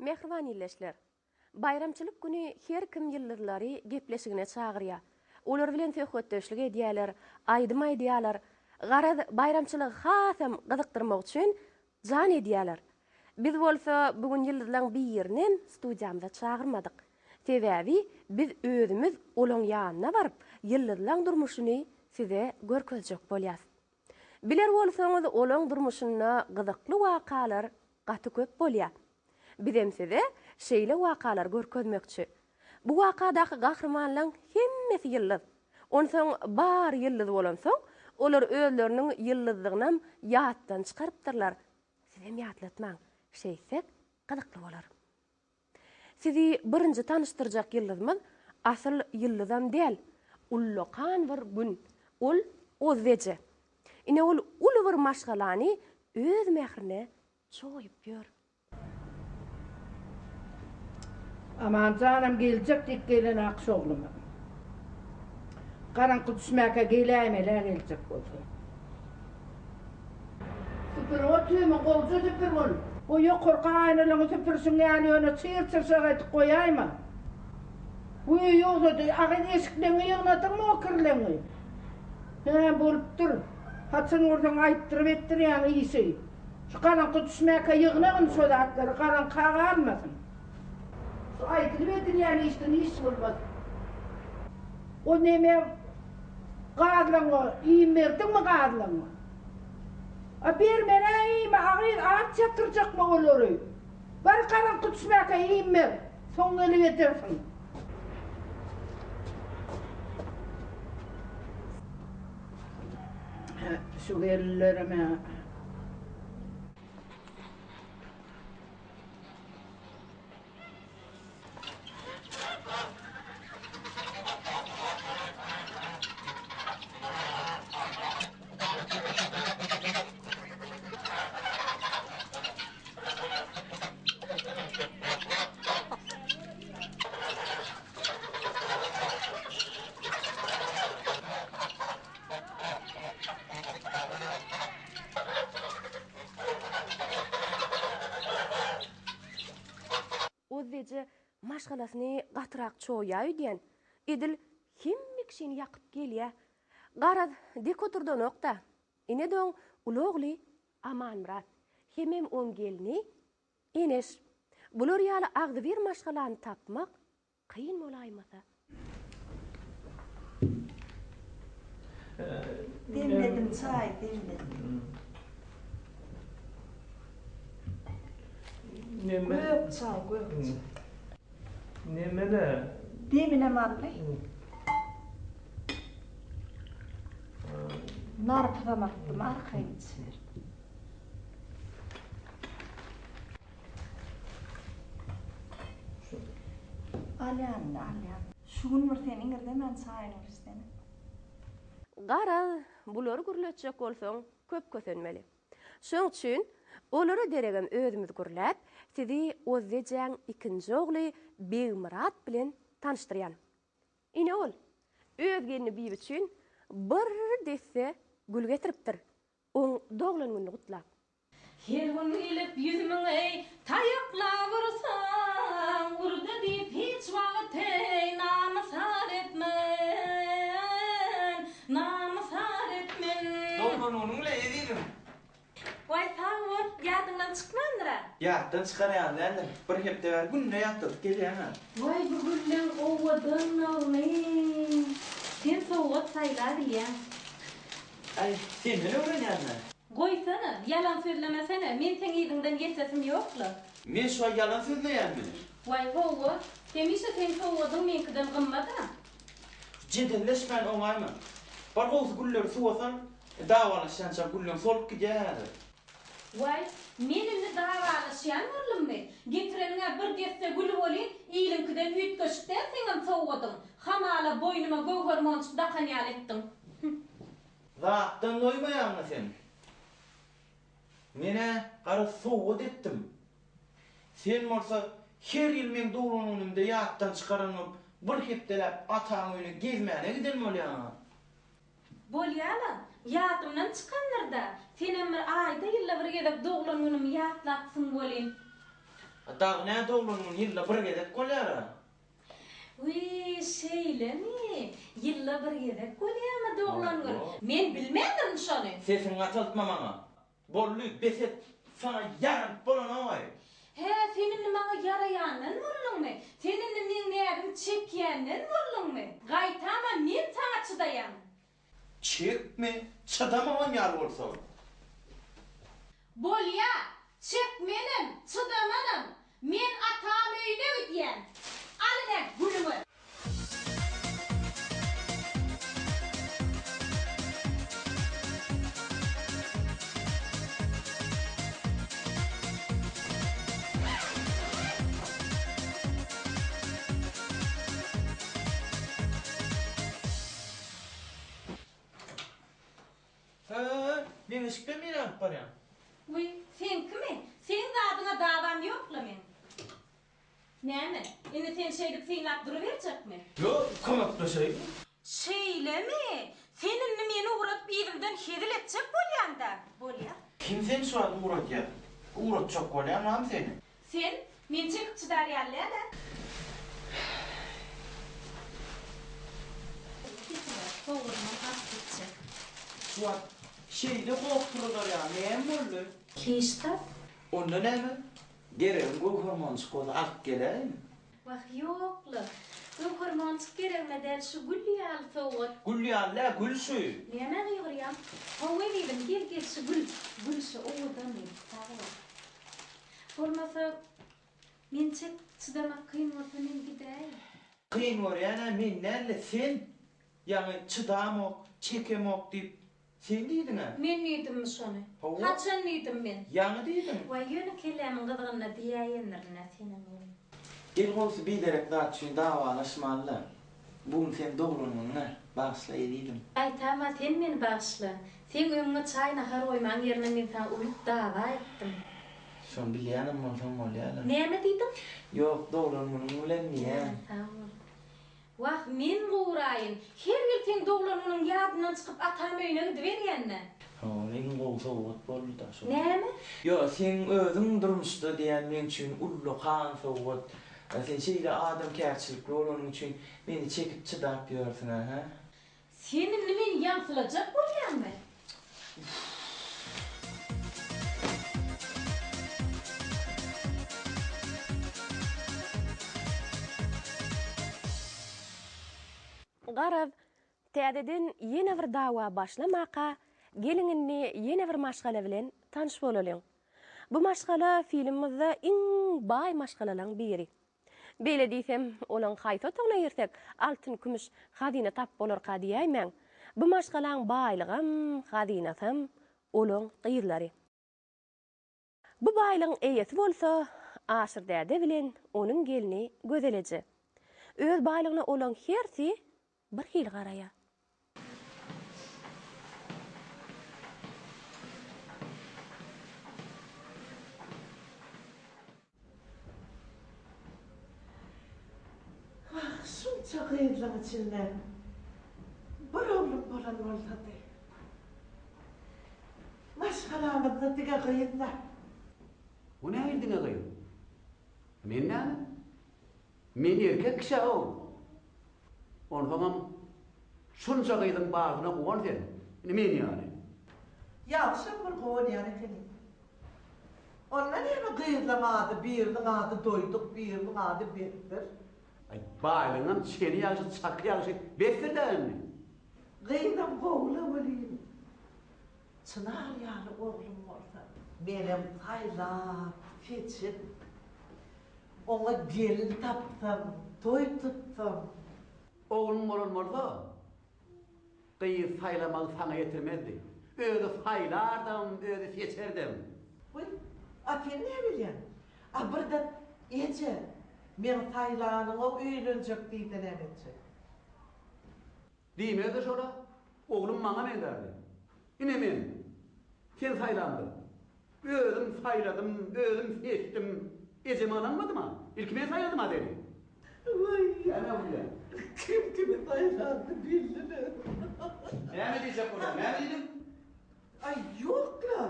Mähriban ildeşler! Baýramçylyk güni her kim ýyldyzlary gepleşigine çagyrýar. Olar bilen söhbetdeşlik edýärler, aýdym aýdýarlar. Garaz, baýramçylygy hasam gyzykdyrmak üçin jan edýärler. Biz bolsa bu gün ýyldyzlaň birinem studiýamyza çagyrmadyk. Sebäbi biz özümiz olaň ýanyna baryp, ýyldyzlaň durmuşyny size görkezjek bolýas. Biler bolsaňyz olaň durmuşynda gyzykly wakalar gaty köp bolýar. Bizem size şeýle wakalary görkezmekçi. Bu wakadaky gahrymanlaň hemmesi ýyldyz. Onsoň bary ýyldyz bolansoň, olar özleriniň ýyldyzdygynam ýatdan çykarypdyrlar. Sizem ýatlatmaň, şeýtsek gyzykly bolar. Sizi birinji tanyşdyrjak ýyldyzymyz asyl ýyldyzam däl, ullakan bir Gün. Ol Ozbeje. Ine ol uly bir maşgalany öz mährine çoýup ýör. Amanjanam geljek diýip gelenak şogluma. Garaňky düşmäkä geläýmel-ä geljek bolsa. Süpürip otyrmy, gowja süpür bul. O ýokarky aýnalaňy süpürişiň ýaly ýöne çyr-çyrşak edip goýaýma. Güý ýogsa-da, agyz eşikleňi ýygnadyňmy o kirleňi? Hä, bolupdyr. Haçan görseň aýtdyryp etdirýäň işi. Şu garaňky düşmäkä ýygnagyn şo zatlary, garaňka galmasyn. Şu aýdylyp edilýän işden iş bolmaz. O neme gazlaňa iým berdiňmi gazlaňa? A bermen-ä iými agyz aç ýatyrjakmy olary? Bar garaňky düşmäkä iým ber, soň gelip edersiň. Hä, şu gelinlerem-ä. Ozbeje maşgalasyny gatyrak çoýýa öýdýän. Edil hemme kişini ýakyp gelýä. Garaz, dek oturdanok-da. Ine-de oň uly ogly Amanmyrat. Hemem oň gelni Eneş. Bular ýaly agzybir maşgalany tapmak Kyn bolaýmasa. Demledim çaý demledim. Gök çaý gök çaý. Nemene? Deminem aldy. Narpyzam atdym arkaýyn içiber. Alýan, alýan. Şu gün bir sen iňirdemän çaýyňy bir içsene. Garaz, bulary gürletjek bolsaň, köp kösenmeli. Şoň üçin, olara deregem özümiz gürläp, sizi Ozzejäň ikinji ogly Begmyrat bilen tanyşdyrýan. Ine ol, öz gelni Bibi üçin bir desse gül getiripdir, oň doglan gününi gutlap. Her gün gelip ýüzümiň-eý, taýaklap ursaň, Urdy diýip hiç wagt-eý, namys-ar etmen, namys-ar etmen. Doglan günüň bilen, ezizim! Waý, sag bol, ýadyňdan çykmandyr-a? Ýatdan çykarýan däldir. Bir hepde bäri günde ýatladyp gelýän-ä. Waý, bu gülleň owadanlygyny! Sen sowgat saýlabilýäň. Aý, senden öwrenýän-dä. Goýsana, ýalan sözlemesene, men seň yzyňdan ýetesim ýok-la. Men şu aý ýalan sözleýänmi? Waý, hawa, hemişe seň sowgadyň meňkiden gymmat-a. Jedelleşmän oňaýma. Bar gowusy gülleri suwa sal, dawalaşýança gülleň solup gidýär häzir. Waý, men indi dawalaşýan boldummy? Getireniň-ä bir desse güli welin, iliňkiden üýtgeşik däl seňem sowgadyň. Hamala boýnuma göwher monjuk dakan ýaly etdiň. Hüh. Zatdan doýmaýaňmy sen? Men-ä garaz sowgat etdim. Sen bolsa her ýyl meň doglan günümde ýatdan çykaran bolup, bir hepdeläp ataň öýüne gezmäne giden bolýaň-a. Bolýa-la, ýadymdan çykandyr-da. Senem bir aýda-ýylda bir gezek doglan günümi ýatlapsyň welin. Dagy nä doglan gün ýylda bir gezek bolýar-a. Wiý, şeýlemi? Ýylda bir gezek bolýarmy doglan gün? Men bilmändirin şony. Sesiňi gataltma maňa. Boldy, bes et. Saňa ýaranyp bolanok-aý. Hä, sen indi maňa ýaraýandan bolduňmy? Sen indi meň näzimi çekýänden bolduňmy? Gaýtam-a men saňa çydaýan. Çekme, çydama onýaly bolsa. Bolýa, çekmenem, çydamanam. Men atam öýüne gidýän. Al ine, gülüňi. Hä, meň eşikden nirä alyp barýaň? Wiý, seňkimi? Seň zadyňa dawam ýok-la meň. Näme, indi sen şeýdip synlap duruberjekmi? Ýok, kömekleşeýin. Şeýlemi? Sen indi meni ugradyp yzymdan hezil etjek bolýaň-da? Bolýa. Kim seni şu wagt ugradýar? Ugratjak bolýan barmy seni? Sen, meni çekip çydar ýaly däl-ä. Sowurman alyp gitjek. Şu wagt şeýle goh turuzar ýaly näme boldy? Hiç zat. Onda näme? Geregiň göwher monjuk bolsa alyp geläýin. Wah, ýok-la. Göwher monjuk geregime däl, şu gül ýaly sowgat. Gül ýaly däl, gül şu. Nämä gygyrýaň? Hawa ezizim, gel, gel, şu gül. Gül şu, owadanmy? Sag bol. Bolmasa, men çek, çydamak kyn bolsa men gidäýin. Kyn görýän-ä men däl-de, sen. Ýaňy çydamok, çekemok diýip, sen diýdiň-ä. Men diýdimmi şony? Hawa. Haçan diýdim men? Ýaňy diýdiň. Waý, ýöne kellämiň gyzgynyna diýäýendirin-ä senem welin. Gel gowusy biderek zat üçin dawalaşmaly-da. Bu gün seň doglan günüň-ä. Bagyşla ezizim. Gaýtama sen meni bagyşla. Seň öňüňe çaý-nahar goýmaň ýerine men saňa uly dawa etdim. Şony bilýänem bolsaň bolýa-la. Näme diýdiň? Ýok, doglan günüň bilen diýýän. Sag bol. Wah, men guraýyn. Her ýyl seň doglan günüň ýadyndan çykyp atam öýüne gidiberýän-dä. Hawa, iň gowy sowgat boldy-da şol. Näme? Ýok, seň özüň durmuşda diýýän meň üçin ullakan sowgat. Sen şeýle adamkärçilikli bolanyň üçin meni çekip çydap ýörsüň-ä, hä? Sen indi meni ýaňsylajak bolýaňmy? Garaz, täzeden ýene bir dawa başlamaka, geliň indi ýene bir maşgala bilen tanyş bolalyň. Bu maşgala filmimizde iň baý maşgalalaň biri. Beýle diýsem, olaň haýsy otagyna girsek, altyn-kümüş hazyna tapyp bolarka diýäýmäň. Bu maşgalaň baýlygam, hazynasam olaň gyzlary. Bu baýlygyň eýesi bolsa Aşyr däde bilen onuň gelni Gözel eje. Öz baýlygyna olaň hersi bir hili garaýar. Wah, şunça gyzlaň içinde bir oglum bolan bolsady. Maşgalamyzda diňe gyz-da. O nähili diňe gyz? Men näme? Men erkek kişi-ow. Onsoňam şunça gyzyň barysyna guwan sen. Indi men ýaly. Ýagşam bir guwanýan ekeniň. Onda näme gyzlaň ady biriniň ady Doýduk, biriniň ady Besdir. Aý, baýlygyňam çeni ýagşy, çaky ýagşy, besdir-dä indi. Gyzam gowy-la welin, Çynar ýaly oglum bolsa. Menem saýlap, seçip, oňa gelin tapsam, toý tutsam. Ogluň bolan bolsa, gyz saýlamagy saňa ýetirmezdi. Özi saýlardam, özi seçerdem. Wiý, a sen näbilýäň? A birden, Eje, meň saýlanyňa öýlenjek diýse näme etjek? Diýmezdi şola, Oglum maňa meňzärdi. Ine men, sen saýlamda. Özüm saýladym, özüm seçdim. Ejeme ynanmadym-a. Ilki men saýladym-a seni. Waý, Näme gülýäň? Kim kimi saýlandy belli-le. Näme diýjek bolýaň? Näme diýdiň? Aý, ýok-la.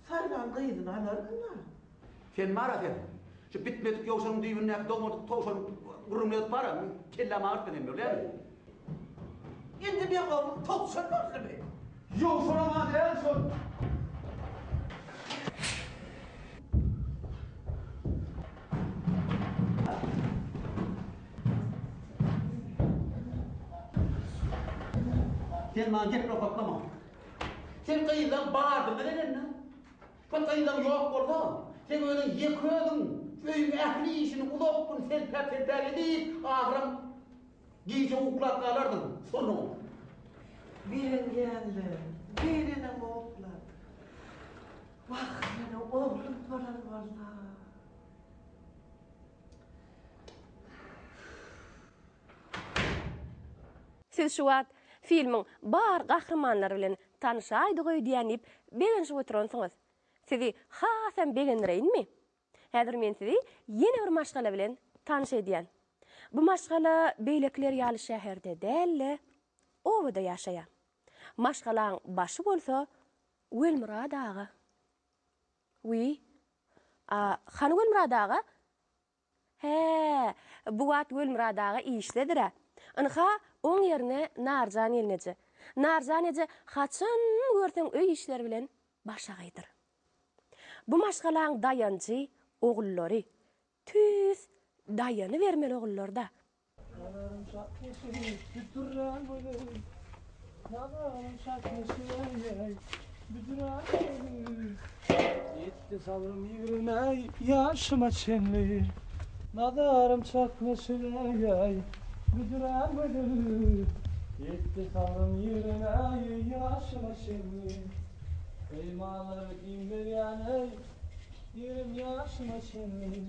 Saýlan gyzyny alaryn-la. Sen bar-a sen. Şu bitmedik ýowşanyň düýbündäki dogmadyk towşanyň gürrüňini edip bar-a, kellämi agyrtma sen bolýamy? Indi meň oglum towşan boldumy? Ýowşanam-a däl şol. Sen maňa gep nokatlama. Sen gyzlaň badyny bilen-ä. Bu gyzyň ýok bolsa, seň özüň ýeke özüň şu öýüň ähli işini uzak gün selpäp-selpäp edip, ahyram gije uklap galardyň, surnugyp. Begenýänler, begenemoklar. Wah, meniň oglum bolan bolsa. Siz şu wagt filmiň bar gahrymanlary bilen tanyşaýdyk öýdýän diýip begenişip oturansyňyz. Sizi hasam begendireýinmi? Häzir men sizi ýene bir maşgala bilen tanyş edýän. Bu maşgala beýlekiler ýaly şäherde däl-de, obada ýaşaýar. Maşgalaň başy bolsa Welmyrat aga. Wiý, a hany Welmyrat aga? Hä, bu wagt Welmyrat aga işdedir-ä. Ynha, oň ýerine Narjan gelneje. Narjan eje haçan görseň öý işleri bilen başagaýdyr. Bu maşgalaň daýanjy ogullary. Tüýs daýanybermeli ogullar-da. Nazarym çaknyşyp büdürän gözel Nazarym çaknyşyp büdürän gözel Ýetdi sabrym ýigrime ýaşyma çenli Nazarym çaknyşyp büdürän gözel Ýetdi sabrym ýigrime ýaşyma çenli Peýmanlar iň berýän-eý Ýigrimi ýaşyma çenli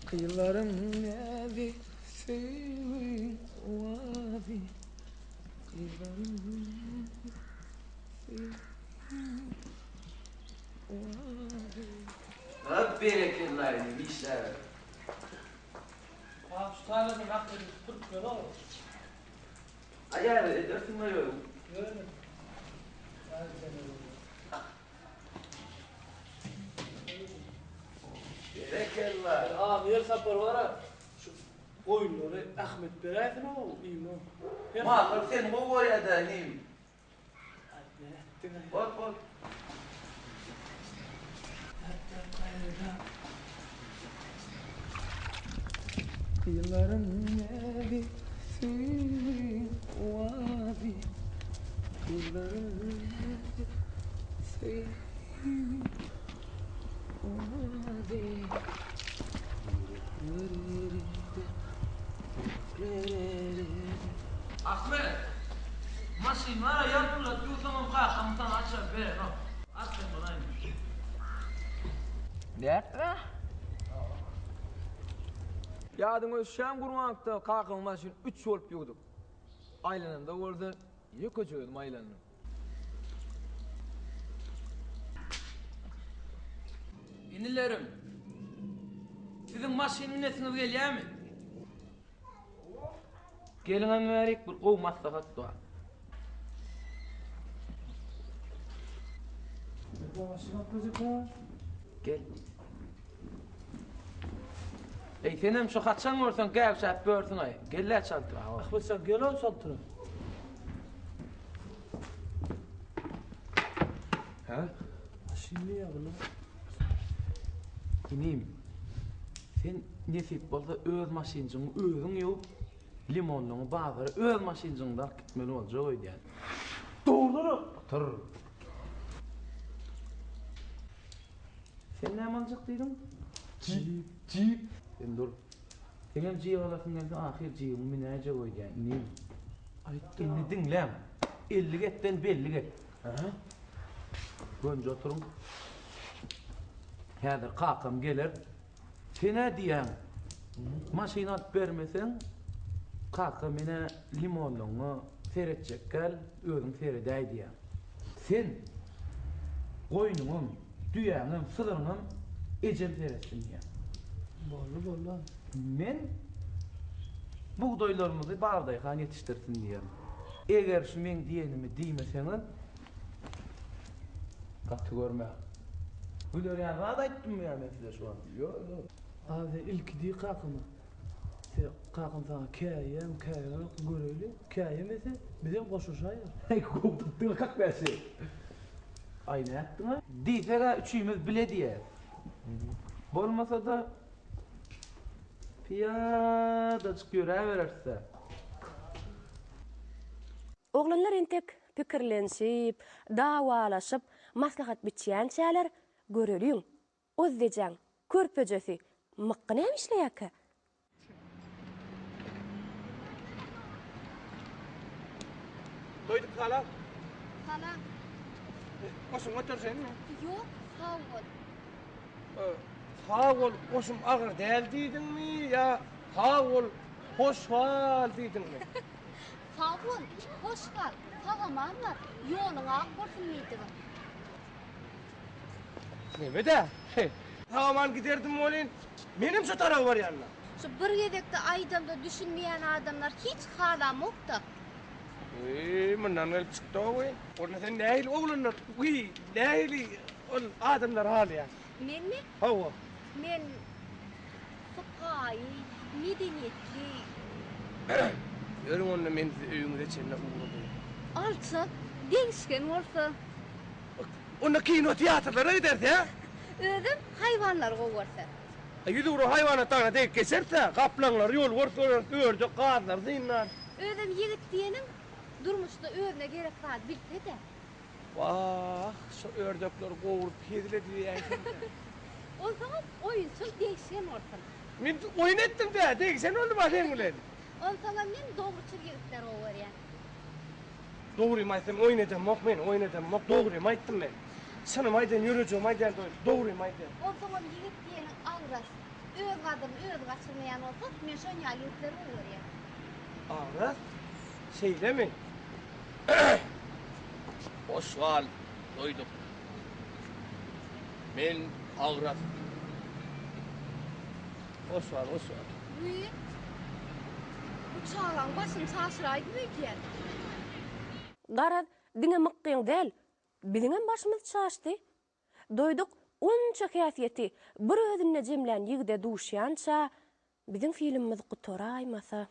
Gyzlaryň näzi söýgi owazy Gyzlaryň näzi söýgi A berekella inim işläber. Abi şu taýlarda nakli süpürip ýör-ow. Aýaly edersiň we özüň. Ýöne. Berekella. Abi her sapar bara şu goýunlary Ahmet beräýsin-ow iýme. Mallar seni gowy görýär-dä inim. Bol bol. Gyzlaryň näzi söýgi owazy Gyzlaryň näzi söýgi owazy Ahmet! Maşyn bar-a, ýalpyldap ýuwsaňam kakam saňa açar berenok. Aç sen bolaýyn. Nätdiň-ä? Ýadyňa düşýämi Gurbanlykda kakamyň maşyny üç bolup ýuwduk. Aýlanamda bolsa ýekeje özüm aýlandym. Inilerim, siziň maşyn münesiňiz gelýärmi? Geliňem bärik bir gowy maslahat bar. Gel. Eý senem şu haçan görseň gäwşäp ýörsüň-aý. Gel-ä çaltrak. Ahmet sen gel-ow çaltrak. Hä? Maşyn diýýär bular. Inim, sen nesip bolsa öz maşynjyňy özüň ýuwup, limonlyňy bazara öz maşynjyňda alyp gitmeli boljak öýdýän. Dogrudyr. Otur. Sen näme aljak diýdiň? Jip. Jip. Sen dur. Seňem jip alasyň gelse ahyr jibiňi münäýjek öýdýän, inim. Aýtdym. Indi diňläň. Ellik etden bellik et. Aha. Gönje oturyň. Häzir kakam geler. Sen-ä diýýäň, maşyn alyp bermeseň, kaka men-ä limonlaryňa seretjek däl, özüň seredäý diýýäň. Sen goýnuňam, düýäňem, sygryňam. Ejem seretsin diýýän. Boldy, boldy. Men bugdaýlarymyzy Babadaýhan ýetişdirsin diýýän. Eger şu meň diýenimi diýmeseňiz, gaty görmäň. Güler ýaly zat aýtdymmy ýa men size şu wagt? Ýok, ýok. A sen ilki diý kakama. Se kakam saňa käýýämi, käýenokmy göreýli. Käýemese, bizem goşulyşaýarys. Heý, gowy tutduň-a kakbäşi. Aý, nätdiň-a? Diýseg-ä üçimiz bile diýeris. Bolmasa-da, pyýadajyk ýöräbereris-dä. Oglanlar entek pikirlenişip, dawalaşyp, maslahat biçýänçäler, göreliň, Ozzejäň körpejesi Mykgy näme işleýärkä? Doýduk salam. Salam. Goşuň göterşeýinmi? Ýok, sag bol. Sag bol, goşum agyr däl diýdiňmi ýa sag bol, hoş gal diýdiňmi? Sag bol, hoş gal, sag-aman bar, ýoluň ak bolsun diýdigim. Neme-dä? Sag-aman giderdim welin, menem şo taraba barýan-da. Şu bir gezekde aýdamda düşünmeýän adamlar hiç halamok-da. Wiý, mundan gelip çykdy-ow. Onda sen nähili oglanlar, wiý, nähili ol adamlary halaýaň? Menmi? Hawa. Men sypaýy, medeniýetli. Ýörüň onda men sizi öýüňize çenli ugradaýyn. Alçak, degişgen bolsa. Onda kino teatrlara gideris hä? Özem haýwanlary gowy görse. Ýüzugra haýwanat dagyna degip geçeris-ä, gaplaňlary ýolbars göreris, ördek, gazlary synlarys. Özem ýigit diýeniň durmuşda özüne gerek zady bilse-de. Wah, şo ördekleri gowrup hezil edibeýäýseň-dä. Onsoňam oýunçyl degişgen bolsun. Men oýun etdim-dä, degişen boldum-a seň bilen. Onsoňam men dogruçyl ýigitleri gowy görýän. Dogrymy aýtsam oýun edemok men, oýun edemok, dogrymy aýtdym men. Çynymy aýdýan, ýürejigimi aýdýan doýduk, dogrymy aýdýan. Onsoňam ýigit diýeniň agras, öz gadyryny özi gaçyrmaýan bolsa, men şon ýaly ýigitleri gowy görýän. Agras? Şeýlemi? Hoş gal, doýduk. Men agras. Hoş gal, hoş gal. Wiý, bu çagaň başyny çaşyraýdym öýdýän. Garaz, diňe Mykgyň däl, biziňem başymyz çaşdy. Doýduk onça häsiýeti bir özünde jemlän ýigide duşýança, biziň filmimiz gutaraýmasa.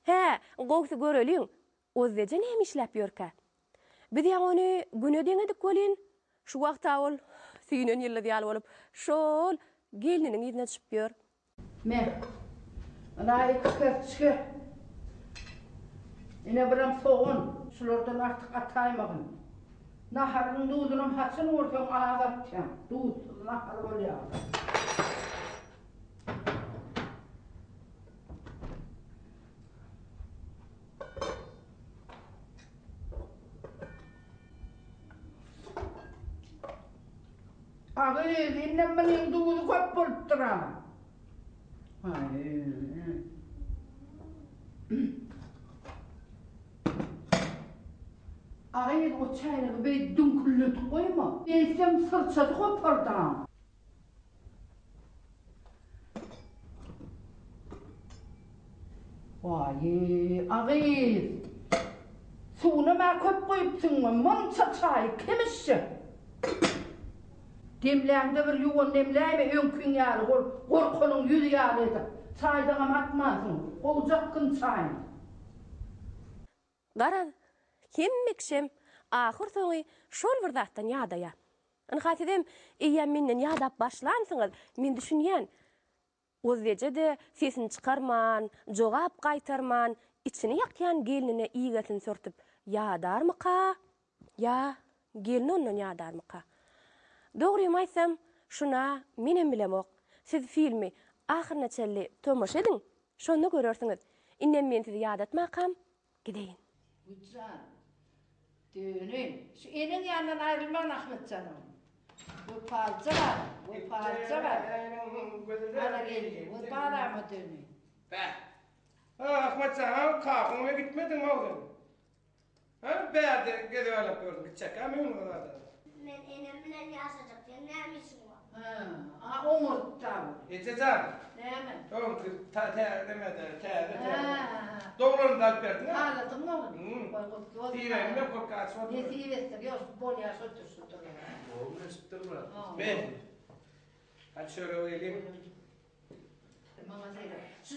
Hä, gowsy göreliň, Ozzeje näme işläp ýörkä? Biz ýaňy ony Güne deňedik welin, şu wagt-a ol süýnen ýyldyz ýaly bolup, şo-ol gelniniň yzyna düşüp ýör. Me, ynha iki kerçge. Ine birem sogan. Şulardan artyk ataýmagyn. Naharyň duzunam haçan görseň az atýaň. Duzsuz nahar bolýar-da. Agyz, indem munuň duzy köp bolupdyr-a. Agyz, o çäýnegi beý düňkülledip goýma. Beýtsem syrçasy gopar-da. Waý, a gyz! Suwunam-a köp guýupsyň-a, munça çaýy kim içjek? Demläňde bir ýuwan demläýme, öňkiň ýaly bol, gorkanyň ýüzi ýaly edip. Çaýdagam atmansyň, gowjakgyn çaýyny. Garaz, hemme kişem ahyrsoňy şol bir zatdan ýadaýar. Ynha sizem eýýäm menden ýadap başlansyňyz, men düşünýän. Ozbeje-de sesini çykarman, jogap gaýtarman, içini ýakýan gelnine igesini sürtüp ýadarmyka ýa gelni ondan ýadarmyka? Dogrymy aýtsam, şuna menem bilemok. Siz filmi ahyryna çenli tomaşa ediň, şonda görersiňiz. Indem men sizi ýadatmakam gideýin. Güljan, döneýin. Şu eneň ýanyndan aýrylmagyn Ahmet jan oglum. Wepalyja gal, wepalyja gal. Ana geldi, wepalama döneýin. Bäh. Ha, Ahmet jan, ha, kakaň öýe gitmediňmi o sen? Ha, bärde gezip aýlap ýörsüň, gitjekkämi öňüňe zada? Men enem bilen ýaşajak, seň näme işiň bar? Hä, a oňartda bu. Eje jan. Näme? Öňki täze demede, täze täze. Hä. Doglanynda alyp berdiň-ä? Haladyňmy ony? Goý gutly bolsun. Diýmedim ýok, köp açyp otur. Nesip etsin, ýok, bolýar şodur şudur. Gowy ösüpdir Myrat. Men. Hany çöregi gelin. Maňa seret. Şu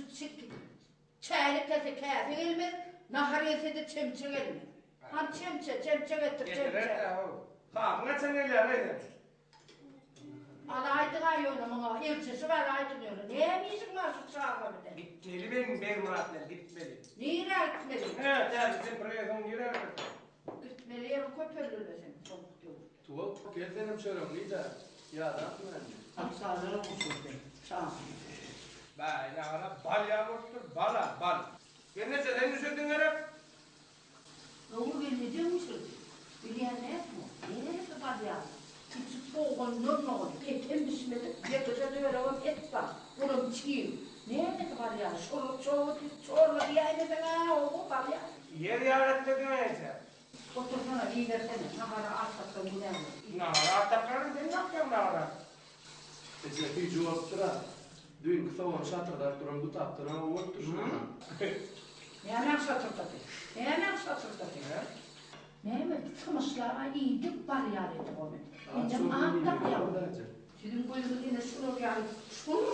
çäýnek gelse käse gelmez, nahar gelse-de çemçe gelmez. Hany çemçe, çemçe getir, çemçe. Getirer-dä, how. Kakyň haçan gelýär eýsem? Alaýdyň-a ýöne muňa, elçisi bar aýdyň ýöne. Näme işiň bar şu çaga bilen? Gitmeli men Begmyrat bilen, gitmeli. Nirä gitmeli? Hä, täzeden bir gezek nirä gitmeli? Gitmeli ýeriň köpeldi-le seniň sowuk döwürde. Tuwak, gel senem çöregiňi iý-dä, ýadansyň indi. Aksalara goşuldy, çaşy. Baý, nagara bal ýaly bolupdyr, bal-a, bal. Gelneje, sen düşediň gerek? Öwür gelnejeň bişirdi. Bilýän dälsiň-ow, neresi bal ýaly. Içi sogandan doly, etem bişmedik, ýekeje bölegem et bar, olam çig. Neresi bal ýaly, şol çorba diýip, çorba diýäýmeseň-ä, hawa, bal ýaly. Ýer ýaly etmediň-ä eje. Otursana, iýibersene, nahara aç tapsaň günä bolar. Nahara aç tapýaryn, sen nätýäň nahara? Eje süýji bolupdyr-a. Düýnki sogan şatyrdap duran gutapdan-a gowy bolupdyr şu nahar. Nämäň şatyrdady? Nämäň şatyrdady? Näme, symyşlab-a iýdik barýar edik ony. Indem at dakýaň. Siziň gözüňiz ine şular ýaly şurr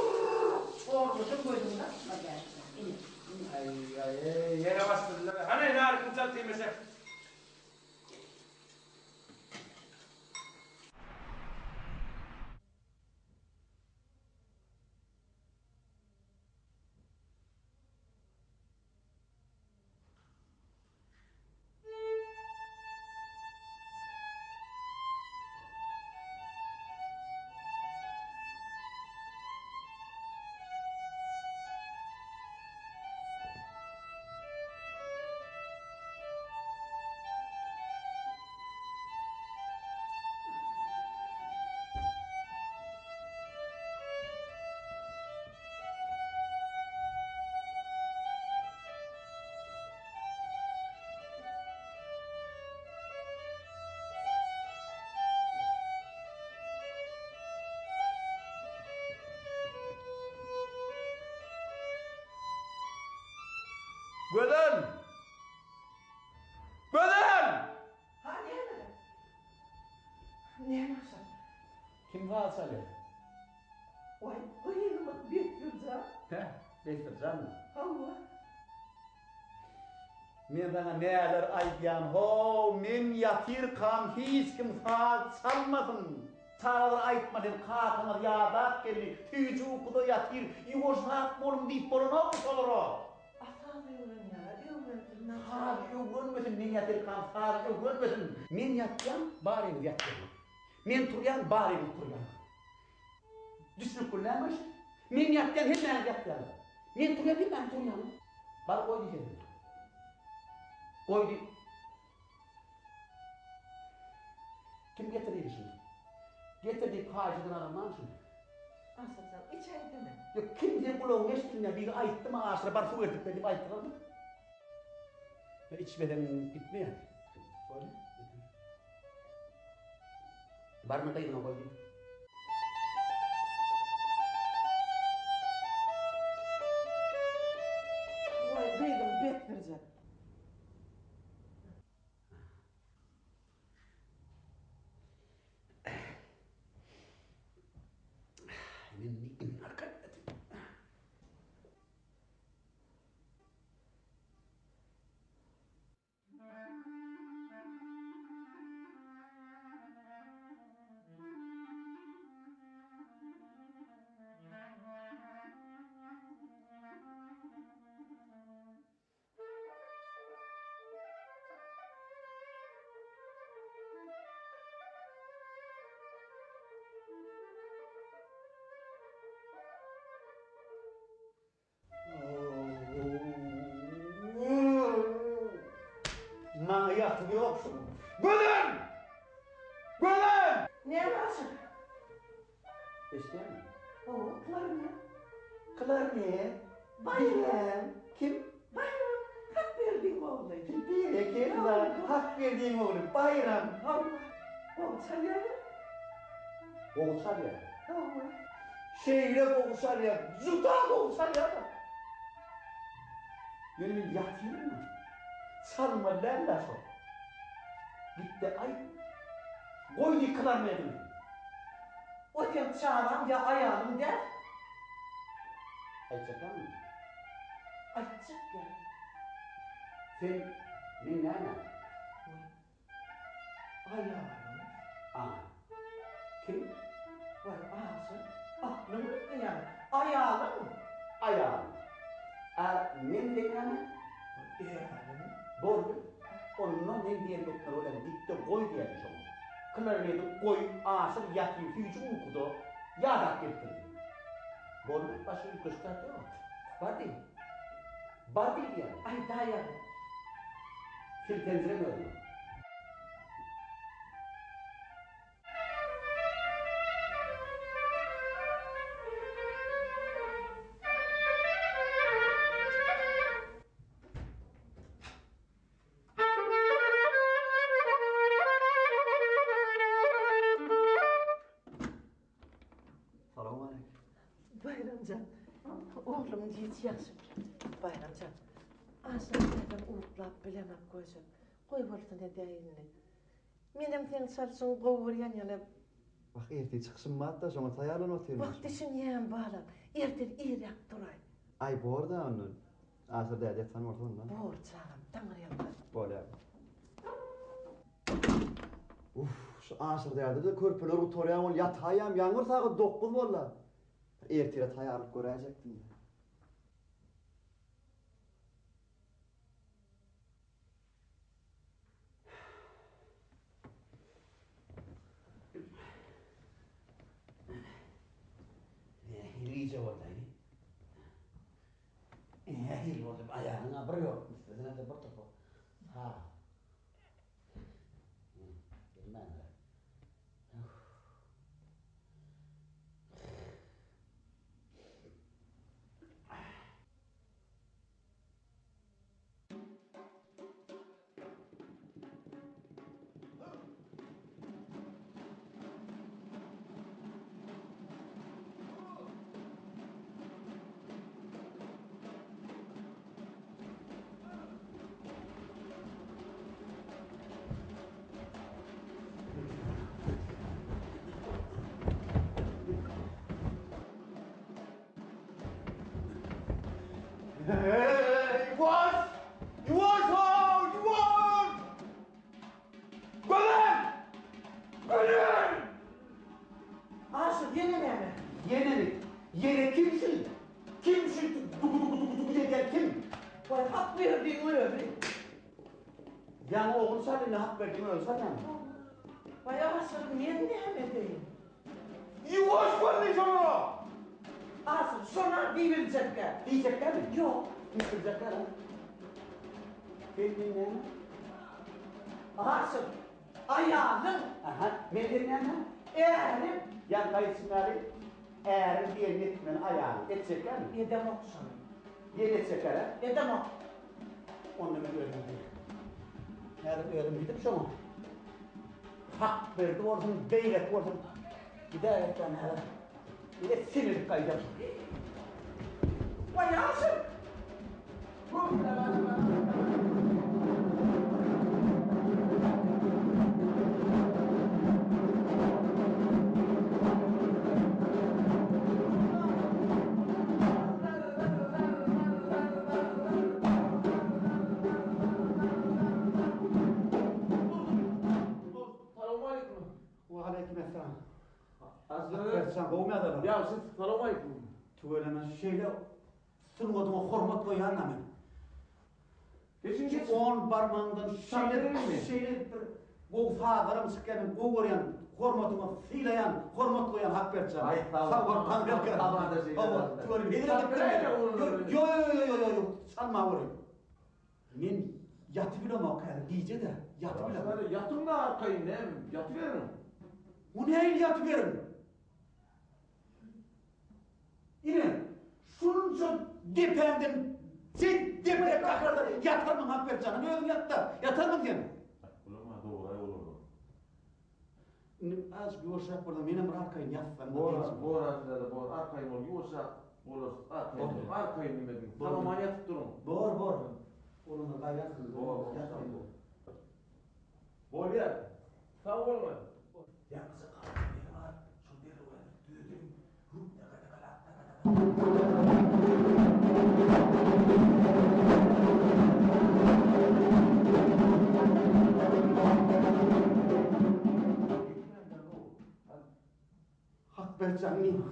çorbadan gözüňizi açmaz ýaly. Ine, ine. Aý-aý-eý, ýene başladylar. Hany, narykyny çal diýmese. Gözel! Gözel! Ha näme? Näme agşam? Kim saz çalýar? Waý, gyzymyz Bessirjan. Hä, Bessirjanmy? Hawa. Men saňa näler aýdýan, how, men ýatyrkam hiç kim saz çalmasyn. Çagalara aýtma sen kakaňyz ýadap geldi, süýji ukuda ýatyr, ýuwaşrak boluň diýip bolanokmy şolara? A saz öwrenýär-ä, öwrensin Saz öwrenmesin, men ýatyrkam saz öwrenmesin. Men ýatýan, baryňyz ýatýaňyz. Men turýan, baryňyz turýaňyz. Düşnükli näme şu? Men ýatýan, hemmäňiz ýatýaňyz. Men turýan, hemmäňiz turýaňyz. Bar goý diýsene. Goý diý. Kim getirdi şuny? Getir diýip haýyş eden adam barmy şuny? Aşyrjan, içäýsene. Ýok, kim seň gulagyňa eşidilmeýär, biri aýtdymy Aşyra bar suw eltip ber diýip aýtdylarmy? Ýa içmeseň gitmeýär. Bolýa. Baryny gyzyňa goý diý. Waý gyzym besdirje. Maňa ýatygy ýok şuň. Gözel! Gözel! Näme aşyk? Eşidýäňmi? Hawa, klarnet. Klarnet? Baýram. Kim? Baýram, Hakberdiň ogly. Berekella, Hakberdiň ogly Baýram. Hawa, gowy çalýar. Gowy çalýar. Hawa. Şeýle gowy çalýar, juda gowy çalýar-da. Ýöne men ýatyryn-a. Çalmaly däl-dä şo. Git-de aýt. Goý diý klarnetini. O seň çagaň ýa aýalyň däl. Aýtjakamy? Aýtjak ýa. Sen men näme? Goý. Aýalyň. A. Kim? Waý, Aşyr, aklyň gitdi ýaňy. Aýalyň. Aýalym. A men seň näme? Äriň. Boldy. Onda men diýenimi etmeli bolýaň. Git-de goý diýýädim şoňa. Klarneti goý, Aşyr ýatyr süýji ukuda, ýadap gelipdir diý. Boldy, başga üýtgeşik zat ýok. Bar diý. Bar diý diýýän. Aýdaýaryn. Siltenjireme özüňe. Salowmaleýkim. Baýram jan, oglum hiç ýagşy Baýram jan, aşyr dädem uklap bilenok goýjak. Goý bolsun edäý indi. Menem seň çalşyňy gowy görýän ýöne. Wah, ertir çykyşym bar-da, şoňa taýýarlanyp otyryn. Wah, düşünýän balam. Ertir irräk turaý. Aý, bor-da onda. Aşyr däde ýatan bolsa onda. Bor, çagam, taňryýalkasyn. Bolýar. Uff, şu Aşyr däde-de körpeler gutarýan bolup ýataýýam, ýaňy bir sagat dokuz boldy. Bir ertire taýýarlyk göräýjekdim-de. Nähili gije boldy-aý? Nähili boldy? Aýagyň-a bir ýok, üstesine-de bir topar sag. Bilmändir. Ýuwaş! Ýuwaş how! Ýuwaş! Gözel! Gözel! Aşyr, ýene näme? Ýenemi? Ýene kim şu? Kim şu dugu-dugu-dugu-dugu edýän kim? Waý, hak berdiň özi. Ýaňy ogul sal indi hak berdiň özi salýamy? Waý, Aşyr, men näme edeýin? Ýuwaş bol diýsene! Asyl, şona diýibiljekkä. Diýjekkämi? Ýok. Diýip biljekkä-dä. Sen men näme? Asyl, aýalyň. Aha, men sen näme? Ärim. Ýaňky aýdyşyň ýaly, äriň diýenini etmeli aýalyň. Etjekkämi? Edemok şony. Ýene etjekkä-dä? Edemok. Onda men özüm gideyim. Häzir özüm gidip şoňa Hakberdi bolsun, beýleki bolsun gidäýekden häzir. Ine sililip gaýdar. Waý Aşyr! Salowmaleýkim. Waleýkim essalam. Akberdijan gowumy ýagdaýlar? Ýagşy, salowmaleýkim. Tüweleme şeýle sungatyňa hormat goýýan-da men. Geçiň geçiň. On barmagyňdan şeýle şeýle bir gowy sazlaram çykýar men gowy görýän hormatyňa sylaýan hormat goýýan Hakberdijan. Aý sag bol. Sag bol Taňryýalkasyn. Sabada şeýle. Hawa tüweleme hezil edip Ýo ýo ýo ýo ýo çalma göreyim. Men ýatyp bilemok häzir gije-de ýatyp bilemok. Ýatyň-da arkaýyn näme ýatyberiň. O nähili ýatyberiň? Ine, şunça depäňden sen deprek kaklarda ýatarmyň Hakberdi jan, hany özüň ýat-da, ýatarmyň sen? Bulam-a dogry-aý olardan. Indi azajyk ýuwaşrak bolsa menem bir arkaýyn ýatsam-da Bor, dynjym. bor Aşyrdäde bor, arkaýyn bol, ýuwaşrak bolarys, arkaýyn bol, arkaýyn neme diýiň. Bor. Sag-aman ýatyp duruň. Bor, bor. Oglanlar gaýrat gylyň. Bor, bor, sag Ýataýyn. bol. Bolýar. Sag boluň. Ýaňyja galan ýeri bar, şol derwezäni düzedeliň. Hakberjan inim,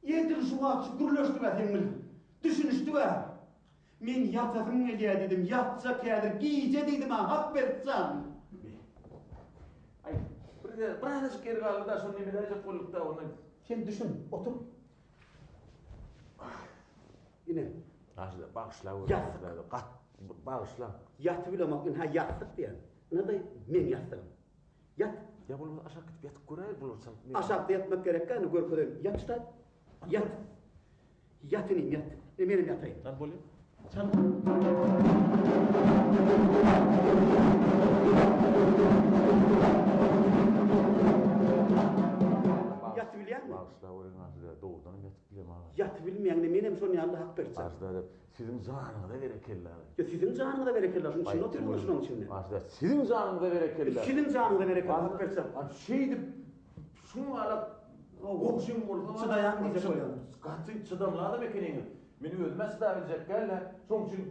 edil şu wagt şu gürleşdik-ä seň bilen. Düşünişdik-ä. Men ýatasym gelýär diýdim, ýatjak häzir gije diýdim-ä Hakberjan. Aý, bir birazajyk ýeri galdy-da, şony nemeläýjek bolduk-da, ony. Sen düşün, otur. Ine. Aşyr, bagyşla görüm. Ýassyk. Gat, bagyşla. Ýatybilemok, ynha ýassyk diýýän. Ynha-da meň ýassygym. Ýat. Ýa bolmasa aşak gidip ýatyp göräý, bular çalt. Aşakda ýatmak gerekkä, indi görkezeýin. Ýat şuta. Ýat. Ýat inim, ýat. E, menem ýataýyn. Hany bolýa. Çal. Ýatybilýäňmi? Bagyşla görüň Aşyr, dogrudanam ýatyp bilemok. Ýatybilmeýäňde menem şon ýaly hak berjek. Aşyr däde, siziň janyňyza berekella. Ýa siziň janyňyza berekella, şunuň içinde otyryn-da şunuň içinde. Aşyr däde, siziň janyňyza berekella. Siziň janyňyza berekella, hak berjek. Şeýdip Şuň ýaly goňşyň bolsa Çydaýan diýjek bolýan. Gaty çydamly adam ekeniňiz. Men özüm-ä çydabiljek däl-ä. Şoň üçin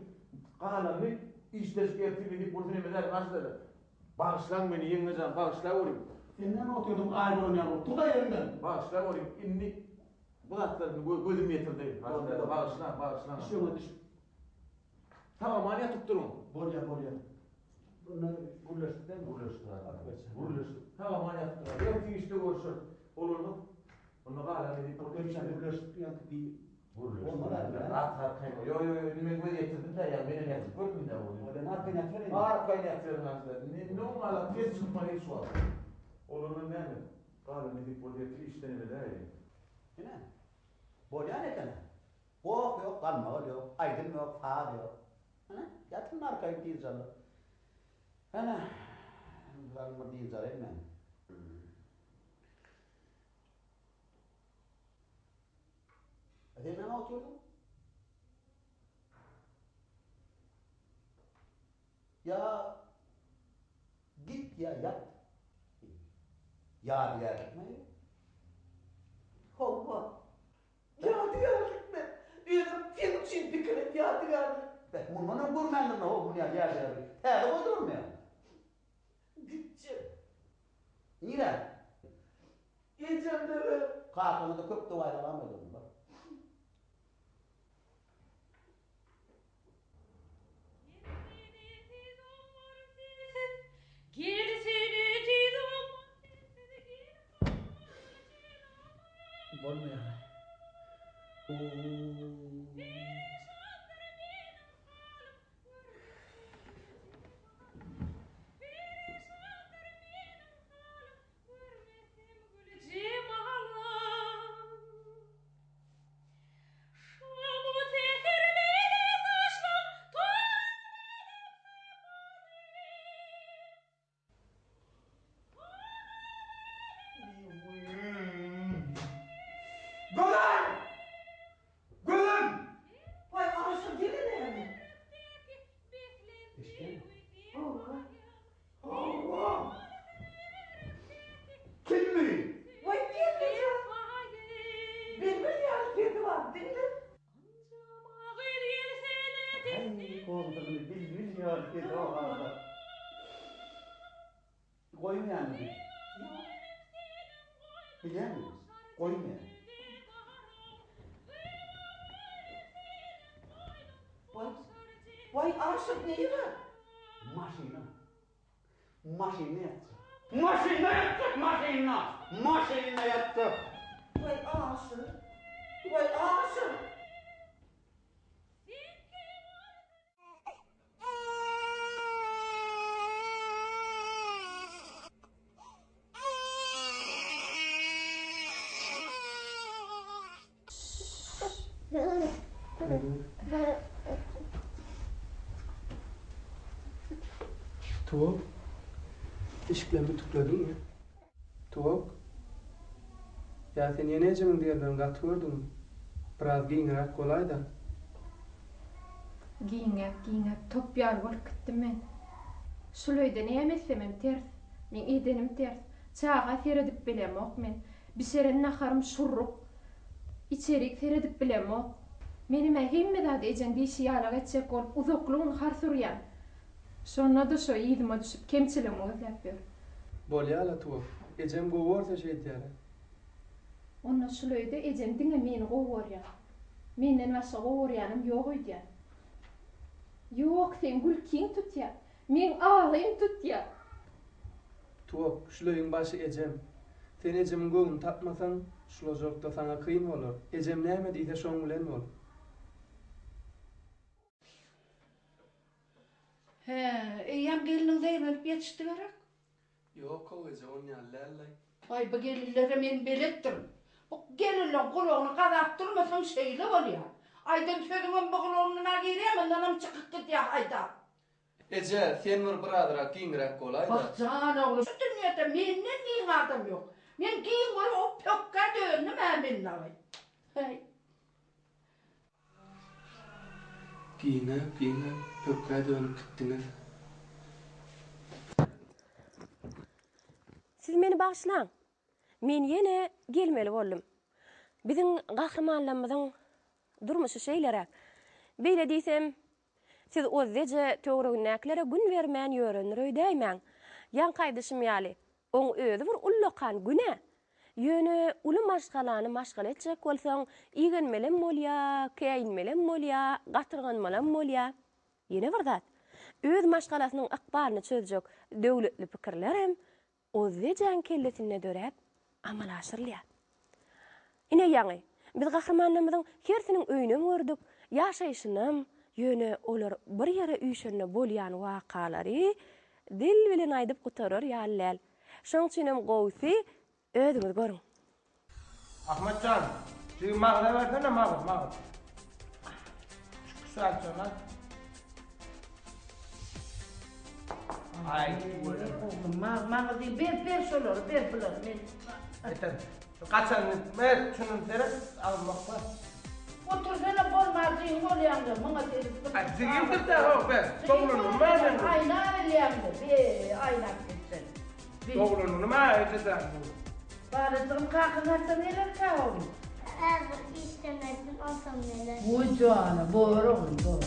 galanyny işleşip ertir nesip bolsa neme edärin aşyr däde. Bagyşlaň meni ýeňňe jan, bagyşlaweriň. Sen näme otyrdyň aý bolan ýaly bolup, tur-da ýeriňden. Bagyşlaweriň, indi bu zatlar indi gözüm ýetirdi. Aşyr däde, bagyşlaň, bagyşlaň. Düşegiňe düş. Sag-aman ýatyp duruň. Bolýa, bolýa. Bunda gürleşdik dälmi? Gürleşdik aga. Gürleşdik. Sag-aman ýatyp duruň. Ertir işde görüşeris. Bolanok. Onda galan edip Gürleşdik, gürleşdik ýaňky diý. Gürleşdik. Rahat arkaýyn bol. Ýo, ýo, ýo, indi men göz ýetirdim-dä, ýa menem ýatyp gördüm-dä ony. Bolýa, arkaýyn ýatybereýin. Arkaýyn ýatyberin aslynda. Indi oň galan tez çykmaly şu wagt. Olandan näme? Galan edip bol ertir işden emedäýeli. Ine. Bolýan eken-ä. Goh ýok, galmagal ýok, aýdym ýok, saz ýok. Ine, ýatyn arkaýyn dynç alyp. Ene, indi bir dynç alaýyn men. A sen näme otyrdyň? Ýa git ýa ýat. Ýadygärlikmi? Hawa. Ýadygärlik men. Özüm seň üçin dikilen ýadygärlik. Beh, mundan öň görmändirin-ow muny ýaly ýadygärlik. Täze goýdularmy ýa? Gitjek. Nirä? Ejemlere. Kakaňa-da köp dowaýlamaýdy onuň, bar. Bolmaýar. Gözel! Gözel! Waý, Aşyr gelenämi? Eşitdämi? Hawa. Hawa. Kimmi? Waý, gelneje. Bilbil ýaly sesi bar, diňle. Häý, goldugyny bilbil ýaly sesi bar. Goýmaýarmy diý. Ýok. Bilýäňmi? Goýmaýar. Waý, waý, Aşyr nirä? Maşyna. Maşynda ýatjak. Maşynda ýatjak, maşynda! Maşynda ýatjak! Waý, Aşyr! Waý, Aşyr! Tuwak, eşiklerimi ütüklediňmi? Tuwak, ýa sen ýene ejemiň diýenlerini gaty gördüňmi? Biraz giňräk bolaý-da. Giňäp-giňäp top ýaly bolup gitdim men. Şul öýde näme etsemem ters. Meň edenim ters. Çaga seredip bilemok men. Bişeren naharym şurruk. Içerik seredip bilemok. Menem-ä hemme zady ejeň diýşi ýalak etjek bolup uzakly gün hars urýan. Şonda-da şo yzyma düşüp kemçiligimi gözläp ýör. Bolýa-la Tuwak. Ejem gowy görse şeýdýär-ä. Onda şul öýde ejem diňe meni gowy görýär. Menden başga gowy görýänem ýok öýdýän. Ýok, seň gülkiň tutýar. Meň agym tutýar. Tuwak, şul öýüň başy ejem. Sen ejemiň göwnüni tapmasaň, şulajakda saňa kyn bolar. Ejem näme diýse şoň bilen bol. Hä, eýýäm gelniň zeýrenip ýetişdi gerek? Ýok-ow eje, on ýaly däl-laý. Aý, bu gelinlere men beletdirin. Bu gelinleň gulagyny gazap durmasaň şeýle bolýar. Aýdan sözüňem bu gulagyndan-a girýär, mundanam çykyp gidýär haýdap. Eje, sen bir birazrak giňräk bolaý-da. Wah, jan oglum, şu dünýede menden giň adam ýok. Men giň bolup o pökgä döndüm-ä men dagy. Häý. Giňäp, giňäp, pökgä dönüp gitdiňiz. Siz meni bagyşlaň. Men ýene gelmeli boldum. Biziň gahrymanlarymyzyň durmuşy şeýleräk. Beýle diýsem, siz Ozzeje töweregindäkilere gün bermän ýörendir öýdäýmäň. Ýaňky aýdyşym ýaly, Oň özi bir ullakan günä. Ýöne uly maşgalany maşgala etjek bolsaň, igenmelem bolýa, käýinmelem bolýa, gatyrganmalam bolýa. Ýene bir zat, öz maşgalasynyň ykbalyny çözjek döwletli pikirlerem Ozbejäň kellesinde döräp, amala aşyrylýar. Ine ýaňy, biz gahrymanlarymyzyň hersiniň öýünem gördük, ýaşaýşynam, ýöne olar bir ýere üýşende bolýan wakalary dil bilen aýdyp gutarar ýaly däl. Şoň üçinem gowusy özüňiz görüň. Ahmet jan, jigim magyza bersene magyz, magyz. Şu küsalçana. Aý, oglum, mag, magyz diý, ber, ber şolary, ber bulary, men. Getir. Şu gaçanyny ber, şuny seret, almak bar. Otursana bolmaz jigim bolýaňda, muňa seredip bir. Aý, jigimdir-dä, ho, ber. Dogulanyny ber meniň. Aýna bilýäňde, be, aýnap gitsin. Dogulanyny ber, ejejan. Balajygym kakaň haçan gelerkä oglum? Häzir işden gelsin onsoň geler. Goý jana, bor oglum, bor.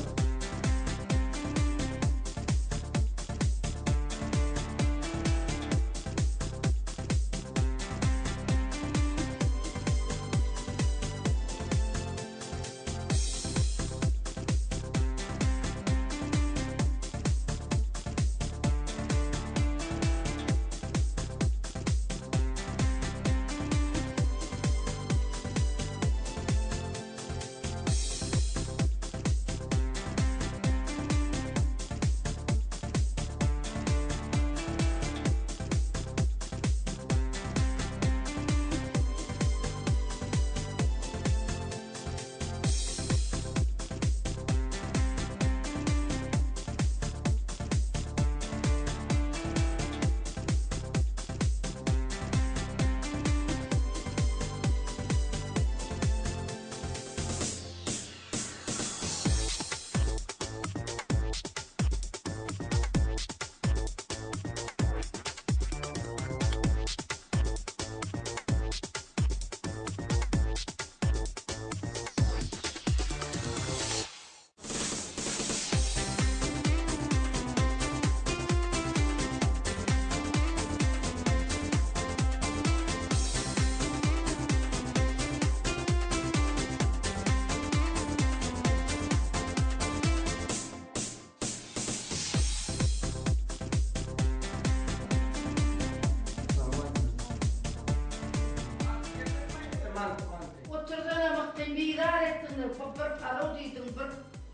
Otursana mykdyn bizar etdiňler bu bir palaw diýdiň bir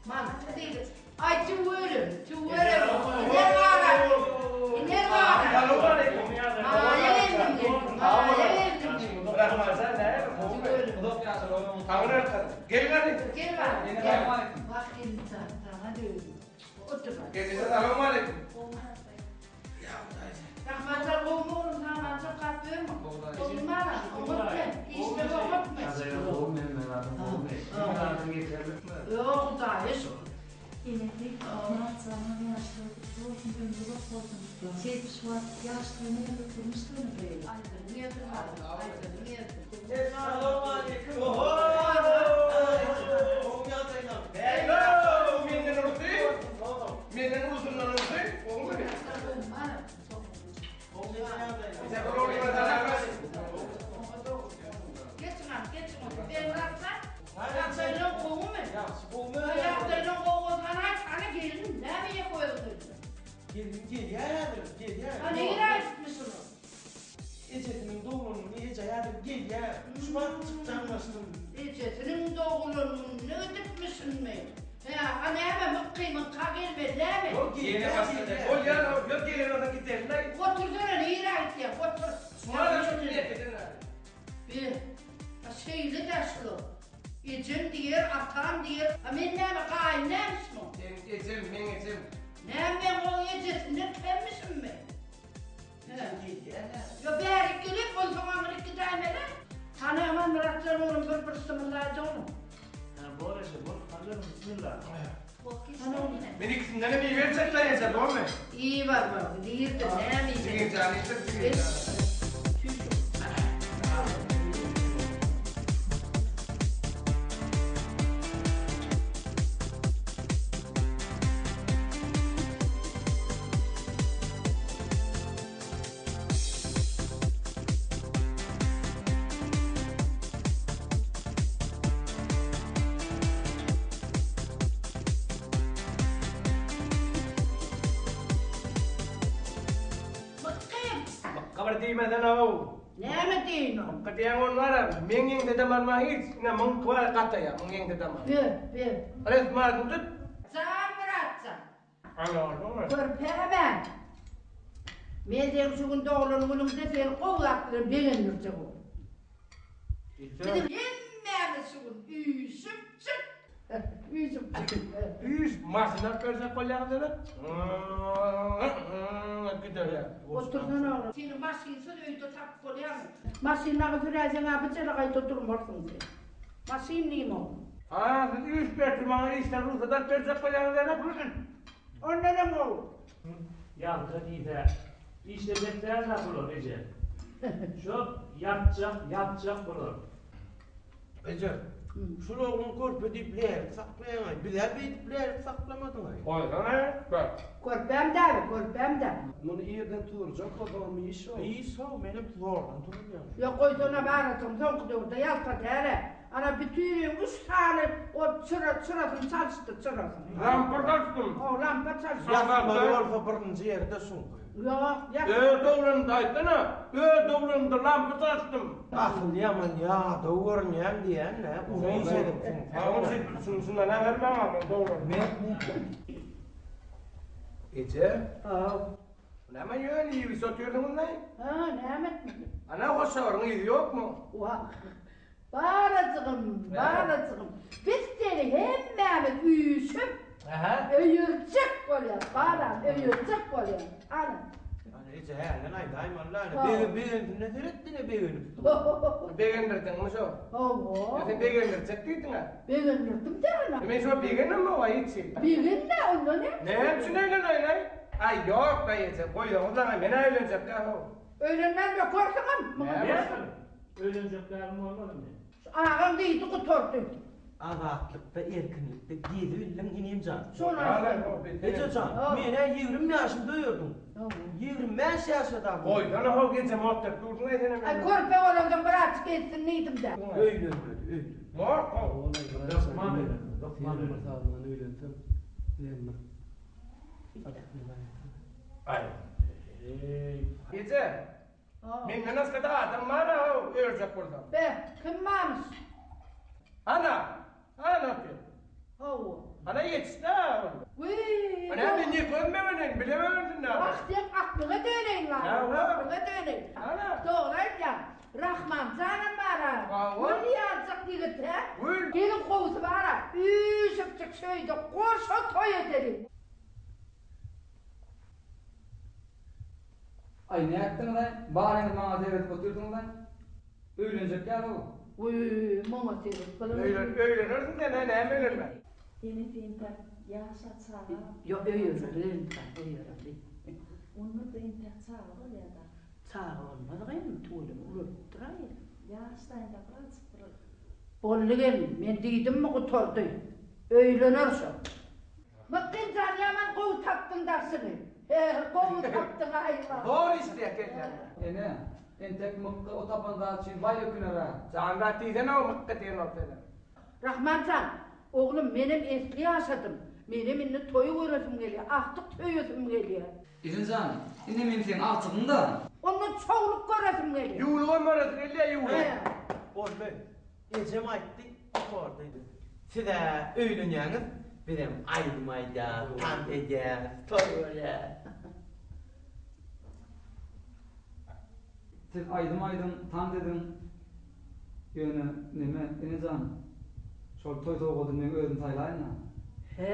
manty diýdiň. Aý tüwelem tüwelem iner bara iner bara. Maýa geldim geldim maýa geldim. Rahmanjan näme gowumy? Uzak ýaşa Gel gani. Gel bari. Wah gelinjan saňa döwdüm. Otur. Gelneje salowmaleýkim. Rahmanjan gowumy oglum samanjyk gap berme. bolsun, ömri uzak bolsun. Şeýdip şu wagt ýaş toýuna geldik, durmuş toýuna gireýin. Aýdymy geldi balam, aýdymy geldi. Essalawmaleýkim. Gowy ýagdaýlar. Menden ulusy? Menden ulusyndan ulusy? Gowumy? Geçiň al, geçiň otur. Begmyrat jan, ýagdaýlaň gowumy? Ýagşy, gowumy? Ýagdaýlaň gowy bolsa, hany aýt, hany gelin näme iýip goýuň öýde? Gelin gelýär häzir, gelýär. Hany nirä gitmiş olar? Ejesiniň doglan güni eje häzir gelýär. Şu wagt çykjaňlaşdym. Ejesiniň doglan gününe gidipmişinmi? Hä, a näme mykgymyňka gelmeli dämi? Ýok, gelýär, gelýär. Bolýar, ýok, gelen bolsa giderin-aý. Otursana, nirä gitýäň, otur. Şuňa-da şu bilet eden-ä. Be, a şeýle-dä şular. Ejem diýer, atam diýer. A men näme, gaýyn nämişim oň? Seň ejem, meň ejem. Näme men oň ejesinden kemmişimmi? Ýa bärik gelip, onsoň aňryk gidäýmeli. Hany Amanmyrat jan oglum bir bir symyllaýda oglum. Hä bor eje bor alýaryn bismilla. Men ikisinden hem iberjekler eje bormy? Iýip al bor nirde näme iýjek. Jigim jan iýjek jigim jan. Mykgym! Mykga bir diýmesene-ow! Näme diýeýin-ow? Mykga diýen ol bar-a, meň ýeňde damarym-a hiç, ine, muň tuwa gataýa, muň ýeňde damary. Ber, ber. Resmi adyny tut. Jan, Myratjan! Körpäm, men seň şu gün doglan günüňde seni gowy zat bilen begendirjek oglum. Biziň hemmämiz şu gün üýşüpjik, üýşüpjik. Üýş, maşyn alyp berjek bolýaňyz ene. Giderýär. Otursana oglum. Seni maşynsyz öýde tapyp bolýarmy? Maşyn dagy süräýseň-ä bir jelegaýda durmarsyň sen. Maşyn diýme oglum. Ha, siz üýşüp ertir maňa işden rugsat alyp berjek bolýaňyz ene. Ondanam gowy. Ýalta diýse, işlejek däl-dä bular, eje. Şo ýatjak, ýatjak bular. Eje, şul oglan körpe diýip lälik saklaýaň-aý. Biz-ä beýdip lälik saklamadyň-aý. Goýsana, gör. Körpäm däl, körpäm däl. Muny irden turjak bolsaňam iş-ow. Iş-ow, menem zordan turulýan. Ýok, goýsana barajygym, soňky döwürde ýalta däl-ä. Ana bütin öýüň üç sany ol çyra çyrasyny çalyşdy çyrasyny. Lampa çalyşdym. Ho lampa çalyşdy. Ýatmaly bolsa birinji ýerde şuňky. Ýok ýat. Öz doglanymda aýtsana. Öz doglanymda lampa çalyşdym. Asyl ýaman ýadaw görünýäň diýýän-dä uzyn iş edipsiň. Şonuň üçin şundan haber maňa men doglanym. Men Eje. Haw. Bu näme ýöne iýip-içip otyrsyňyz-laý? Hä, näme etmeli? Ana, hoşaryň yzy ýokmy? Wah, balajygym, balajygym, biz seni hemmämiz üýşüp, öýerjek bolýas, balam, öýerjek bolýas. Ana. Ana, eje, häzirden aýdaýmaly-la, ene, begensinine seret, ine, begenip dur. Begendirdiňmi şo? Hawa. Ýa sen begendirjek diýdiň-ä? Begendirdim-dä, ana. Men şo begenemok-a hiç hili. Begenme, onda näme? Näme üçin öýleneýin-aý? Aý, ýok-la eje, goýaňyz-laňaý, men-ä öýlenjek däl-ow. Öýlenmän bökersiňem, muňa Näme? Öýlenjek dälmi bolmady indi? Şu agaň diýdi gutardy. Azatlykda, erkinlikde gezibildiň inim jan. Şony aýtsaň. Eje jan, men-ä 20 ýaşymda öýerdiň. 25 ýaşa dagy. Goýsana how gije mort dep durduň-aý senem. Aý körpe bolansoň birazjyk gezsin diýdim-dä. Öýlenmeli, öýlen. Mort how. Hökman öýlen, hökman Senem bir öýlen. sazyndan öýlenseň, bizem bir Aý. Eje, Menden başga-da adam bar-a how, örjek bolsaň. Be, kim barmyş? Ana, ana otyr. Hawa. Ana ýetişdi-ä ol. Wiý. Ana men ne görmegenin, bilemegensin näme. Wah, seň aklyňa döneýin wah, aklyňa döneýin. Ana. Dogry aýdýaň. Rahman janam bar-a. Hawa. Gül ýaljak ýigit, hä? Gül. Geliň gowusy bar-a, üýşüpjik şöýde goşa toý edeliň. Aý nätdiňiz-aý, baryňyz maňa seredip otyrsyňyz-aý. Öýlenjek ýaly-ow. Wiý, maňa seredip bilemok. Öýlenersiň sen-ä, näme öýlenmän? Ene sen tap. Ýaşa çaga. Ýok öýereli entäk öýereli. Onda-da entäk çaga bolýada. Çaga bolmaz gyzym tüweleme ulalypdyr-aý. Ýaşda entäk birazjyk bir. Boldy gelin men diýdimmi gutardy. Öýlener şo. Mykgyn jan ýaman gowy tapdyň daşyny. He gowy tapdyň aýwa. Zor işleýär kelle. Ene, entek Mykgy o tapan zat üçin baý öküner-ä. Jan zat diýsene-ow Mykgy diýen bolsa ene. Rahman jan, oglum menem esli ýaşadym. Menem indi toý göresim gelýär, agtyk söýesim gelýär. Ene jan, indi men seň agtygyň-da. Onda çowluk göresim gelýär. Ýuwlugam göresi gelýär, ýuwluk. He. Boldy. Ejem aýtdy, gutardy. Siz-ä öýlenýäňiz, bizem aýdym aýdýas, tans edýäs, toý görýäs. Siz aýdym aýdyň, tans ediň. Ýöne, neme, ene jan, şol toý sowgadyny meň özüm saýlaýyn-a. Hä?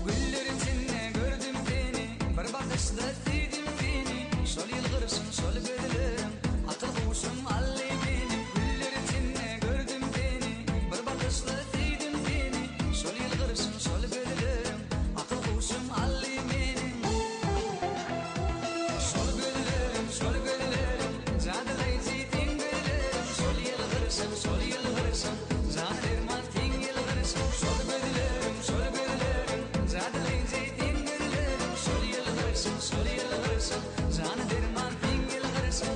Güller içinde gördüm seni, Bir bakyşda söýdüm seni, Şol ýylgyryşyň, şol gözleriň, Akyl huşum aldy meniň. Güller içinde gördüm seni, Bir bakyşda söýdüm seni, Şol ýylgyryşyň, şol gözleriň, Akyl huşum aldy meniň. Şol gözleriň, şol gözleriň, Jadylaýjy seň gözleriň, Şol ýylgyryşyň, şol ýylgyryşyň, Jana derman seň ýylgyryşyň. Şol gözleriň, şol gözleriň, Jadylaýjy seň gözleriň, Şol ýylgyryşyň, şol ýylgyryşyň, Jana derman seň ýylgyryşyň.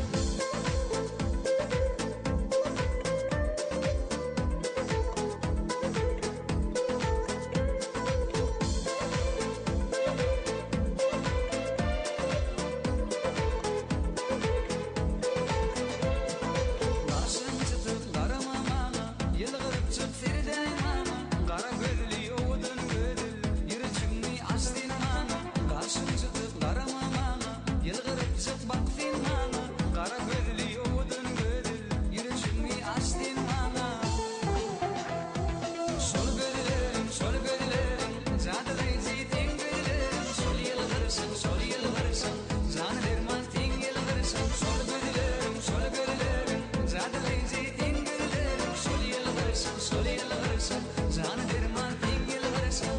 Gaşyň çytyk garama maňa, Ýylgyrypjyk seredäý maňa, Gara gözli owadan gözel, Ýürejigiňi aç sen maňa. Gaşyň çytyk garama maňa, Ýylgyrypjyk bak sen maňa, Gara gözli owadan gözel, Ýürejigiňi aç sen maňa. Şol gözleriň, şol gözleriň, Jadylaýjy seň gözleriň, Şol ýylgyryşyň, şol ýylgyryşyň, Jana derman seň ýylgyryşyň. Şol gözleriň, şol gözleriň, Jadylaýjy seň gözleriň, Şol ýylgyryşyň, şol ýylgyryşyň, Jana derman seň ýylgyryşyň.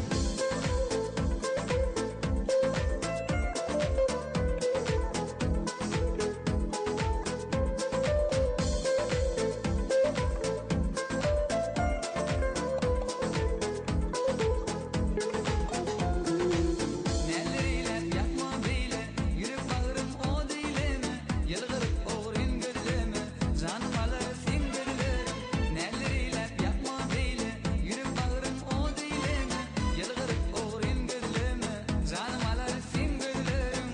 Näler eýläp ýatma beýle, Ýürek bagrym od eýleme, Ýylgyryp ogryn gözleme, Janym alar seň gözleriň. Näler eýläp ýatma beýle, Ýürek bagrym od eýleme, Ýylgyryp ogryn gözleme, Janym alar seň gözleriň.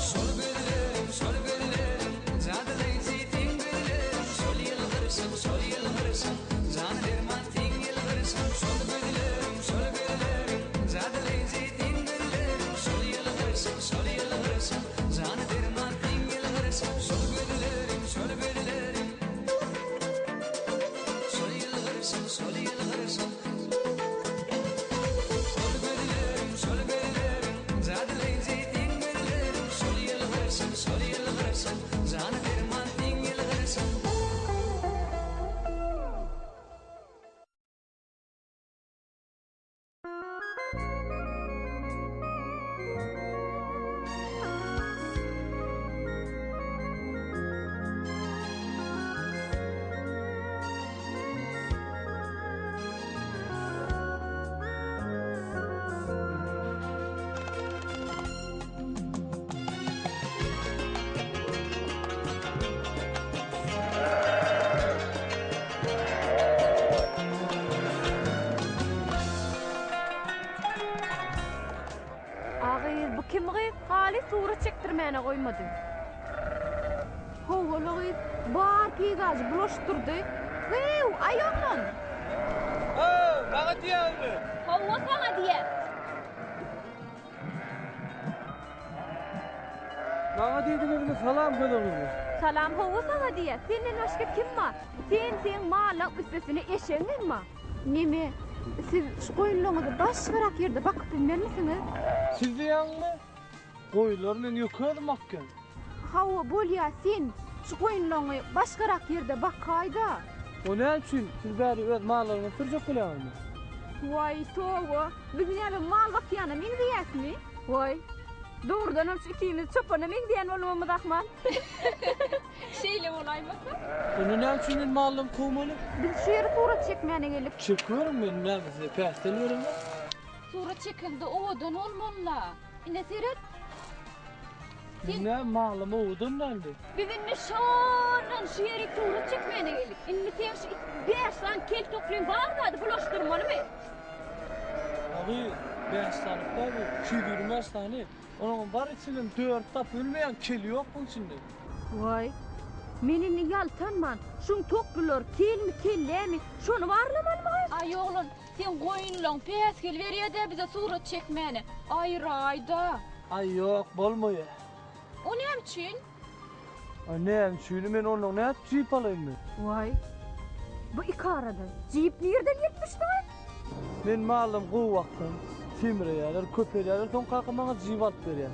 Şol gözleriň, şol gözleriň, Jadylaýjy seň gözleriň, Şol ýylgyryşyň, şol ýylgyryşyň, Jana derman seň ýylgyryşyň. Şol gözleriň, şol gözleriň, Jadylaýjy seň gözleriň, Şol ýylgyryşyň, şol ýylgyryşyň, Jana derman seň ýylgyryşyň. Şol gözleriň, şol gözleriň, Şol ýylgyryşyň, şol ýylgyryşyň. Şol gözleriň, şol gözleriň, Jadylaýjy seň gözleriň, Şol ýylgyryşyň, şol ýylgyryşyň, Jana derman seň ýylgyryşyň. A gyz bu kim gyz haly surat çekdirmäne goýmady. Howala gyz bar peýzažy bulaşdyrdy. Gyýw, aý oglan! How, maňa diýýäňmi? Hawa, saňa diýýän. Maňa diýdiňizmi, salam gözel gyzlar. Salam hawa saňa diýýä. Senden başga kim bar? Sen seň mallaň üstesine eşegiňem bar. Neme, siz şu goýunlaryňyzy başgarak ýerde bakyp bilmezmisiňiz? Siz diýýäňmi? Goýunlary men ýeke özüm bakýan. Hawa, bolýa, sen şu goýunlaryňy başgarak ýerde bakaý-da. O näme üçin? Siz bäri öz mallaryňyzy sürjek bolýaňyzmy? Waý, toba, biz näme mal bakýana meňzeýäsmi? Waý, dogrudanam şu ikimiz çopana meňzeýän bolmamyz ahmal. Şeýle bolaýmasa? Onda näme üçin men mallarymy kowmaly? Biz şu ýere surat çekmäne geldik. Çekiberiň men näme size päsgel beremok. Surat çekeňde owadan bolmaly-la. Ine seret. Sen näme mallym owadan däldi. Biz indi şondan şu ýere surat çekmäne geldik. Indi sen şu bäş sany kel toklyň bar zady bulaşdyrmalymy? Agy bäş sany däl bu, 225 sany. Onuň bar içinden dört tapyp bilmeýän keli ýok buň içinde. Waý, men indi ýaltanman, şuň toklulary kelmi, kellämi, şony barlamalymy? Aý oglan, Seň goýunlaň päsgel berýä-dä bize surat çekmäne. Aýraý-da. Aý ýok, bolmaýa. O näme üçin? Aý näme üçini, men ondan nädip jip alaýyn men? Waý, bu ikarada jip nirden gelip düşdi-aý? Men mallam gowy baksam, semreýärler, köpelýärler, soň kakam maňa jip alyp berýär.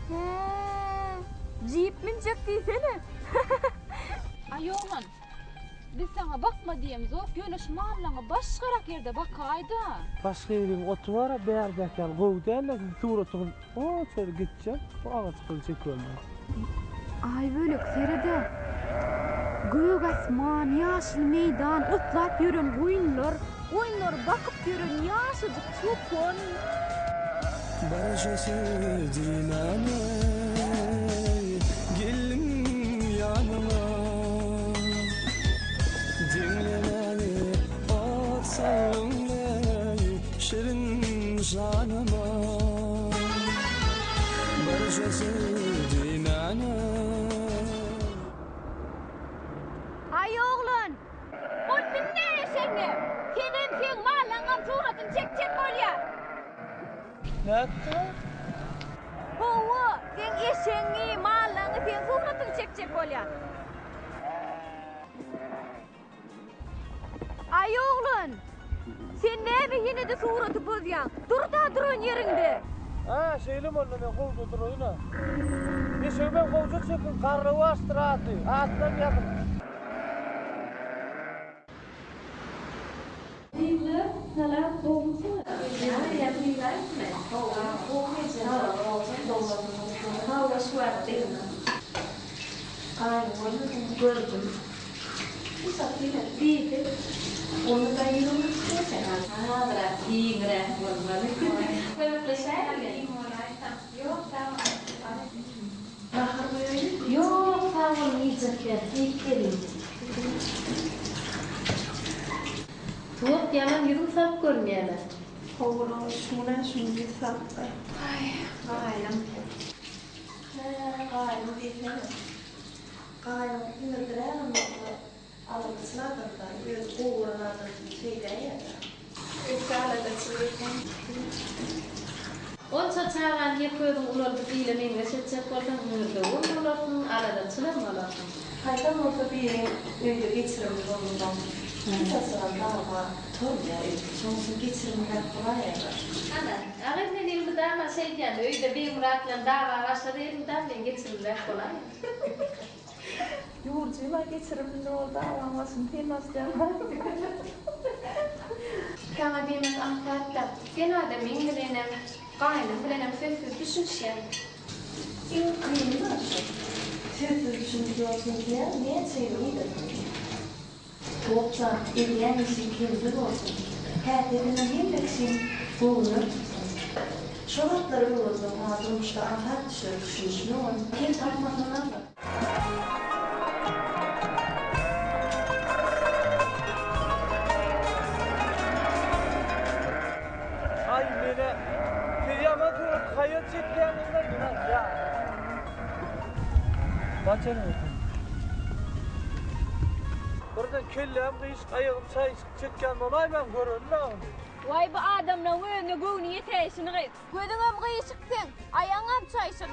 Hä, jip münjek diýsene. Aý oglan, Biz saňa bakma diýemzok, ýöne şu mallaňy başgarak ýerde bakaý-da. Başga ýeriň oty bar-a, bärdäki ýaly gowy däl-le, siziň suratyňyz o çöle gitjek, bu agaçlary çekibermeli. Aýbölek, sered-ä! Gök asman, ýaşyl meýdan, otlap ýören goýunlar, goýunlary bakyp ýören ýaşajyk çopan. Barja söz diýmän eý, geldim ýanyňa. Diňlemäni ot saldyň eý, şirin janyma. Barja söz diýmän eý. Aý oglan, Ol minne eşegiňe. Senem seň mallaňam suratyny çekjek bolýa. Nätdi? Hawa, seň eşegiňi, mallaňy seň suratyňy çekjek bolýa. Aý oglan, sen näme ýene-de suraty bozýaň? Dur-da duran ýeriňde. Hä, şeýlemi onda men gowja duraýyn-a. Eşegimem gowja çekiň, Garrybaşdyr ady, adynam ýazyň. Gyzlar salam gowmysyňyz? Hawa şu wagt degme. Gaýyn görmediňmi? Gördüm. Diýdi. Ony-da ýüregiň islese. Azrak giňräk bolmaly. Kömekleşäýeliň. Ýok sag bol. Nahar goýaýyn? Ýok sag boluň iýjekler. Iýip geliň. Tuwak ýaman ýüzüň salyp görünýäler. Howla şuňa şuň ýüz salypdyr. Aý, gaýnym. Hä, gaýnym diýsene. Gaýnym siňirdirägem bolsa, aladaçyl adam-da, özi gowy bolan adam şeýdäýýär-dä. Öte aladaçyl eken. Onça çagany ýeke özüň ulaldyp ile meňzeş etjek bolsaň hüňürdewügem bolarsyň, aladaçylam bolarsyň. Haýsam bolsa biri öýde geçirimli bolansoň, hiç haçanam dawa turmaýar öýde. Şonuň üçin geçirimliräk bolaýýarlar. Ana, agyz men elmydama şeýdýän, öýde Begmyrat bilen dawa başlady elmydam men geçirimliräk bolaýyn. Ýurjyma geçirimli bol dawaň başyny sen başlaýaň. Saňa diýmek aňsat-da, sen adamyň bilenem, gaýnyň bilenem sözsüz düşünişýäň. Iň kyny-da şu. Sözsüz düşünişýärsiň diýýän, näçe ýyl yzarlady. Toprak, edýän işiň kemsiz bolsun, häsiýetiňem hemme kişiň göwnüne tutsun. Şo zatlary öwrenseň saňa durmuşda aňsat düşer, düşünişmegem, kem tapmasaňam-da. Aý menä siz ýaman suraty haýal çekýäňizler menä ýa. Birden kelläm gyşyk, aýagym çaýyşyk çekýän bolaýmaň göreli-le ony. Waý bu adamlaň özüne göwni ýetäýşini gyz. Gözüňem gyşyk seň, aýagyňam çaýşyk.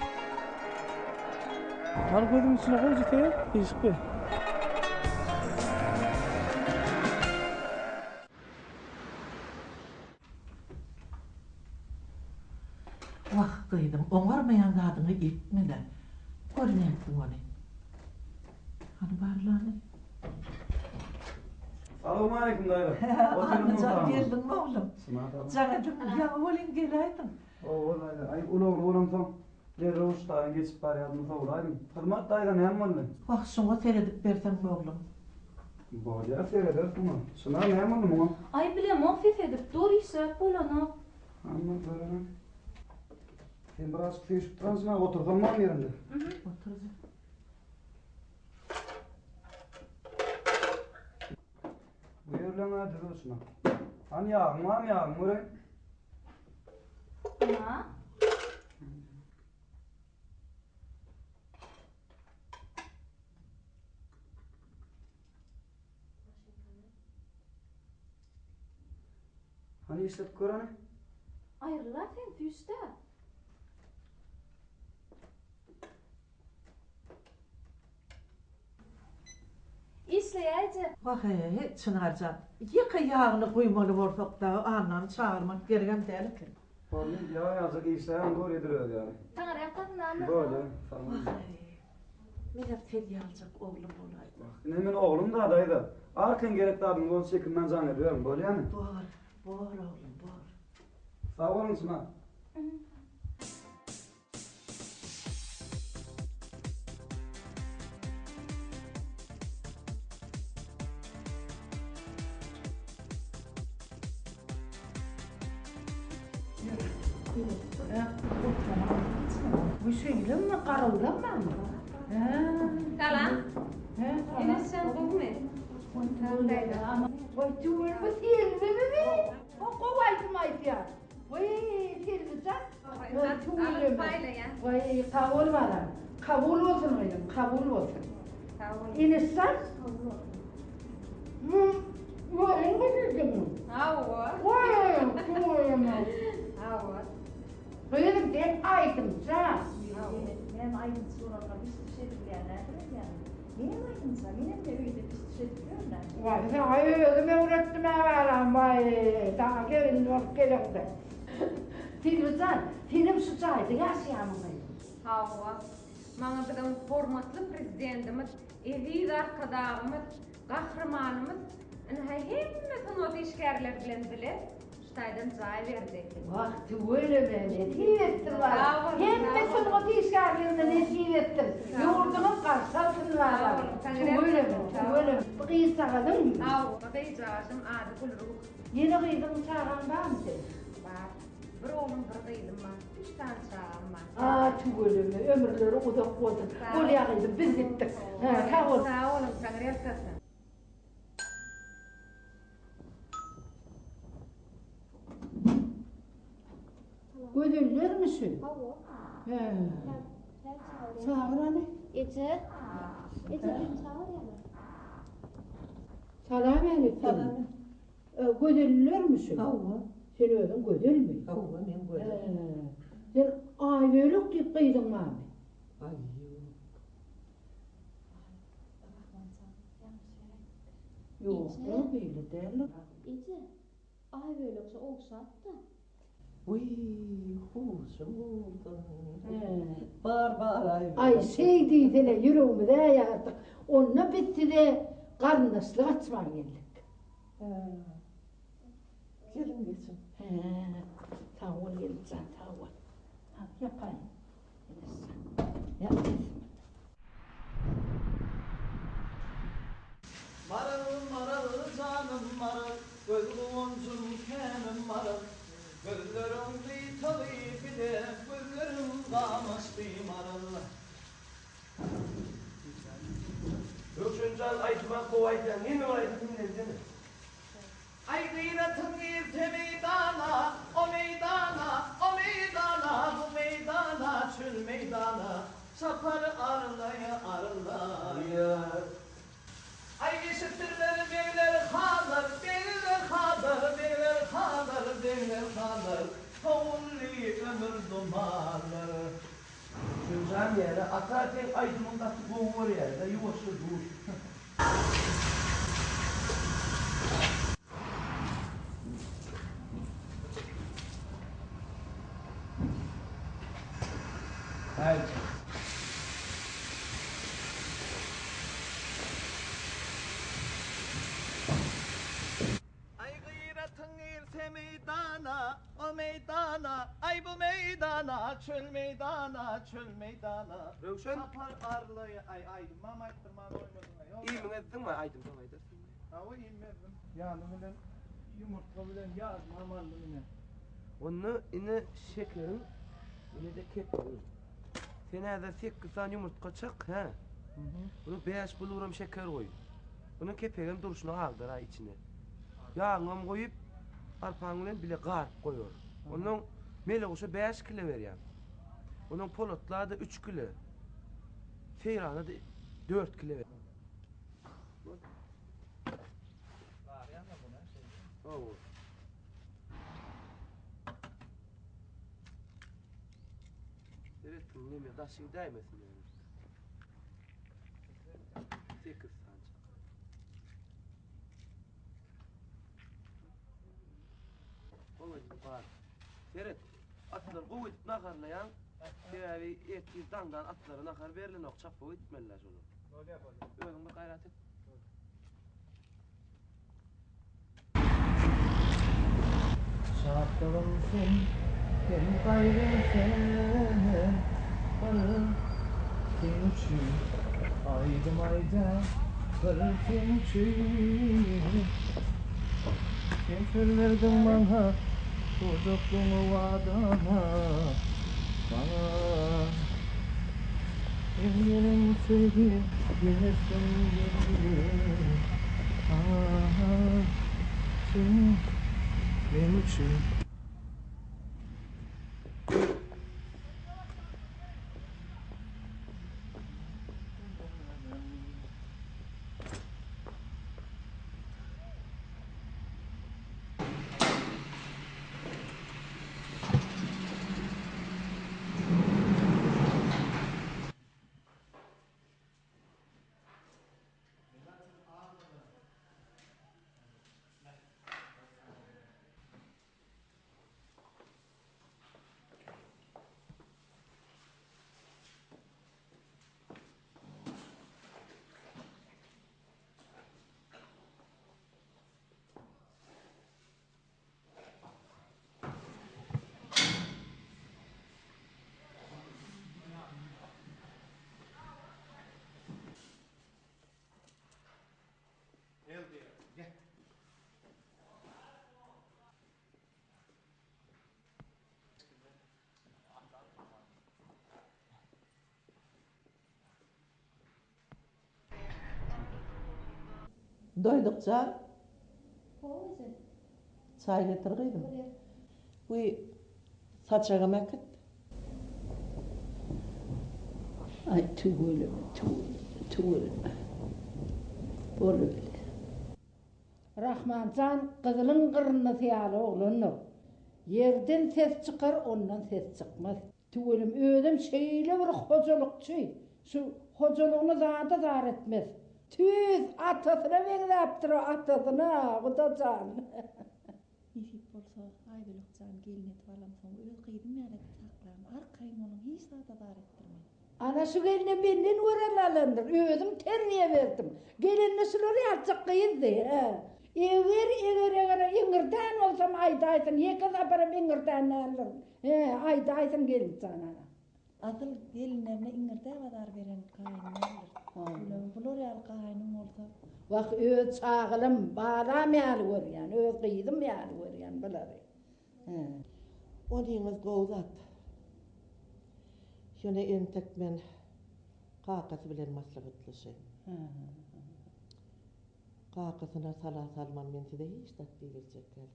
Hany gözüň içine gowja seret, Işik beg. Wah, gyzym, oňarmaýan zadyňy etme-dä. Gör nätdiň ony. Hany barlany. Salowmaleýkim daýza. Annajan geldiňmi oglum? Jaň edip ýaňy welin geläýdiň. Hawa daýza, aý ulagly bolamsoň derrew uçdaýyn geçip barýardym sowulaýdym. Hyzmat daýza näme boldy? Wah, şuňa seredip berseň oglum. Bolýar serederis muňa. Çynar näme boldy muňa? Aý bilemok ses edip dur işläp bolanok. Hany görelim. Sen birazjyk süýşüp duran Çynar otursaň barmy ýerinde? Otur. Bu ýerleň-ä düzüw şuna. Hany ýagyň barmy, ýagyňy göreýin. Ana. Hany işletip gör hany. Aýryl-a sen süýşde. Işleýäýje. Wah-eý, Çynarjan, ýeke ýagyny guýmaly bolsak dagy Annany çagyrmak geregem däl eken. Boldy, ýag ýaljak işläýen dur edil özi ýaly. Taňryýalkasyn Anna. Bolýa, sag bol. Wah-eý, menem sen ýaljak oglum bolaýdy. Wah, ine men oglum da daýza. Arkaýyn gerek zadyňyz bolsa çekinmän jaň ediberiň, bolýamy? Bor, bor oglum, bor. Sag boluň Çynar. Bu şeýlemi garawlanmamy? Salam. Eneşjan gowumy? Goý tüweleme Selbimi. O gowy aýdym aýdýar. Weý, Selbijan. Tüweleme. Weý, sag bol balam. Kabul bolsun gyzym, kabul bolsun. Sag bol. Eneşjan. Muň ýoluň gyzydymyň? Hawa. Weý, tüweleme. Hawa. Gyzym, sen aýdymça. Näme aýdymçy bolanlar biş-düş edilýär, nädip edýäňiz? Menem aýdymça, menem de öýde biş-düş edip ýörün-ä. Waý, saňa özüm öwretdim-ä balam, waý, saňa gelin bolup geleňde. Selbijan, senem şu jaýda ýaşaýarmyň gyzym? Hawa. Maňa biziň hormatly Prezidentimiz, eziz Arkadagymyz, Gahrymanymyz ynha hemme sungat işgärleri bilen bile şu taýdan jaý berdi. Wah, tüweleme, nesip etsin balam. Hemme sungat işgärlerine nesip etsin. Ýurduňyz garşy alsyn balam. Tüweleme, tüweleme. Bu gyzjagazyňmy? Hawa, bu gyzjagazym ady Gülruh. Ýene gyzyň, çagaň barmy seniň? Bar. Bir oglum, bir gyzym bar. Üç sany çagam bar. A, tüweleme, ömürleri uzak bolsun. Bolýa gyzym, biz gitdik. Hä, sag bol. Sag boluň, Taňryýalkasyn. Gözellermi şu? Hawa. Hä. Çagyr hany. Eje. Eje seni çagyrýarlar. Salam älik. Salam. Gözellermi şu? Hawa. Sen özüň gözelmi? Hawa, men gözel. Hä. Sen Aýbölek diýip gyzyň barmy? Aý, ýok. Ýok-la, beýle däldir. Eje, Aýbölek şu ogşapdy. Wiý, huşum bolsun. Bar, bar, Aýbölek. Aý, şeý diýsene, ýüregimiz-ä ýardyk. Onda biz size garyndaşlyk açmaga geldik. Hä. Geliň geçiň. Hä, sag bol gelin jan, sag bol. Hany, ýapaýyn. Maral, maral, janym maral, Göz guwanjym känim maral. Gözleriň gyýtaly bile, Gözleriň gamaşdy maral. Röwşen jan aýdyma gowy aýdýaň neme bar aýdym diňlensene. Aý gyratyň girse meýdana, o meýdana, o meýdana, bu meýdana, çöl meýdana, çapar arlaý, arlaý. Aý eşitdirler begler hanlar, begler hanlar, begler hanlar, begler hanlar, sowuldy ömür dumanlar. Röwşen diýýär-de, Ata seň aýdymyňy gaty gowy görýär-de, ýuwaşja dur. Aý gyratyň girse meýdana, o meýdana, aý bu meýdana, çöl meýdana, çöl meýdana. Röwşen. Sapar arlaýa, aý aýdymam aýtdyrman goýmadyň-a, ýok. Iýmiňi ezdiňmi, aýdym soň aýdarsyň. Hawa, iýmimi ezdim. Ýany bilen ýumurtga bilen ýazmam aldym ine. Onda ine şekeriň, ine-de kepegiň. Sen häzir sekiz sany ýumurtga çak, hä? Buna bäş bulguram şeker goý. Buna kepegem durşuna agdar-a içine. Ýagyňam goýup, arpaň bilen bile garyp goýar. Onnoň meleguşa bäş kile berýäň. Onnoň polatla-da üç kile. Seýrana-da dört kile berýäň. Garýan-da buna şeýle. Hawa. Seret, neme daşy gidäýmesin ýöne. Sekiz sany çak. Gowy edip gar. Seret, atlary gowy edip naharlaýaň. Sebäbi ertir daňdan atlara nahar berlenok, çapyp gitmeliler şolar. Bolýar, bolýar. Özüň bir gaýrat et. Şatlygym sen, hem gaýgym sen, Bir seň üçin aýdym aýdýan, bir seň üçin. Sen söz berdiň maňa, durjakdygyňa wadama, maňa. Sen meniň söýgim, ýeňersiň geldi. Ah, sen meň üçin. Doýduk jan. Gowy eje. Çaý getir gyzym. Bolýar. Wiý, saçagam äkit. Aý, tüweleme, tüweleme, tüweleme. Bolubilýär. Rahman jan gyzylyň gyrnysy ýaly oglandyr. Ýerden ses çykar, ondan ses çykmaz. Tüweleme, özem şeýle bir hojalykçy, şu hojalygyny zada zar etmez. Tüýs atasyna meňzäpdir o, atasyna, Guda jan. Nesip bolsa, Aýbölek jan gelin edip alamsoň, öz gyzym ýaly edip saklaryn. Arkaýyn boluň, hiç zada zar etdirmen. Ana şu gelne menden görel alandyr, özüm terbiýe berdim. Gelende şular ýalyjak gyzdy, hä. Eger, eger, eger iňirdän bolsam aýdaýsyn, ýeke saparam iňirdän däldirin. Hä, aýdaýsyn gelinjan ana. Asyl gelinlerine iňirdäp azar beren gaýyn däldir. Gülüm, bular ýaly gaýnyň bolsa. Wah, öz çagalym, balam ýaly görýän, öz gyzym ýaly görýän bulary. Hä. Onyňyz gowy zat. Ýöne entek men kakasy bilen maslahatlaşaýyn. Kakasyna sala salman men size hiç zat diýibiljek däl.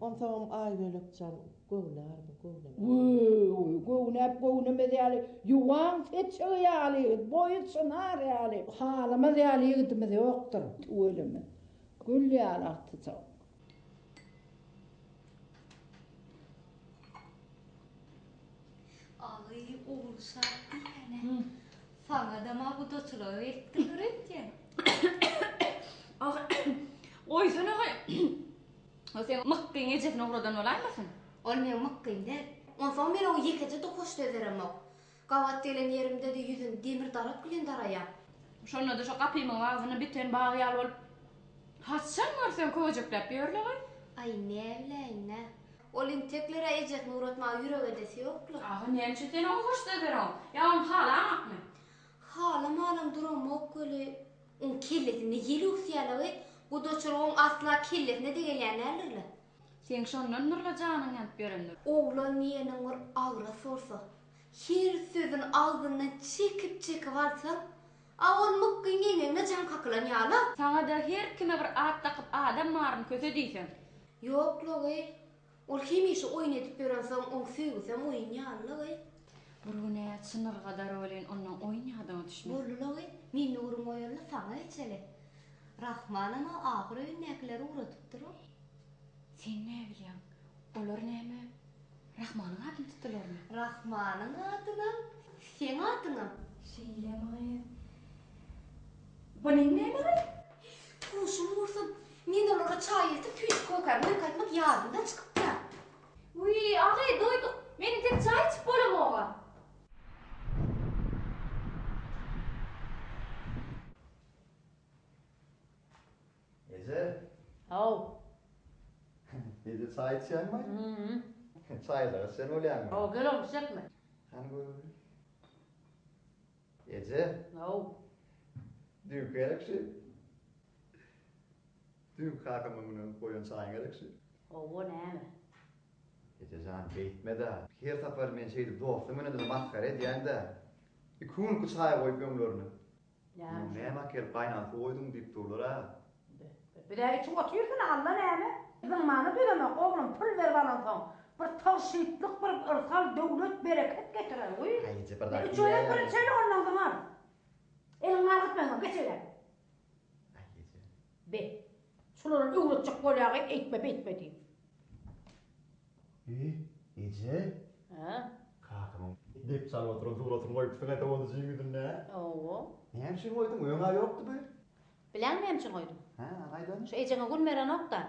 Onsoňam Aýbölek jan göwnärmi, göwnemezmi? Wü-ü, göwnäp göwnemez ýaly, ýuwan seçegi ýaly ýigit, boýy çynar ýaly, halamaz ýaly ýigidimiz ýokdur. Tüweleme. Gül ýaly agtyjak. Agy, Ogulşat diýýän-ä. Saňa-da-ma gudaçylyga gelipdirler öýtýän. Agy, goýsana agy. O seň Mykgyň ejesini ugradan bolaýmasyn? Ol meň Mykgym däl. Onsoň men oňa ýekeje-de hoş söz beremok. Gabat gelen ýerimde-de ýüzüni demir darak bilen daraýan. Şonda-da şo gapymyň agzynda biten bag ýaly bolup, haçan görseň köwejekläp ýörle-gaý. Aý, näbiläýin-dä. Ol intekler-ä ejesini ugratmaga ýürek edesi ýok-la. Agy, näme üçin sen oňa hoş söz bereňok? Ýa ony halaňakmy? Halamanam duramok weli, oň kellesinde ýel öwüsýär-le-gaý. Gudaçylygyň asla kellesine-de gelýän däldir-le. Seň şondandyr-la janyň ýanyp ýörendir. Oglan diýeniň bir agras bolsa, her sözüni agzyndan çekip-çekip alsaň, a ol mykgyň eňegine jaň kakylan ýaly-a. Saňa-da her kime bir at dakyp adam baryny köse diýseň. Ýok-la gyz, ol hemişe oýun edip ýörensoň oň söýgüsem oýun ýaly-la gyz. Bir gün-ä çynyrgadar welin ondan oýun ýadyňa düşmez. Boldy-la gyz, mende gürrüň goýaly-la saňa geçeli. Rahmanam-a ahyr öýündäkileri ugradypdyr-ow. Sen näbilýäň, olar näme Rahmanyň adyny tutdularmy? Rahmanyň adynam, seň adyňam. Şeýlemi gyz? Bu neň näme gyz? Huşumy gursun, men olara çaý eltip süýji kökäni öýke aýtmak ýadymdan çykypdyr-a. Wiý, agy, doýduk. Men entek çaý içip bolamog-a. Eje. Haw. Eje çaý içýäňmi? Hü. Çaýlyga içen bolýaňmy? Haw, gel oglum, çekme. Hany göreli. Eje. Haw. Düýnki gerek şu. Düýnki kakamyň öňüne goýan çaýyň gerek şu. Hawa, näme? Eje jan, beýtme-dä. Her sapar men şeýdip dostum bilen-de masgara edýän-dä. Iki günki çaý goýup öňlerine. Näme? Näme akelip gaýnan suw goýduň diýip durlar-a. Biz-ä içip otyrsyna, Alla näme? Zyňmana dözemok, oglum, pul berip alansoň, bir tygşytlyk, bir yrsal, döwlet, bereket getirer, wiý. Aý, eje, bir zat Üç gezek diýäýäň. bir içeli, ondan zyňar. Eliňi galgytma, geç eýläk. Aý, eje. Be, şulara öwretjek bolýagy, eýtme, beýtme diýip. Eý, eje. Hä? Kakamyň dep çalyp oturan suratyny goýupsyň-a sowadyjyň ýüzünde. Hawa. Näme üçin goýduň? Öň-ä ýokdy bu. Bileňmi näme üçin goýdum? Hä, hany aýdaýyn. Şu ejeňe gün berenok-da.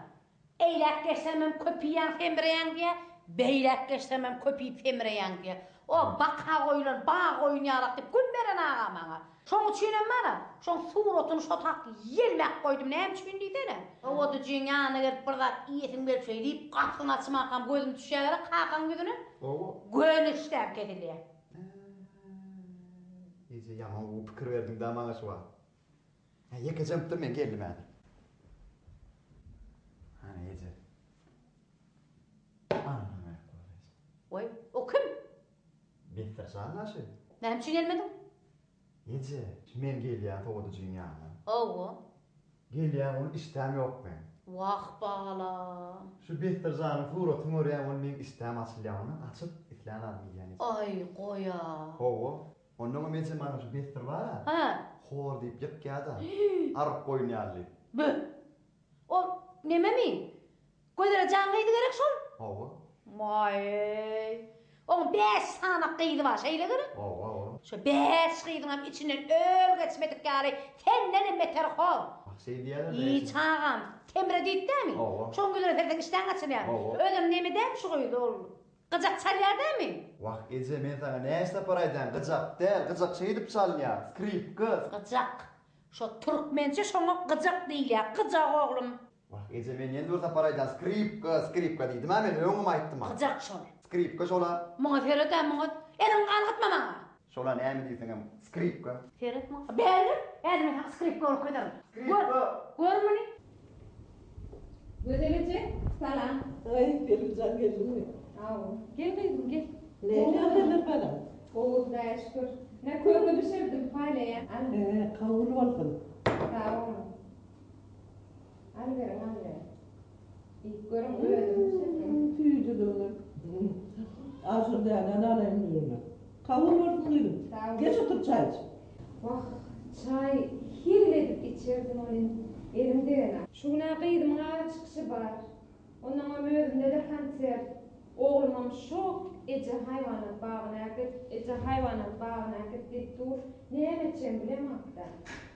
Eýläk geçsemem köp iýýäň, semreýäň diýýä, beýläk geçsemem köp iýip semreýäň diýýä. O baka goýlan bag goýun ýalak diýip gün beren aga maňa. Şoň üçinem mana, şoň suratyny şo tak ýelmäp goýdum, näme üçin diýsene. Sowadyjyň ýanyna gelip bir zat iýesiň gelip şeý diýip gapysyny açmakam gözüm düşýä gerek kakaň ýüzüne. Hawa. Göni işdäm kesilýä. Eje ýaman gowy pikir berdiň-dä maňa şu wagt. Hä, ýekejem dur men geldim häzir. Hany eje. Ana gerek bolar eje. Goý, o kim? Besdir jan daşy. Näme üçin gelmediň? Eje, men gelýän sowadyjyň ýanyna. Hawa. Gelýän ol işdäm ýok meň. Wah, balam. Şu Besdir janyň suratyny görýän ol meň işdäm açylýar. Ondan açyp islän zadymy iýýän eje. Aý, goý-a. Hawa. Onnoňam eje maňa şu Besdir bar-a. Hä. Hor diýip ýykýa-da. Aryk goýun ýaly diýip. Bü. Ol nememi? Gözele jan gyzy gerek şol? Hawa. Maý. Oň bäş sany gyzy bar, şeýle gerek? Hawa, hawa. Şo bäş gyzyňam içinden öl geçmedik ýaly sendenem beter hor. Wah, şeý diýýärler-dä Iý, eje. çagam, Semre diýip dämi? Hawa. Şoň ýüzüne serseň işdäň açylýar. Hawa. Özem neme dämi şu gyz ol? Gyjak çalýar dämi? Wah, eje, men saňa näçe sapar aýdýan, gyjak däl, gyjak şeýdip çalynýar, skripka. Gyjak. Şo türkmençe şoňa gyjak diýilýär, gyjak oglum. Wah, eje, men ýene bir sapar aýdýan, skripka, skripka diýdim-ä men, öňem aýtdym-a. Gyjak şol. Skripka şol-a. Muňa seret-ä, muňa. Eliňi galgytma maňa. Şol-a näme diýseňem, skripka. Seret muňa. Bäri, häzir men saňa skripka görkezerin. Skripka! Gör muny. Gözel eje, salam. Aý, Selimjan geldiňmi? Hawa. Gel gyzym, gel. Nähili ýagdaýlar balam? Gowy, Hudaýa şükür. Ine, köke bişirdim, paýlaýan. Al. He, kabul bolsun. Sag boluň. Alyberiň, alyberiň. Iýip görüň, özüm bişirdim. Süýjüligini. Aşyr dänäni alaýyn birine. Kabul bolsun gyzym. Sag bol. Geç otur çaý iç. Wah, çaý hezil edip içerdim welin, elim degenok. Şu gün-ä gyzymyň ara çykyşy bar. Onnoňam özümde-de konsert. Oglumam şok eje haýwanat bagyna äkit, eje haýwanat bagyna äkit diýip dur. Näme etjegimi bilemokda.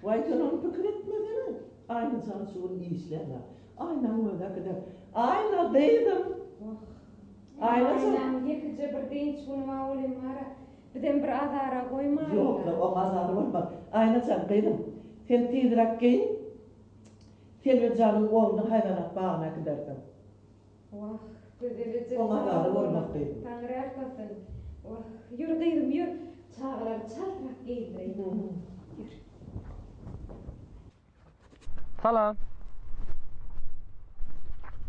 Waý sen ony pikir etmesene. Aýna jan şu gün işlänok. Aýnaň özi äkider. Aýna gyzym. Wah. Aýna jan. Aýnaň ýekeje bir dynç güni bar welin bara. Bizem bir azara goýmalyda. Ýok-la, oň azary bolmaz. Aýna jan gyzym, sen tizräk geýin. Selbi janyň ogluny haýwanat bagyna äkidersiň. Wah, Gözel eje Oň sag azary bol. bolmaz gyzym. Taňryýalkasyn. Wah, ýör gyzym, ýör. Çagalary çaltrak geýindireýin. Ýör. Salam.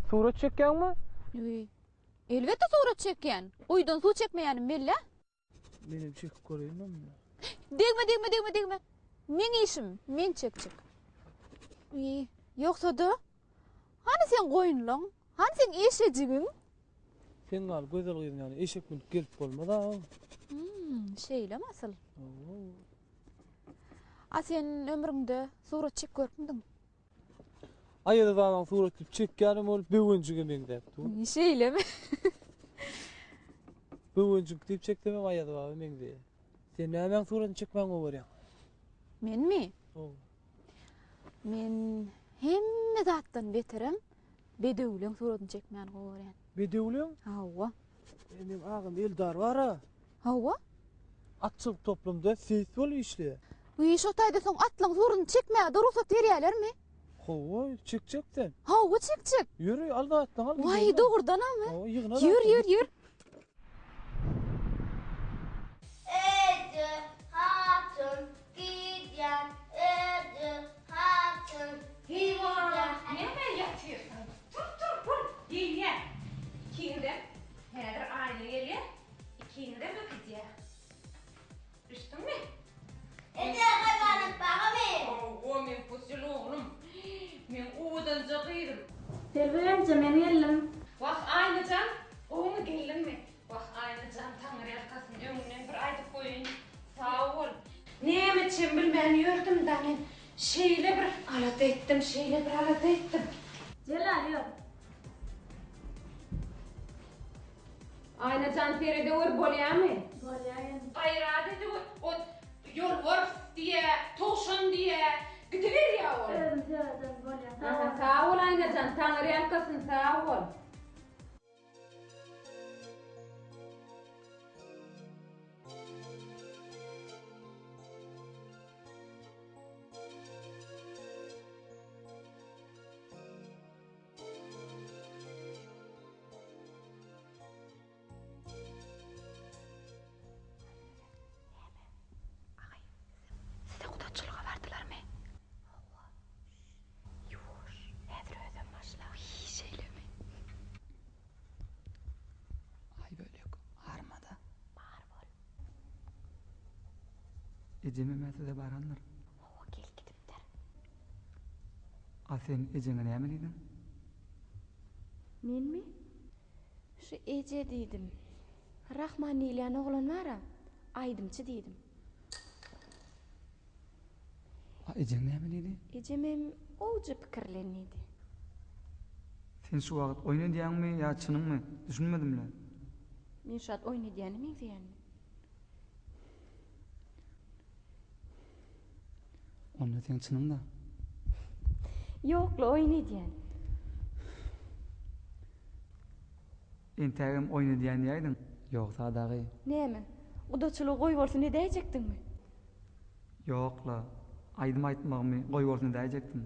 Surat çekýäňmi? Wiý. Elbetde surat çekýän. Guýudan suw çekmeýänim belli-ä. Menem çekip göreýinmi onda? Degme, degme, degme, degme. Meň işim, men çekjek. Wiý, ýogsa-da, hany seň goýunlaň? Hany seň eşejigiň? Seň ýaly gözel gyzyň ýanyna eşek münüp gelip bolmaz-a. Hmm, şeýlemi asyl? A sen ömrüňde surat çek görüpmidiň? Aýaz babaň suratyny çekýänem ol Böwenjige meňzäp dur. Şeýlemi? Böwenjik diýip çeksemem Aýaz baba meňzeýär. Sen nämäň suratyny çekmäň gowy görýäň? Menmi? Hawa. Men hemme zatdan beterem bedewleň suratyny çekmäni gowy görýän. Bedewleň? Hawa. E, meň agam Eldar bar-a. Hawa. Atçylyk toplumda seýis bolup işleýär. Wiý, şo taýda soň atlaň suratyny çekmäge-de rugsat berýälermi? Hawa, çekjek sen. Hawa, çekjek. Ýör, al zatlaňy al. Waý, dogrudanamy? Hawa, ýygna Ýör, ýör, ýör. Eje hatyn gidýän, eje hatyn Heýwan, näme ýatyrsyň? Tur, tur, bol, geýinýän. Ikiňizem häzir Aýna gelýär, ikiňizem äkidýär. Düşdüňmi? Eje haýwanat bagamy? Hawa, meň poçjal oglum. Meň owadanja gyzym. Selbi enje, men geldim. Wah, Aýna jan, gowumy, geldiňmi? Wah, Aýna jan, Taňryýalkasyn, öňünden bir aýdyp goýaýyn. Sag bol. Näme etjegimi bilmän ýördüm-dä men. Şeýle bir alada etdim, şeýle bir alada etdim. Jelal ýör. Aýna jan seredewür bolýamy? Bolýa ýene. Gaýrat ediwür, o ýolbars diýä, towşan diýä, gidiberýä ol. Özüm serederin bolýa. Sag Aha bol. sag bol Aýna jan, Taňryýalkasyn sag bol. Size gudaçylyga bardylarmy? Hawa. Ýuwaş, häzir özem başlar. Wiý, şeýlemi? Aýbölek, armada. Bar bol. Ejemem-ä size barandyr. Hawa, gelip gidipdir. A sen ejeňe näme diýdiň? Menmi? Şu eje diýdim. Rahman diýilýän oglan bar-a, aýdymçy diýdim. A ejeň näme diýdi? Ejemem gowja pikirlen diýdi. Sen şu wagt oýun edýäňmi ýa çynyňmy? Düşünmedim-le. Men şu wagt oýun edýäne meňzeýänmi? Onda seň çynyň-da. Ýok-la, oýun edýän. Entägem oýun edýän diýäýdiň. Ýogsa dagy. Näme, gudaçylygy goýbolsun edäýjekdiňmi? Ýok-la, aýdym aýtmagymy goýbolsun edäýjekdim.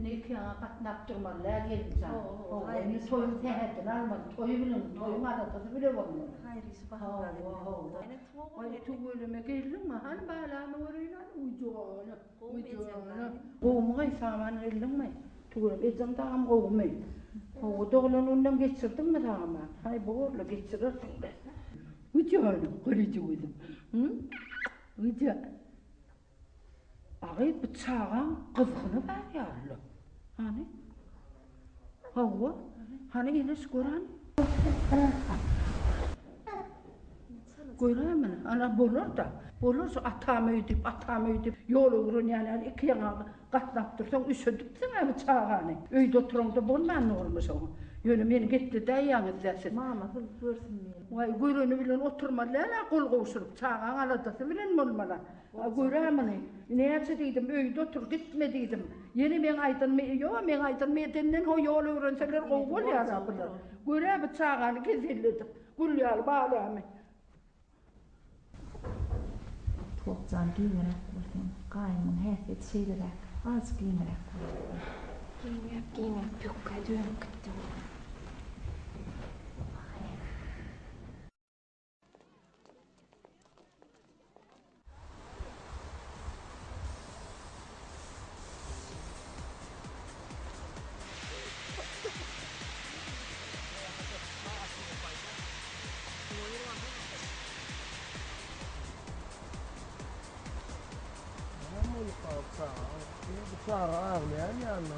Indi ikiňe gatnap durmaly däl gelin jan. Hawa, indi toýuň sähedini almaly, toýy bilen, toýuň aladasy bile bolmaly. Haýyr işi bahalar Hawa, hawa. Waý, tüweleme geldiňmi? Hany balamy göreýin hany, uý jana, uý jana. Gowumy gaý, saman geldiňmi? Tüweleme, ejeň dagam gowumy? Hawa, doglan gününem geçirdiňmi saman? Haý, borla, geçirersiň-dä. Uý jana, gylyjy gyzym. Uý jana. Agy bu çagaň gyzgyny bar ýaly-la. Hany? Hawa. Hany Eneş gör hany. Göräý muny. Ana bolar-da. Bolar şu atam öýi diýip, atam öýi diýip ýol öwrenýän ýaly ikiýaňa gatnap dursaň üşedipsiň-ä bu çagany. Öýde oturaňda bolman durmuş oňa. Ýöne meni gepledäýýäňiz-dä siz. Mamasy görsün meni. Waý, göreni bilen oturmaly däl-ä gol gowşuryp. Çagaň aladasy bilen bolmaly. A gör-ä muny. Näçe diýdim, öýde otur, gitme diýdim. Ýene meň aýdanymy, ýo, meň aýdanymy edenden ho ýol öwrenseler gowy bolýar-a bular. Gör-ä bu çagany keselledip, gül ýaly balamy. Tokjan giňiräk bol sen. Gaýnymyň häsiýeti şeýleräk. Azajyk giňiräk bol. Giňäp giňäp pökgä dönüp gitdi bu. Bu çaga aglaýan ýaly.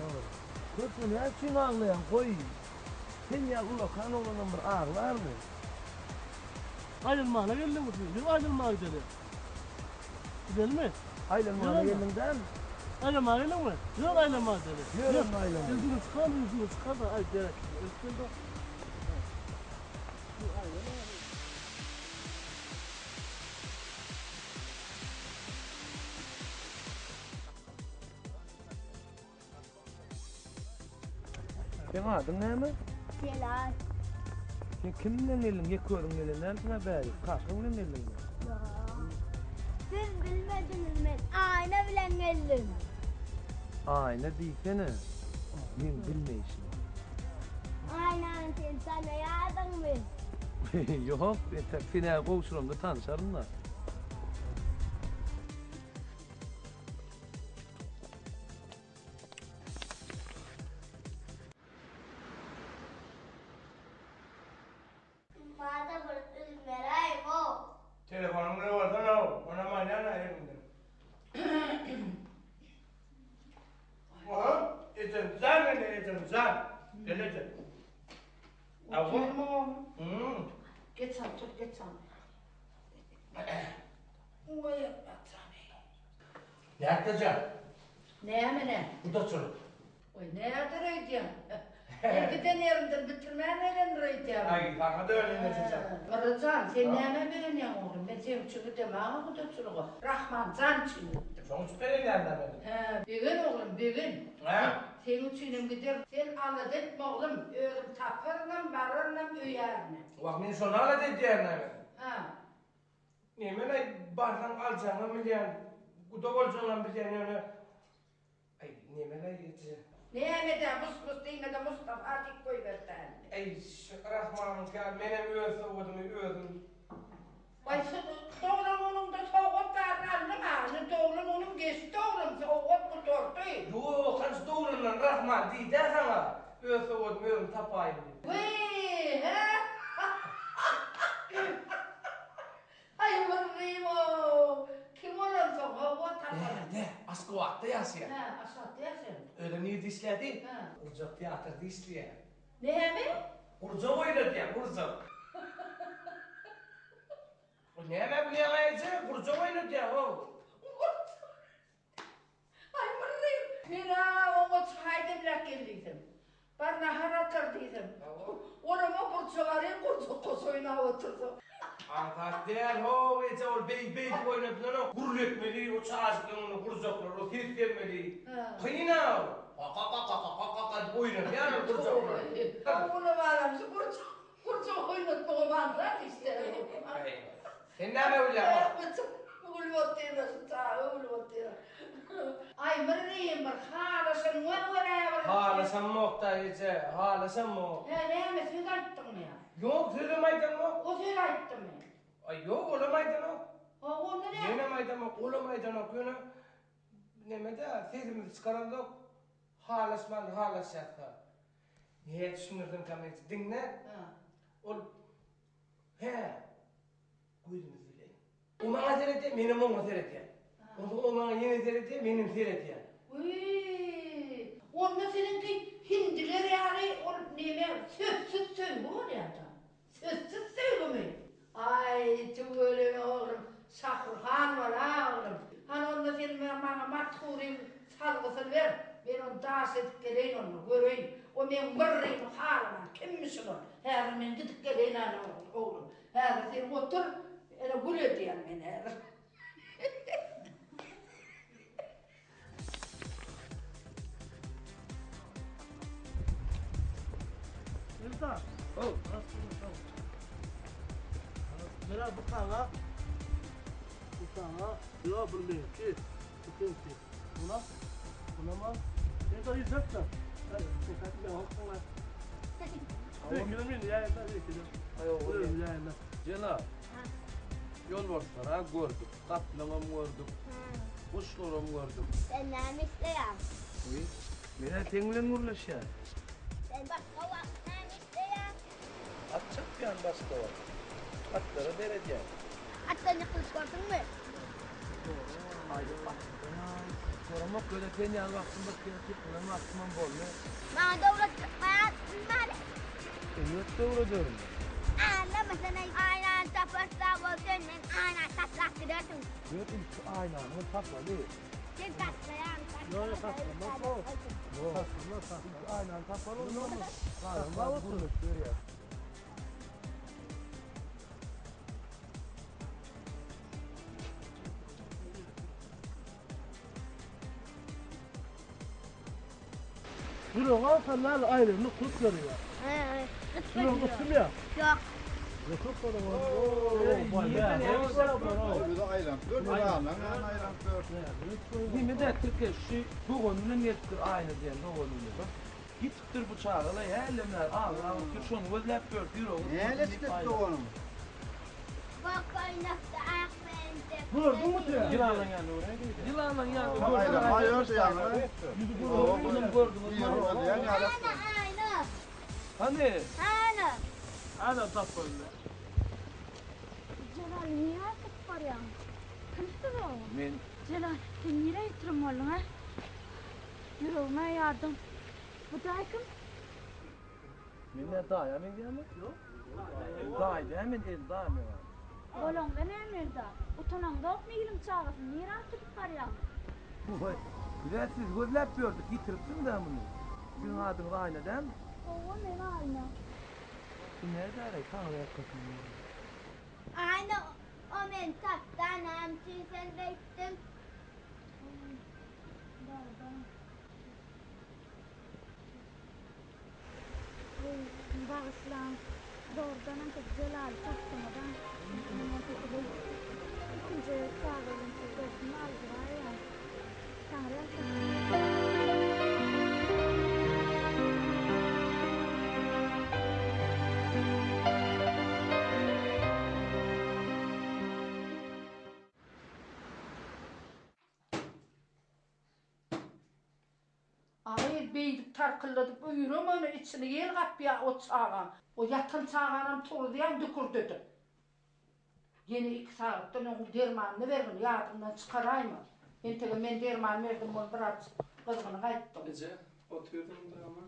Körpe näme üçin aglaýaň goý. Sen ýaly ullakan oglanam bir aglarmy? Aýlanmana geldiňmi siz? Ýör aýlanmaga gideli. Gidelimi? Aýlanmana geldiň dälmi? Aýlanmaga geldiňmi? Ýör aýlanmaga gideli. Ýör onda aýlanmaga. Ýüzüňi çykar, ýüzüňi çykar-da, aý derek. Elip gel-de. Seň adyň näme? Jelal. Sen kim bilen geldiň? Ýeke özüň gelen dälsiň-ä bäri. Kakaň bilen geldiňmi? Ýok. Siz bilmediňiz men Aýna bilen geldim. Aýna diýsene. Meň bilmeýşim. Aýnany sen tanaýardyňmy? Ýok, entek sen-ä gowşuramda tanyşaryn-da. Bada bir üzmeräý-how. Telefonyň bilen bolsana-ow, onam alýan-a eliňden. Oho, ejem jan ene, ejem jan. Gel eje. Otyrmy oglum? Geç al, tur, geç al. Oý, Alla Nätdi-jan? Näme nä? Gudaçylyk. Oý, näder öýdýäň? Men giden ýerimden bitirmän gelendir öýdýäň. Aý, saňa-da öyle enejejan. Myrryjan, sen nämä begenýäň oglum? Men seň üçin gidemag-a gudaçylyga. Rahman jan üçin gitdim. Şoň üçin begenýän-dä men. Hä, begen oglum, begen. Hä? Seň üçinem giderin. Sen alada etme oglum, özüm taparynam, bararynam, öýärinem. Wah, men şony alada edýärin-ä men. Hä. Nemeläý, barsaň aljagyňam bilýän, guda boljagyňam bilýän, ýöne Aý, nemeläý eje. Näme-dä, mus-mus diýme-de Mustafa diýip goýber-dä indi. Aý, şu Rahmanyňky ýaly menem öz sowgadymy özüm. Waý, doglan günüňde sowgat baryny aldyň-a, indi doglan günüň geçdi oglum, sowgat gutardy. Ýok, hany şu doglandan Rahman diýd-ä saňa, öz sowgadymy özüm tapaýyn diýip. Wiý, hä? Aý Myrrymow, kim bolansoň hawa taparyn. Bärde, Aşgabatda ýaşaýar. Hä, Aşgabatda ýaşaýar. Özem nirde işleýärdi? Gurjak teatrda işleýär. Näme? Gurjak oýnadýar, gurjak. Bu nämä gülýäň eje? Gurjak oýnadýar, how. Gurjak. Aý Myrry, men-ä oňa çaý demläp gel diýsem, bar nahar atar diýsem, olam-a burça barýar, gurjak goşa oýnap otursa. Aňsat däl how eje, ol beý-beýdip oýnadylanok, gürletmeli, o çaşyk öňünde gurjaklar, o ses bermeli. Kyn-a ol. Ka-ka-ka-ka-ka-ka-ka diýip oýnadýar ol gurjaklar. Haw, balam, şu gurjak, gurjak oýnatmagam aňsat iş däl. Sen näme bilýäň? Gülüp otyrlar, şu çaga gülüp otyr. Aý Myrrym bir halaşanyňa görä bir. Halaşamok-da eje, halaşamok. Hä näme söz aýtdyňmy ýa? Ýok sözem aýdamok. O söz aýtdymy? Aý ýok olam aýdanok. Ha onda näme? Menem aýdamok, olam aýdanok ýöne neme-dä sesimizi çykaramzok. Halaşman halaşýas-da. Näme düşündirsemkäm eje diňle. Ol hä gözümiz bilen. O maňa seredýär, menem oňa seredýän. Onsoň o maňa ýene seredýär, menem seredýän. Wiý, onda siziňki hindiler ýaly ol neme sözsüz söýgi bolýar-da. Sözsüz söýgümi? Aý, tüweleme oglum, Şahruhan bol-a oglum. Hany onda sen maňa Mathuryň salgysyny ber, men ony daş edip geleýin onda, göreýin. O meň Myrrymy halaman kimmişin ol? Häzir men gidip geleýin hany oglum. Häzir sen otur, ene gül edýän men häzir. Eldar. How, Mera bu saňa. Bu saňa. Ýok, bu meňki. Bu seňki. Buna. Buna ma. Eldar ýüzek de. Jenap, ýolbarslar-a gördük, gaplaňam gördük, guşlaram gördük. Sen näme isleýäň? Wiý, men-ä seň bilen gürleşýän. Sen başga wagt näme isleýäň? At çapýan başga wagt. Atlara seredýän. Atdan ýykylyp gördüňmi? Soramok ýöne sen ýaly wagtym bir kere çykylan wagtymam boldy. Maňa döwlet çykmaýar bilmeli. Elbetde öwrederin. Aýnama sen aýnany taparsa bol sen men aýnany taşlap gidersiň. Ýör ilki aýnany tapaly. Sen taşlaýaň. Ýok ýok taşlamaz o. Taşlamaz taşlamaz. Aýnany tapaly ondan soň. Gürleşip berýär. Ýüregi alsa näme aýryny köp berýär. Ýüregi gysylýar. Ýok. Köp bolan. Nime-de tirkeş şu dogany bilen gelipdir Aýna diýen dogany bilen. Ýitipdir bu çagalaý hälem bäri aglap otyr şony gözläp ýördi ýüregi Näle çykyp doganyň? Gök köýnekde ak penjekde. Gördüňmi sen? Ýylanyň ýanyna göräýdi. Ýylanyň ýanyna gördüňizmi? Hana aýna. Hany? Hana. Hana tapyldy. Jelal nirä äkidip barýaň? Kim siz o? Men. Jelal sen nirä ýitirim bolduň a? Ýüregime ýardyň. Bu daýy kim? Men nä daýa meňzeýänmi? Ýok. Daýy däl men Eldar meň adym. Bolaňda näme Eldar? Utanaňzokmy iliň çagasyny nirä äkidip barýaň? Goý. Biz-ä sizi gözläp ýördük, ýitiripsiňiz-ä muny. Siziň adyňyz Aýna dälmi? Hawa, men Aýna. Bu nädäreý, taňry ýalkasyn diýýän. Aýna, o meni tapdy-a, näme üçin sen beýtdiň? Bagyşlaň, dogrudanam siz Jelaly tapdyňyz-a. Ikinji gezek çaga bilen siz dostum aljyraýýan. Taňry ýalkasyn. Agyz beýdip tarkyldadyp üýremene içini ýel gapýa o çagaň. O ýatan çaganam turuzýaň dükürdedip. Ýene iki sagatdan öň dermanyny bergin ýadyňdan çykaraýma. Entegem men derman berdim ol biraz gyzgyny gaýtdy. Eje, otyrdyň dama.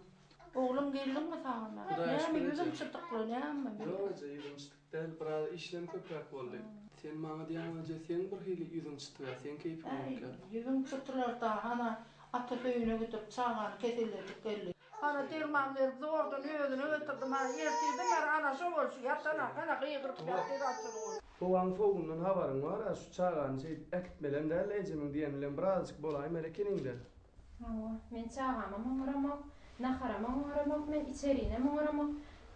Oglum geldiňmi sagyndan? Hudaýa Näme şükür eje. ýüzüň çytykly näme? Ýok eje ýüzüm çytyk däl biraz işlem köpräk boldy. Sen maňa diýýäň eje seň bir hili ýüzüň çytyga seň keýpiň Äý, ýokýa. ýüzüň çytylarda hana atasy öýüne gidip çagany keselledip geldi. Hana derman berip zordan özüne getirdim hana ertirden bäri ana şo bolşy ýatana hana gygyryp ýatyr açylyp ol. Howaň sowugyndan habaryň bar-a şu çagany şeýdip äkitmelem däl-le ejemiň diýeni bilen birazajyk bolaýmaly ekeniň-dä. Hawa, men çagamam oňaramok, naharam oňaramok, men içerinem oňaramok.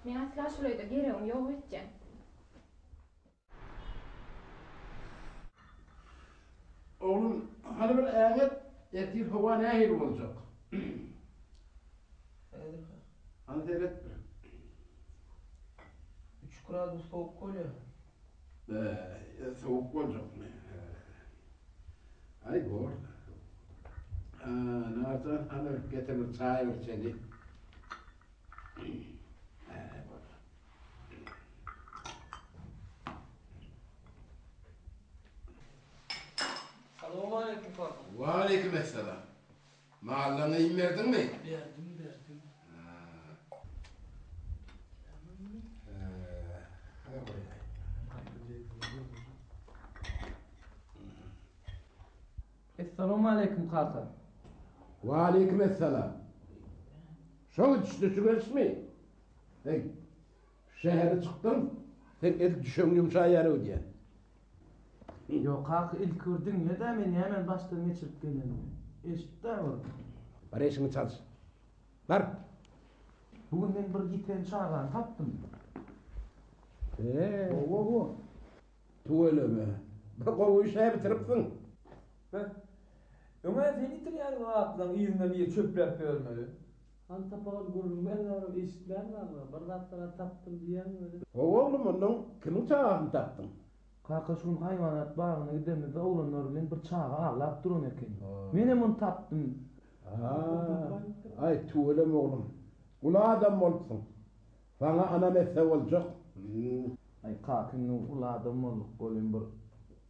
Meň asla şul öýde geregim ýok öýtýän. Oglum, hany bir äňet. Ertir howa nähili boljak? Häzir kaka. Hany seret bir. Üç gradus sowuk bolýar. Bäý, sowuk boljakmy? Aý, bor. Narjan, hany getir bir çaý bir içeli. Salowmaleýkim kaka. Waleýkim essalam. Mallaňa iým berdiňmi? Berdim, berdim. Essalawmaleýkim kaka. Waleýkim essalam. Şo gidişde şu gelişmi? Heý, şähere çykdyň, sen edil düşegiň ýumşaýar öýdýän. Ýok kaka ilki bir diňle-dä men nämäni başdan geçirip gelenimi. Eşit-dä bir. Bar eşigiňi çalyş. Bar. Bu gün men bir ýiten çagany tapdym. He. Hawa. Tüweleme. Bir gowy iş-ä bitiripsiň. Beh. Öň-ä sen ýitirýädiň zatlaň yzynda biri çöpläp ýörmeli. Hany tapagan gürrüň ber garam eşitmän galma bir zatlara tapdym diýýäň weli. Hawa oglum onnoň kimiň çagasyny tapdyň? Kaka şu gün haýwanat bagyna gidemizde oglanlar bilen bir çaga aglap duran eken. Menem ony tapdym. Aý tüweleme oglum. Uly adam bolupsyň. Saňa anam etse boljak. Aý kaka indi uly adam bolduk welin bir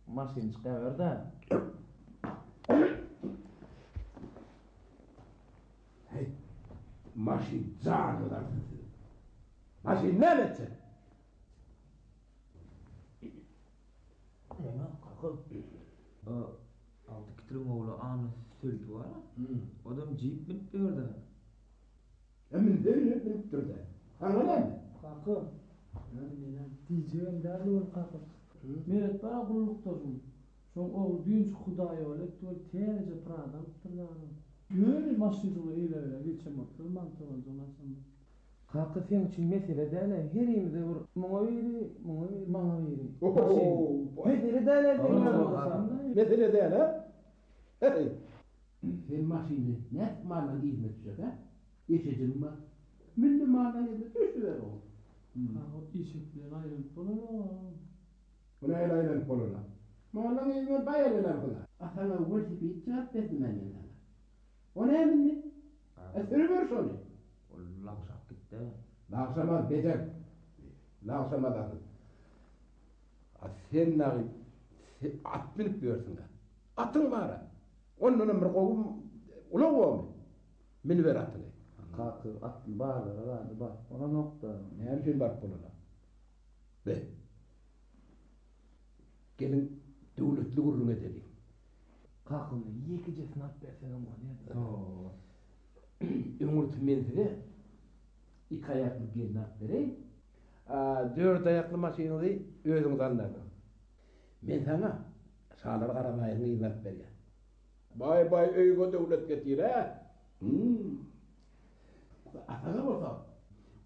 maşyn çykaber-dä. Heý, maşyn janyňyzy alsyn siziň. Maşyn näme etjek? Näme kaka? O Alty kitiriň ogly Anna Sölpi bar-a. Odam jip münüp ýör-dä. E münse münüp münüpdir-dä. Saňa näme? Kaka, ýöne men-ä diýjegem däldi ony kaka. Meret bar-a gullukdaşyň. Şoň ogly düýnjik hudaýýoly etdi weli täzeje Prada alypdyr dagam. Ýöne maşynjygyna eýle-beýle geçen bolupdyr, mantowanjygyny açanda. Kaka seň üçin mesele däl-ä, herimize bir muňa biri, muňa biri, maňa biri. Maşyn. Mesele däl-ä seň ýanyňda. Mesele däl-ä? Heý. Sen maşyny nädip mallaň yzyna düşjek, hä? Eşejigiň bar. Mün-de mallaň yzyna düşüber oglum. Kaka eşek bilen aýlanyp bolanok-a. Bu nähili aýlanyp bolanok? Mallaň yzyndan baý aýlanarsyň-a. A saňa welosiped çykaryp berdim-ä men saňa. O näme indi? A sürüber şony. Ol lagşap gitdi-ä. Lagşamaz, bejer. Lagşamaz asyl. A sen dagy at münüp ýörsüň-ä. Atyň bar-a. Ondanam bir gowy ulag bormy? Münüber atyňy. Kaka, atly bazara zady baryp bolanok-da. Näme üçin baryp bolanok? Be. Geliň, döwletli gürrüň edeliň. Kaka, onda ýekejesini alyp berseňem bolýar-da. Öňürti men size iki aýakly gelin alyp bereýin. Dört aýakly maşynyňyzy özüňiz alnarsyňyz. Men saňa Şalar Garabaýyň gyzyny alyp berýän. Baý-baý öýüňe döwlet getir-ä. Hum. Ataňa bolsa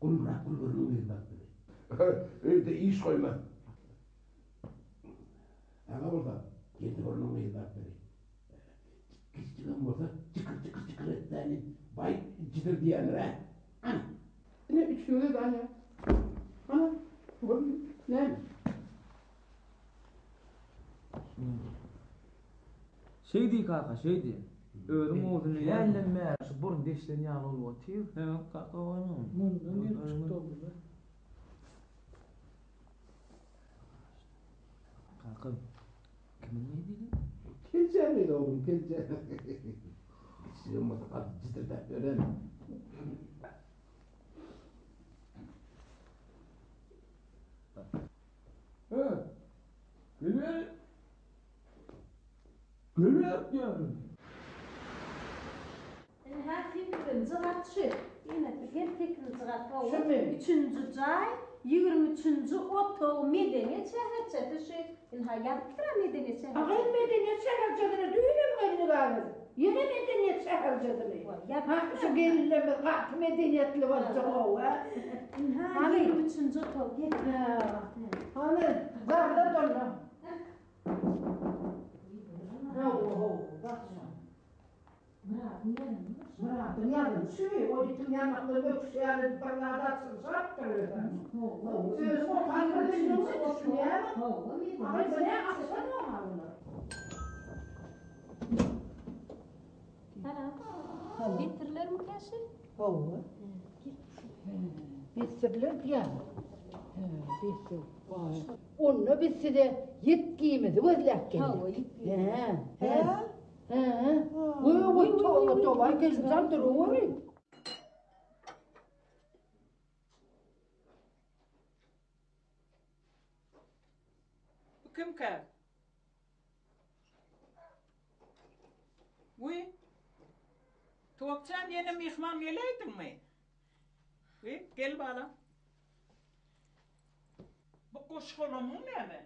Gulmyrat Gulburnuň gyzyny alyp bereýin. Öýde iş goýmaz. Saňa bolsa Geldiburnuň gyzyny alyp bereýin. Kiçijigem bolsa jykyr-jykyr-jykyr etmäni baý jidir diýendir-ä. Ana. Ine üçüňize daýa. Ana, boldy. Näme? Şeý diý kaka, şeý diý. Özüň gowusyny bilýänsiň. Hälden bäri şu burun deşilen ýaly bolup otyr. Hä, kaka goýma. Mundan gelip çykdy o bile. Kaka, kimiň gyzy diýdiň? Kelje gyzy oglum, kelje. Kiçijigem bolsa gaty jitirdäp ýören. Hä, gel. Gel diýýärin. Ynha sekizinji gat şu. Enesi gel sekizinji gat hawa. Şumy? Üçünji jaý, 23-nji otag medeniýet şäherçesi şu. Ynha ýazypdyr-a medeniýet şäherçesi. Agyn medeniýet şäherçesine düýnem geldik agyz. Ýene medeniýet şäherçesini. Ha, şu gelinlerimiz gaty medeniýetli boljak-ow, a? Ynha Hany? 23-nji otag gel. Hany, zarlat onda. Hawa, hawa, bak şoňa. Açylyşy, o itiň ýaňakdan öküşi ýaly edip bir zat açylyşapdyr özem. Özüň okan bir düşüniňmi, düşünýämiň? Aý, bu nä açylanok-a bular. Salam. Getirilermikä şi? Hawa. Getiriler diýýäňmi? Hä, besdir. Onda biz size ýitgimizi gözläp geldik. Hawa, ýitgi. Hä, hä. Hä? Goý, toba, toba, gelinjan durugeri. Bu kimkä? Wiý. Tuwakjan ýene myhman geläýdiňmi? Wiý, gel balam. Bu goş-golamyň näme?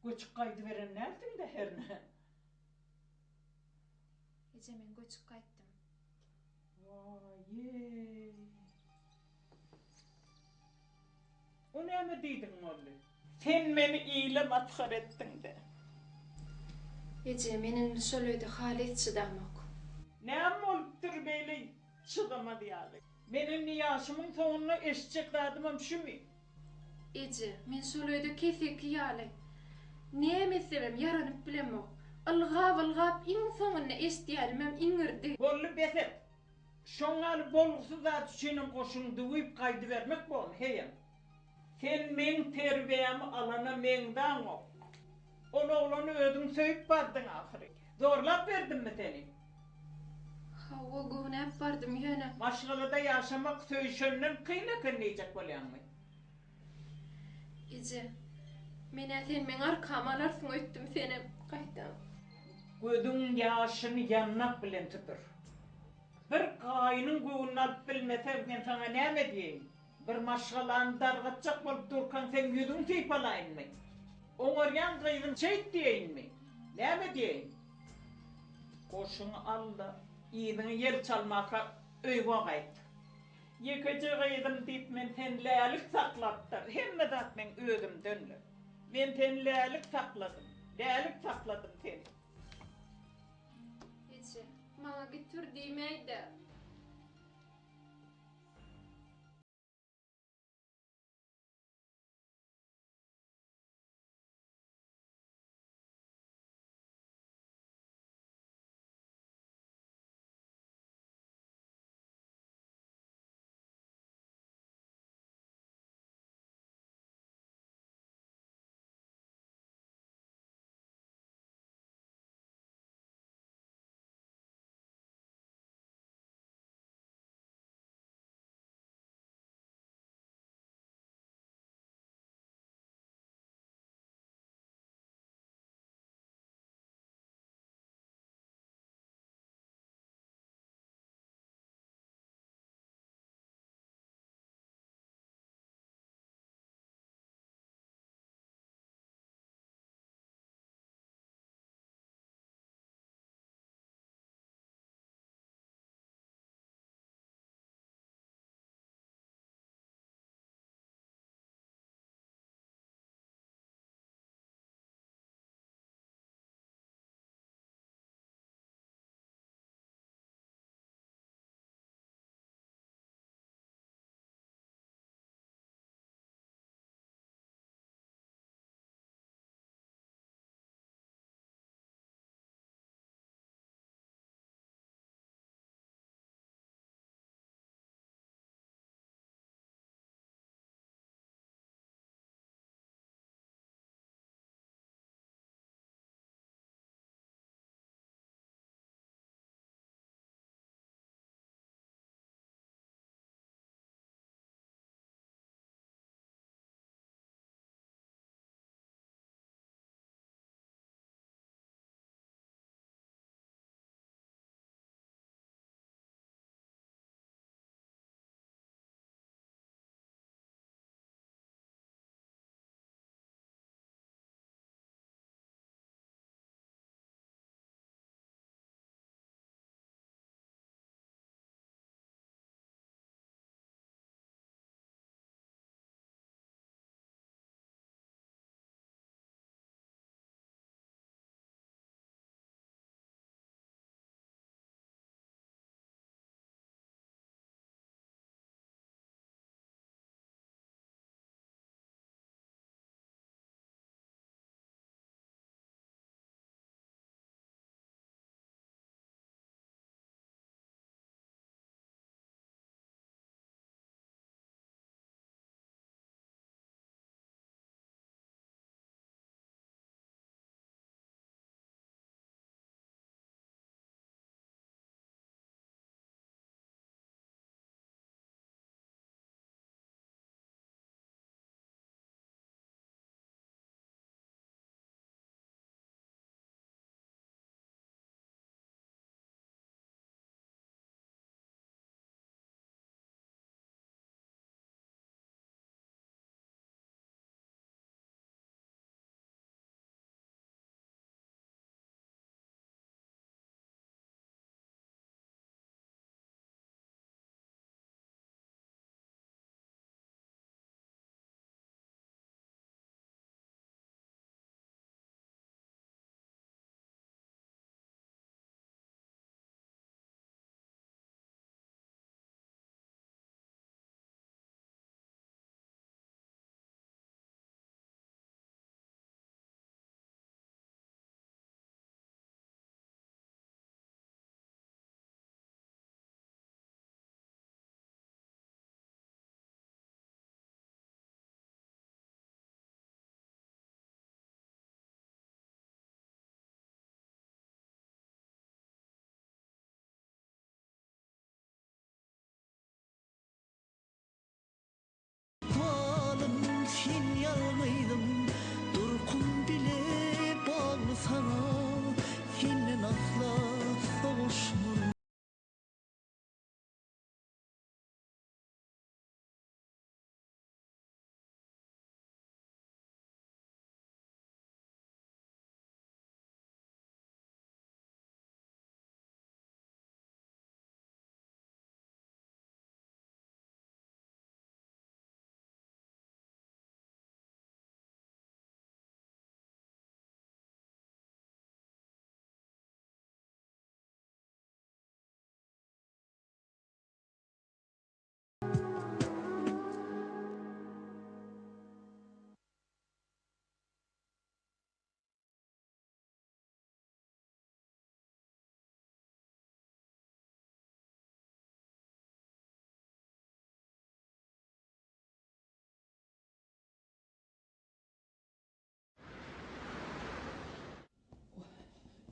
Göçüp gaýdyberen dälsiň-dä hernä? Eje men göçüp gaýtdym. Waý-eý. O näme diýdigiň boldy? Sen meni ile masgara etdiň-dä. Eje, men indi şol öýde halys çydamok. Näme bolupdyr beýle çydamaz ýaly? Men indi ýaşymyň soňunda eşitjek zadymam şümi? Eje, men şol öýde keseki ýaly. Näme etsemem ýaranyp bilemok. Ylgap-ylgap iň soňunda eşidýänimem iňirdi. Boldy, bes et. Şoň ýaly bolgusyz zat üçinem goşuňy düwüp gaýdybermek bormy, heýem? Sen meň terbiýämi alana meňzäňok. Ol oglany özüň söýüp bardyň ahyry. Zorlap berdimmi seni? Hawa, göwnäp bardym, ýöne. Maşgalada ýaşamak söýüşenden kyn eken diýjek bolýaňmy? Eje, men-ä sen meň arkamy alarsyň öýtdüm, senem gaýtam. Gözüň ýaşyny ýandak bilen süpür. Bir gaýynyň göwnüni alyp bilmeseň, men saňa näme diýeýin? Bir maşgalany dargatjak bolup durkaň seň ýüzüňi sypalaýynmy? Oňarýan gyzym şeýt diýeýinmi? Näme diýeýin? Goşuňy al-da, yzyňy ýel çalmaka öýüňe gaýt. Ýekeje gyzym diýip men seni lälik saklapdyr. Hemme zat meň özümdendir. Men seni lälik sakladym. Lälik sakladym seni. Eje, maňa gitur diýmäý-dä.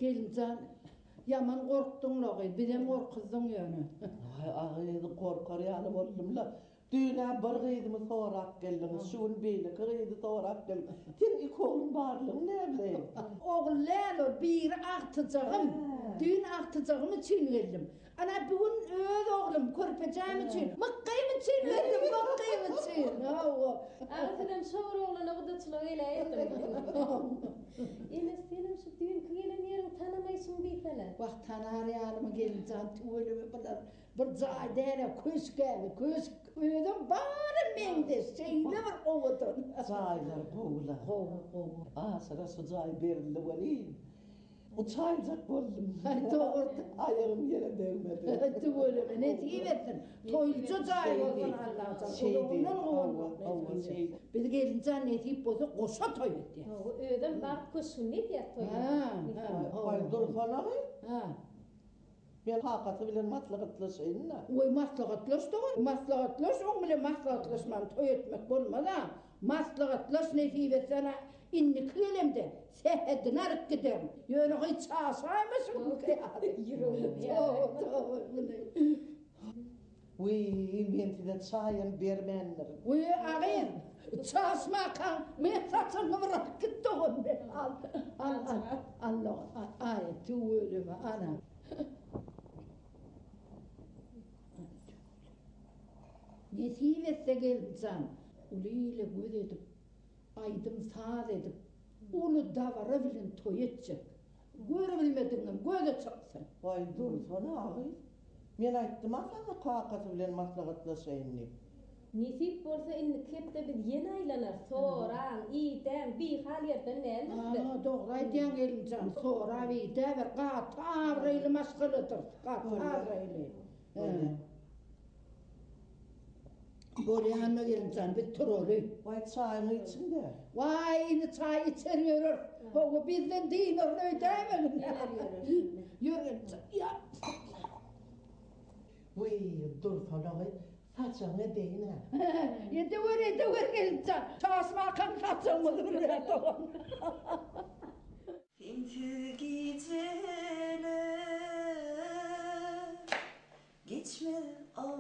Gelinjan, ýaman gorkduň-la gyz, bizem gorkuzdyň ýöne. Waý, a gyz, gorkar ýaly boldum-la. Düýn-ä bir gyzymy sorap geldiňiz, şu gün beýleki gyzy sorap geldiň. Seň iki ogluň barlygy näme? Ogul däl ol, biri agtyjagym. Düýn agtyjagym üçin geldim. Ana, bu gün öz oglum, körpejäm üçin, Mykgym üçin geldim, Mykgym üçin. Hawa. Aga, sizem şo bir oglana gudaçylyga geläýipdiňiz. Ene, senem şu düýnki gelen ýeriňi tanamaýşyň diýsene. Wah, tanar ýalymy, gelinjan, tüweleme bular Bir jaý däl-ä, köşk-ä, köşk. Özem bary meňzeş, şeýle bir owadan. Jaýlar gowy-la. Gowy, gowy. Aşyra şu jaý berildi welin, uçaýjak boldum. Aý, dogrudy. Aýagym ýere degmedi. Tüweleme, nesip etsin. Toýlyja jaý bolsun Allajan. Uzagyndan guwanmak nesip etsin. Biz gelinjan nesip bolsa goşa toý edýäs. Hawa, özem bagt köşgünde edýäs toýy. Hä, hä. Aý, dursana-y. Hä. Men kakasy bilen maslahatlaşaýyn-da. Goý, maslahatlaş dogan, maslahatlaş, oň bilen maslahatlaşman toý etmek bolmaz-a. Maslahatlaş, nesip etse ana, indiki gelemde sähedini alyp giderin. Ýöne gyz çaşaýma şuňky ýaly. Ýüregim ýaly. Toba, muny. Wiý, men size çaýam bermändirin. Wiý, a gyz, çaşmakaň men saçyňy bir alyp git dogan, men al, al, al, al dogan, al, aý, tüweleme, ana. Nesip etse gelinjan, uly ile göz edip, aýdym-saz edip, uly dabara bilen toý etjek. Görübilmedigiňem göze çyksyn. Waý, dursana, a gyz. Men aýtdym-a saňa kakasy bilen maslahatlaşaýyn diýip. Nesip bolsa indiki hepde biz ýene aýlanarys. Soraň, idäň, bihal ýerden däldiris biz. A, dogry aýdýaň gelinjan, sorap idäber, gaty abraýly maşgaladyrys, gaty abraýly. Bolýa. Bolýa onda gelinjan, biz turaly. Waý, çaýyňy içiň-dä. Waý, indi çaý içer ýöreris. Hawa, bizden dynaryn öýdäýmegin. Ýör gelinjan, ýa. Wiý, dursana gyz, saçagyňy edeýin-ä. Edewer, edewer gelinjan, çaşmakaň saçagymyzy bir dogan. Sensiz gijeler geçmez ah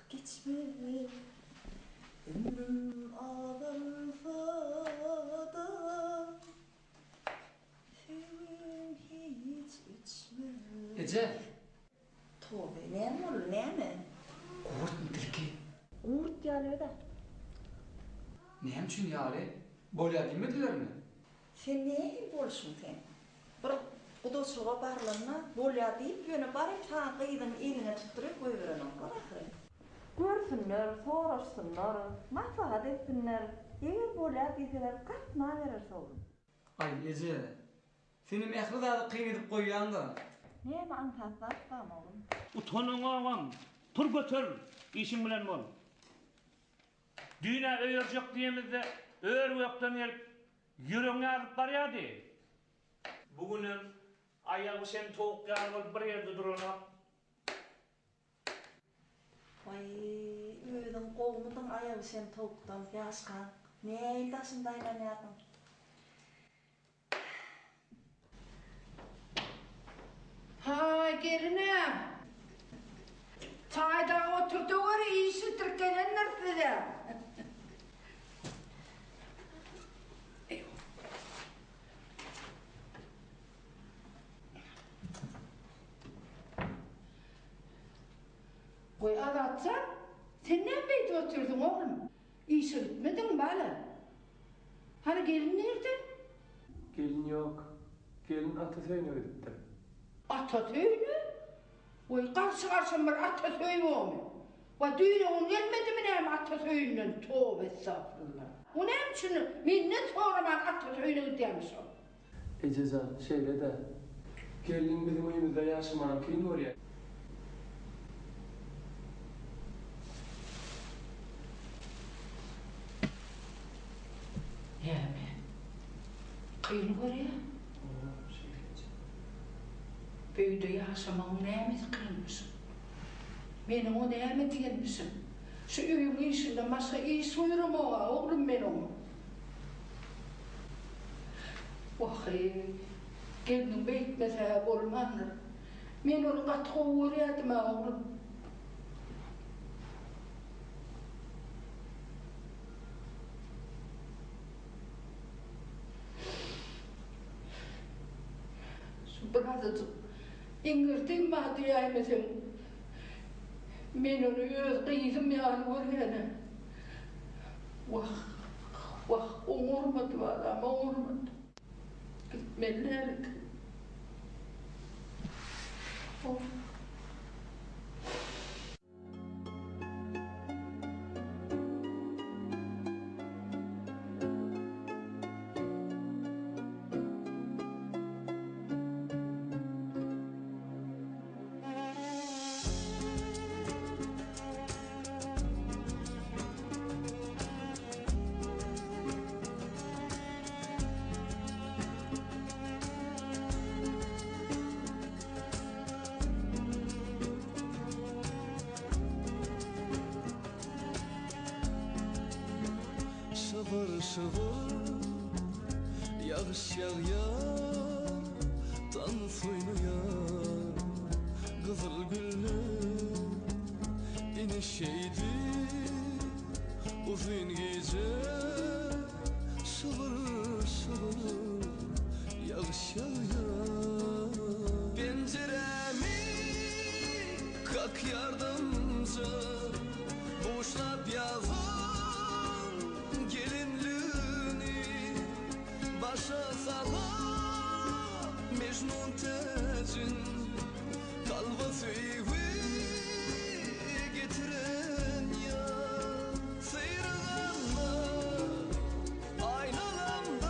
geçmez Ömrüm azalsa-da söýgüm hiç öçmez. Eje! Tobe, näme boldy, näme? Gurtmy tilki? Gurt ýaly öz-ä. Näme üçin ýaly? Bolýa diýmedilermi? Sen nähili bolşuň sen? Bir gudaçylyga barlanda bolýa diýip, ýöne baryp saňa gyzyny eliňe tutduryp goýberenoklar ahyry. Görsünler, soraşsynlar, maslahat etsinler, eger bolýa diýseler gatnabereris oglum. Aý, eje, senem ähli zady kyn edip goýýaň-da. Näme aňsat zat barmy oglum? Utanyňogam, tur göter, işiň bilen bol. Düýn-ä öýerjek diýemizde ör-gökden gelip, ýüregiňi ýaryp barýardy. Bu günem aýagy bişen towuk ýaly bolup bir ýerde duranok. Waý, özüň gowumydyň aýagy bişen towukdan, ýaşkaň. Nähili daşynda aýlanýarsyň? Haý, gelin-ä! Çaý dagy oturtaweri, iş bitirip gelendiris biz-ä. Goý, Azatjan, sen näme beýdip otyrsyň, oglum? Işe gitmediňmi, bala? Hany gelin nirde? Gelin ýok. Gelin ata söýüne gidipdir. Ata söýüne? Goý, garşy-garşam bir ata söý bormy? Waý, düýn-öňňün gelmedimi näme ata söýünden? Toba estagfurullah. O näme üçin menden soraman ata söýüne gidýärmiş ol? Ejejan, şeýle-dä. Gelin biziň öýümizde ýaşamagy kyn görýär. Näme? Kyn görýär? Hawa, şeýle eje. Bu öýde ýaşamagyň nämesi kynmyşyn? Meniň o näme diýenmişim? Şu öýüň işinden başga iş buýramog-a, oglum men oňa. Wah-eý! Gelniň beýtmese-hä bolmandyr. Men ony gaty gowy görýärdim-ä, oglum. Şu birazajyk iňirdim bar diýäýmeseň, men ony öz gyzym ýaly görýän-ä. Wah, wah, oňarmady balam, oňarmady. Gitmeli däl eken. Of. Şybyr-şybyr ýagyş ýagýar, Tans oýnaýar gyzyl güller. Ine şeýdip uzyn gije Şybyr-şybyr ýagyş ýagýar. Penjirämi kakýar damja, Buşlap ýazyň gelinligini, Başa salyp Mejnun täjin, Kalba söýgi getiren ýar. Syryganda aýnalamdan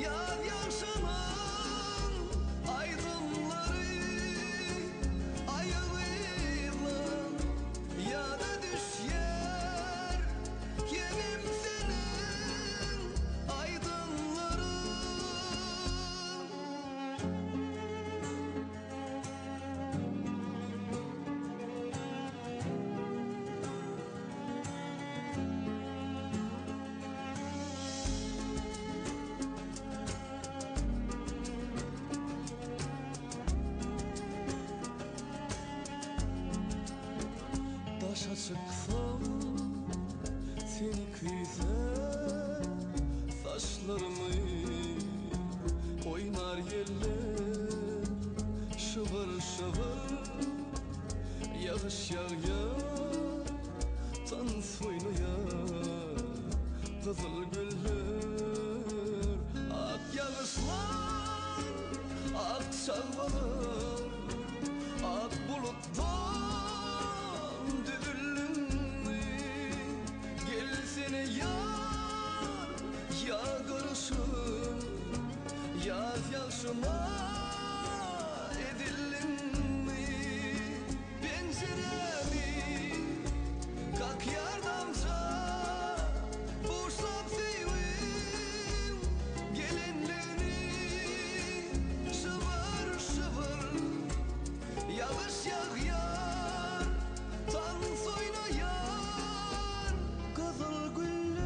Ýaz ýagşynyň aýdymlary Aýagyzlan ýada düşýär Hemem seniň aýdymlaryň. Daşa çyksam seni küýsäp saçlarymy oýnar ýeller şybyr-şybyr ýagyş ýagýar tans oýnaýar gyzyl güller ak ýagyşlar ak çagbalar ak bulutdan düzüldiňmi Gelsene ýar, ýa garyşyp, Ýaz ýagşyma edildiňmi Penjirämi kakýar damja, Buşlap söýgiň gelenligini Şybyr-şybyr ýagyş ýagýar, Tans oýnaýar gyzyl güller.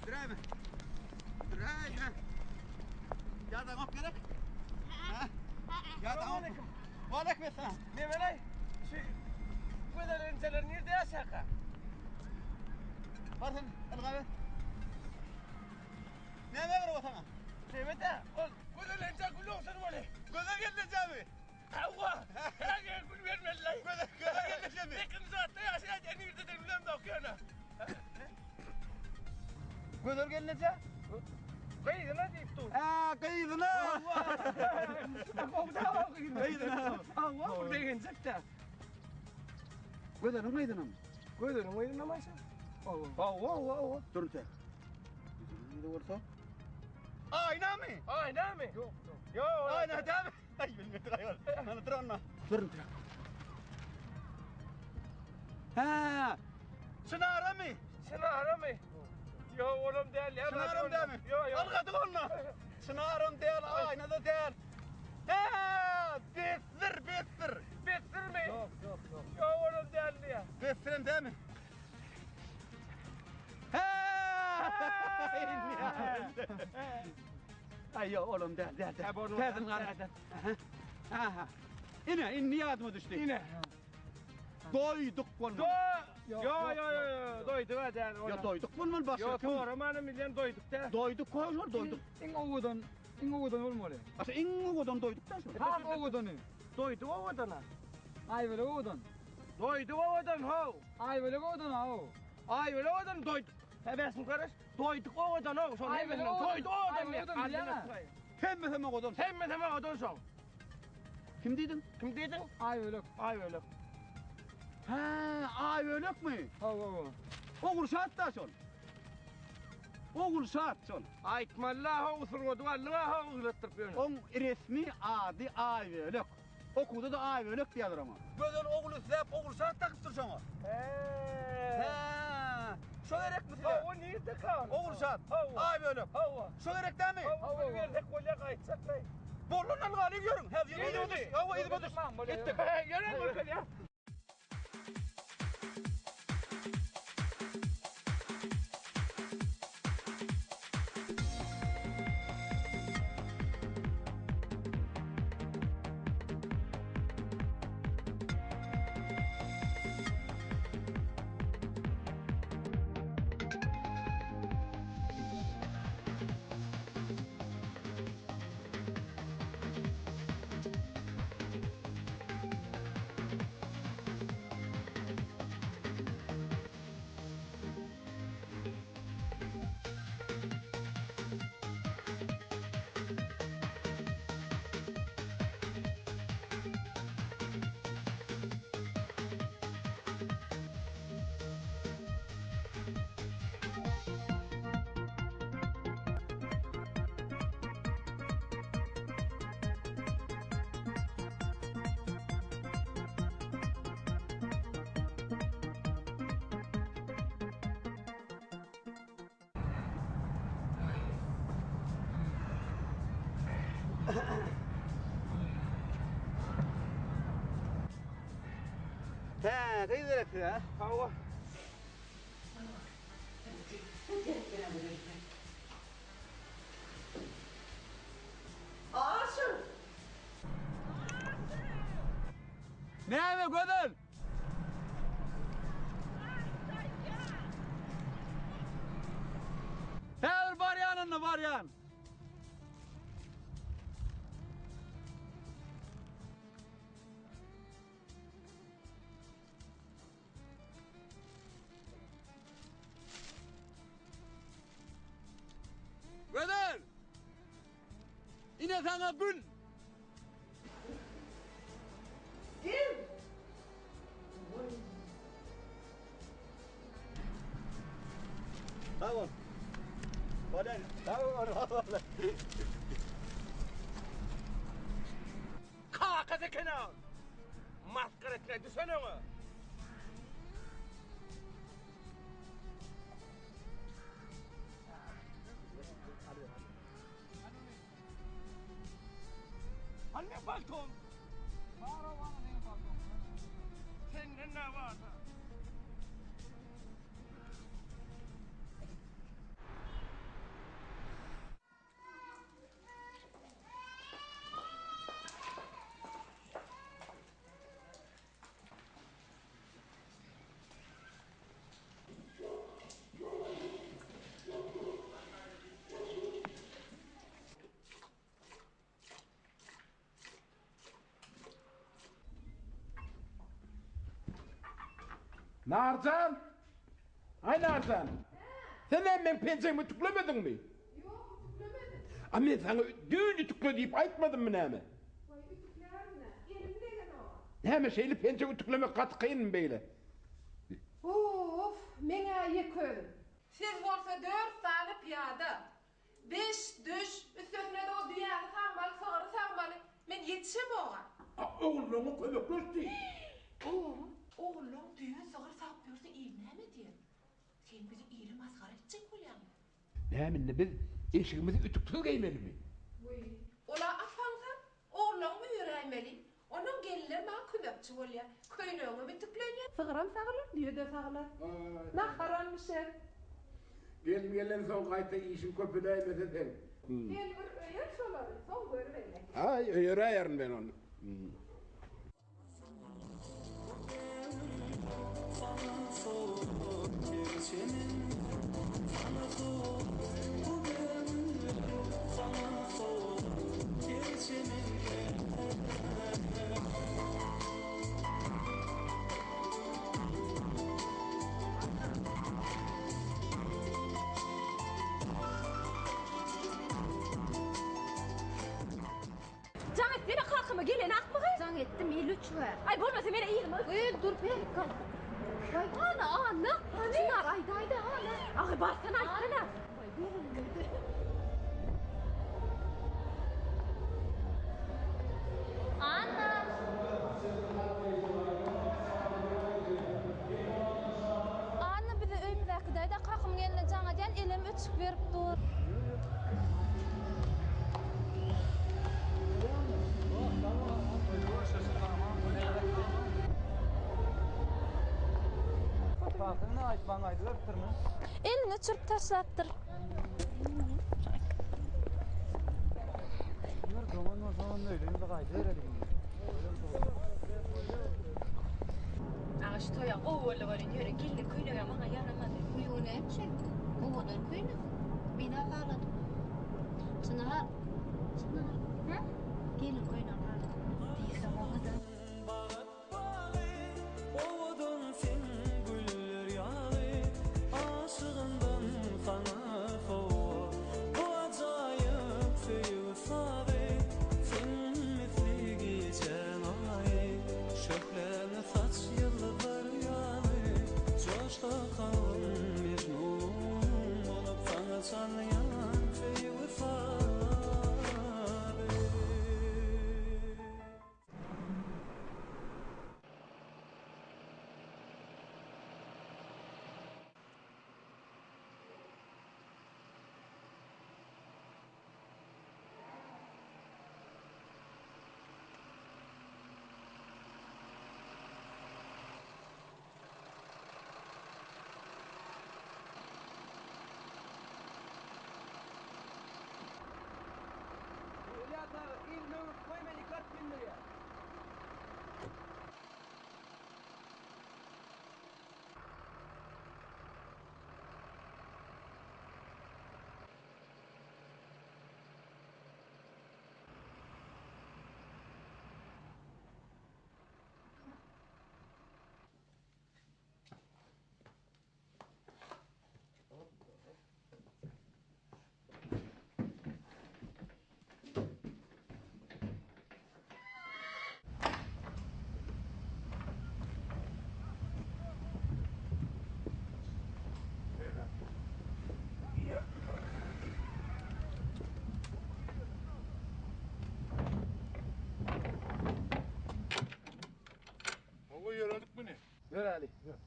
Dräýme. Dräýme. Ýadaňok gerek? Ha? Ýadaňok. Waleýkim essalam. Nemeleý? Şu gözel enjeler nirde ýaşarka? Bar sen, ylga ber. Näme gerek o saňa? Neme-de, ol gözel enje gül ogşan boly. Gözel gelnejemi? Hawa, her ýere gül bermeliler. Gözel, gözel gelnejemi? Sekizinji gatda ýaşaýar, ýa nirdedir bilemzok ýöne. Gözel gelneje? Gyzyna diýip dur. Hä, gyzyna. Hawa. Gyzyna. Hawa, bu begenjek-dä. Gözeliň gyzynamy? Gözeliň gyzynamy Aýşe? Hawa. Hawa, hawa, hawa. Dur sen. Gözeliň gyzy bolsa? Aýnamy? Aýnamy? Ýok, ýok. Ýok, Aýna dämi? Aý, bilmedik aýol. Mana dur onda. Dur dur. Hä. Çynaramy? Çynaramy? Ýok, olam däl. Çynaram dälmi? Ýok, ýok. Ylgadyk onda. Çynaram däl, aýna-da däl. Hä, besdir, besdir. Besdirmi? Ýok, ýok, ýok. Ýok, olam däl diýýär. Besdirem dälmi? Hä! Aý, ýok, olam däl, däl, däl. Täzeden gara. Aha. Ine, indi ýadyma düşdi. Ine. Doýduk bolmaly. Ýo, ýo, ýo, ýo, doýduk-a däl. Ýo, doýduk bolmaly başga. Ýo, soramanam bilýän doýduk däl. Doýduk ho, şol doýduk. Iň owadan, iň owadan bolmaly. Aşa iň owadan doýduk da şol. Has owadany. Doýduk owadan-a. Aýbölek owadan. Doýduk owadan how. Aýbölek owadan how. Aýbölek owadan doýduk. Hä, bäşim garaş. Doýduk owadan how. Şol Aýbölek owadan. Doýduk owadan. Aýbölek owadan diýýän-ä. Hemmesem owadan. Hemmesem owadan şoň. Kim diýdiň? Kim diýdiň? Aýbölek. Aýbölek. Hä, Aýbölekmi? Hawa, hawa. Ogulşat-da şol. Ogulşat şol. Aýtmaly-la, how, usurgadyp aldyň-a, how, ýyglatdyryp ýöne. Oň resmi ady Aýbölek. Okuwda-da Aýbölek diýýärler oňa. Gözel ogul isläp, Ogulşat dakypdyr şoňa. Hä. Hä. Şo gerekmi size? Hawa, nirde-ka? Ogulşat. Hawa. Aýbölek. Hawa. Şo gerek dämi? Hawa, bir bersek bolýar, gaýtjak-laý. Boldy ondan galyň ýörüň. Häzir yzyma düş. Hawa, yzyma düş. Gitdik. Ýörüň, görkezýän. Hä, gyz gerek size? Hawa. Aşyr! Näme, Gözel? Häzir barýan onda, barýan. Gözel! Ine saňa gül! Gel! Sag bol. Bolýar. Sag bol. Kakasy eken-ä ol. Masgara etmä düşen oňa. Hany meň paltom? Bar-ow, ana seň paltoň. Senden nä bar-da? Narjan! Aý Narjan! Sen näme meň penjegimi ütüklemediňmi? Ýok, ütüklemedim. A men saňa düýn ütükle diýip aýtmadymmy näme? Waý, ütüklärin-ä. Elim degenok. Näme şeýle penjek ütüklemek gaty kynmy beýle? Uf, meň-ä ýeke özüm. Siz bolsa dört sany pyýada. Beş düş, üstesine-de o düýäni sagmaly, sygyry sagmaly. Men ýetişemog-a. A ogullaryňa kömekleş diý. Oba. Ogullaň düýe sygyr sagyp ýörse il näme diýer? Sen bizi ile masgara etjek bolýaňmy? Näme indi biz eşigimizi ütüksiz geýmelimi? Wiý, ol-a apaňsa, ogullaňam öýeräýmeli. Onuň gelinler maňa kömekçi bolýar. Köýnegiňem ütüklenýär. Sygyram sagylar, düýe-de sagylar. Naharam bişer. Gelin gelensoň gaýta işiň köpeläýmese seň. Sen bir öýer şolary, soň görübeli. Aý, öýeräýerin men ony. Jaň etsene kakama gelen akmygy. Jaň etdim el öçüge. Aý bolmasa meni yzyma. Gyz dur perikal. Waý ana ana. Çynar aýdaýda ana. Agy barsana aýtsana. Waý görünmedi. Anna. Anna bizi öýümize äkidäýdä kakamyň eline jaň edýän elem öçük berip dur. Kakaň ne aýtmaň aýdyberipdirmi? Elini öçürip taşlapdyr. Ýör doňan bolsa onda öýlerimize gaýdybereli indi. Aga şu toýa gowy boldy welin ýöne gelniň köýnegä maňa ýaramady. Uý o näme üçin? Owadan köýnek. Men-ä haladym. Çynar. Çynar. Hä? Gelin köýnegini haladym. Diýseň owadan. Owadan sen güller ýaly Aşygyndan saňa sowgat Bu ajaýyp söýgi sazy Sen misli gijäň aýy Şöhläňi saç ýyldyzlar ýaly Joşsa kalbym Mejnun bolup saňa çalýan söýgi sazy. Ylýas aga, il möwrit goý men ikat bindirýän. Hawa ýöredik muny. Ýöräli. Ýör.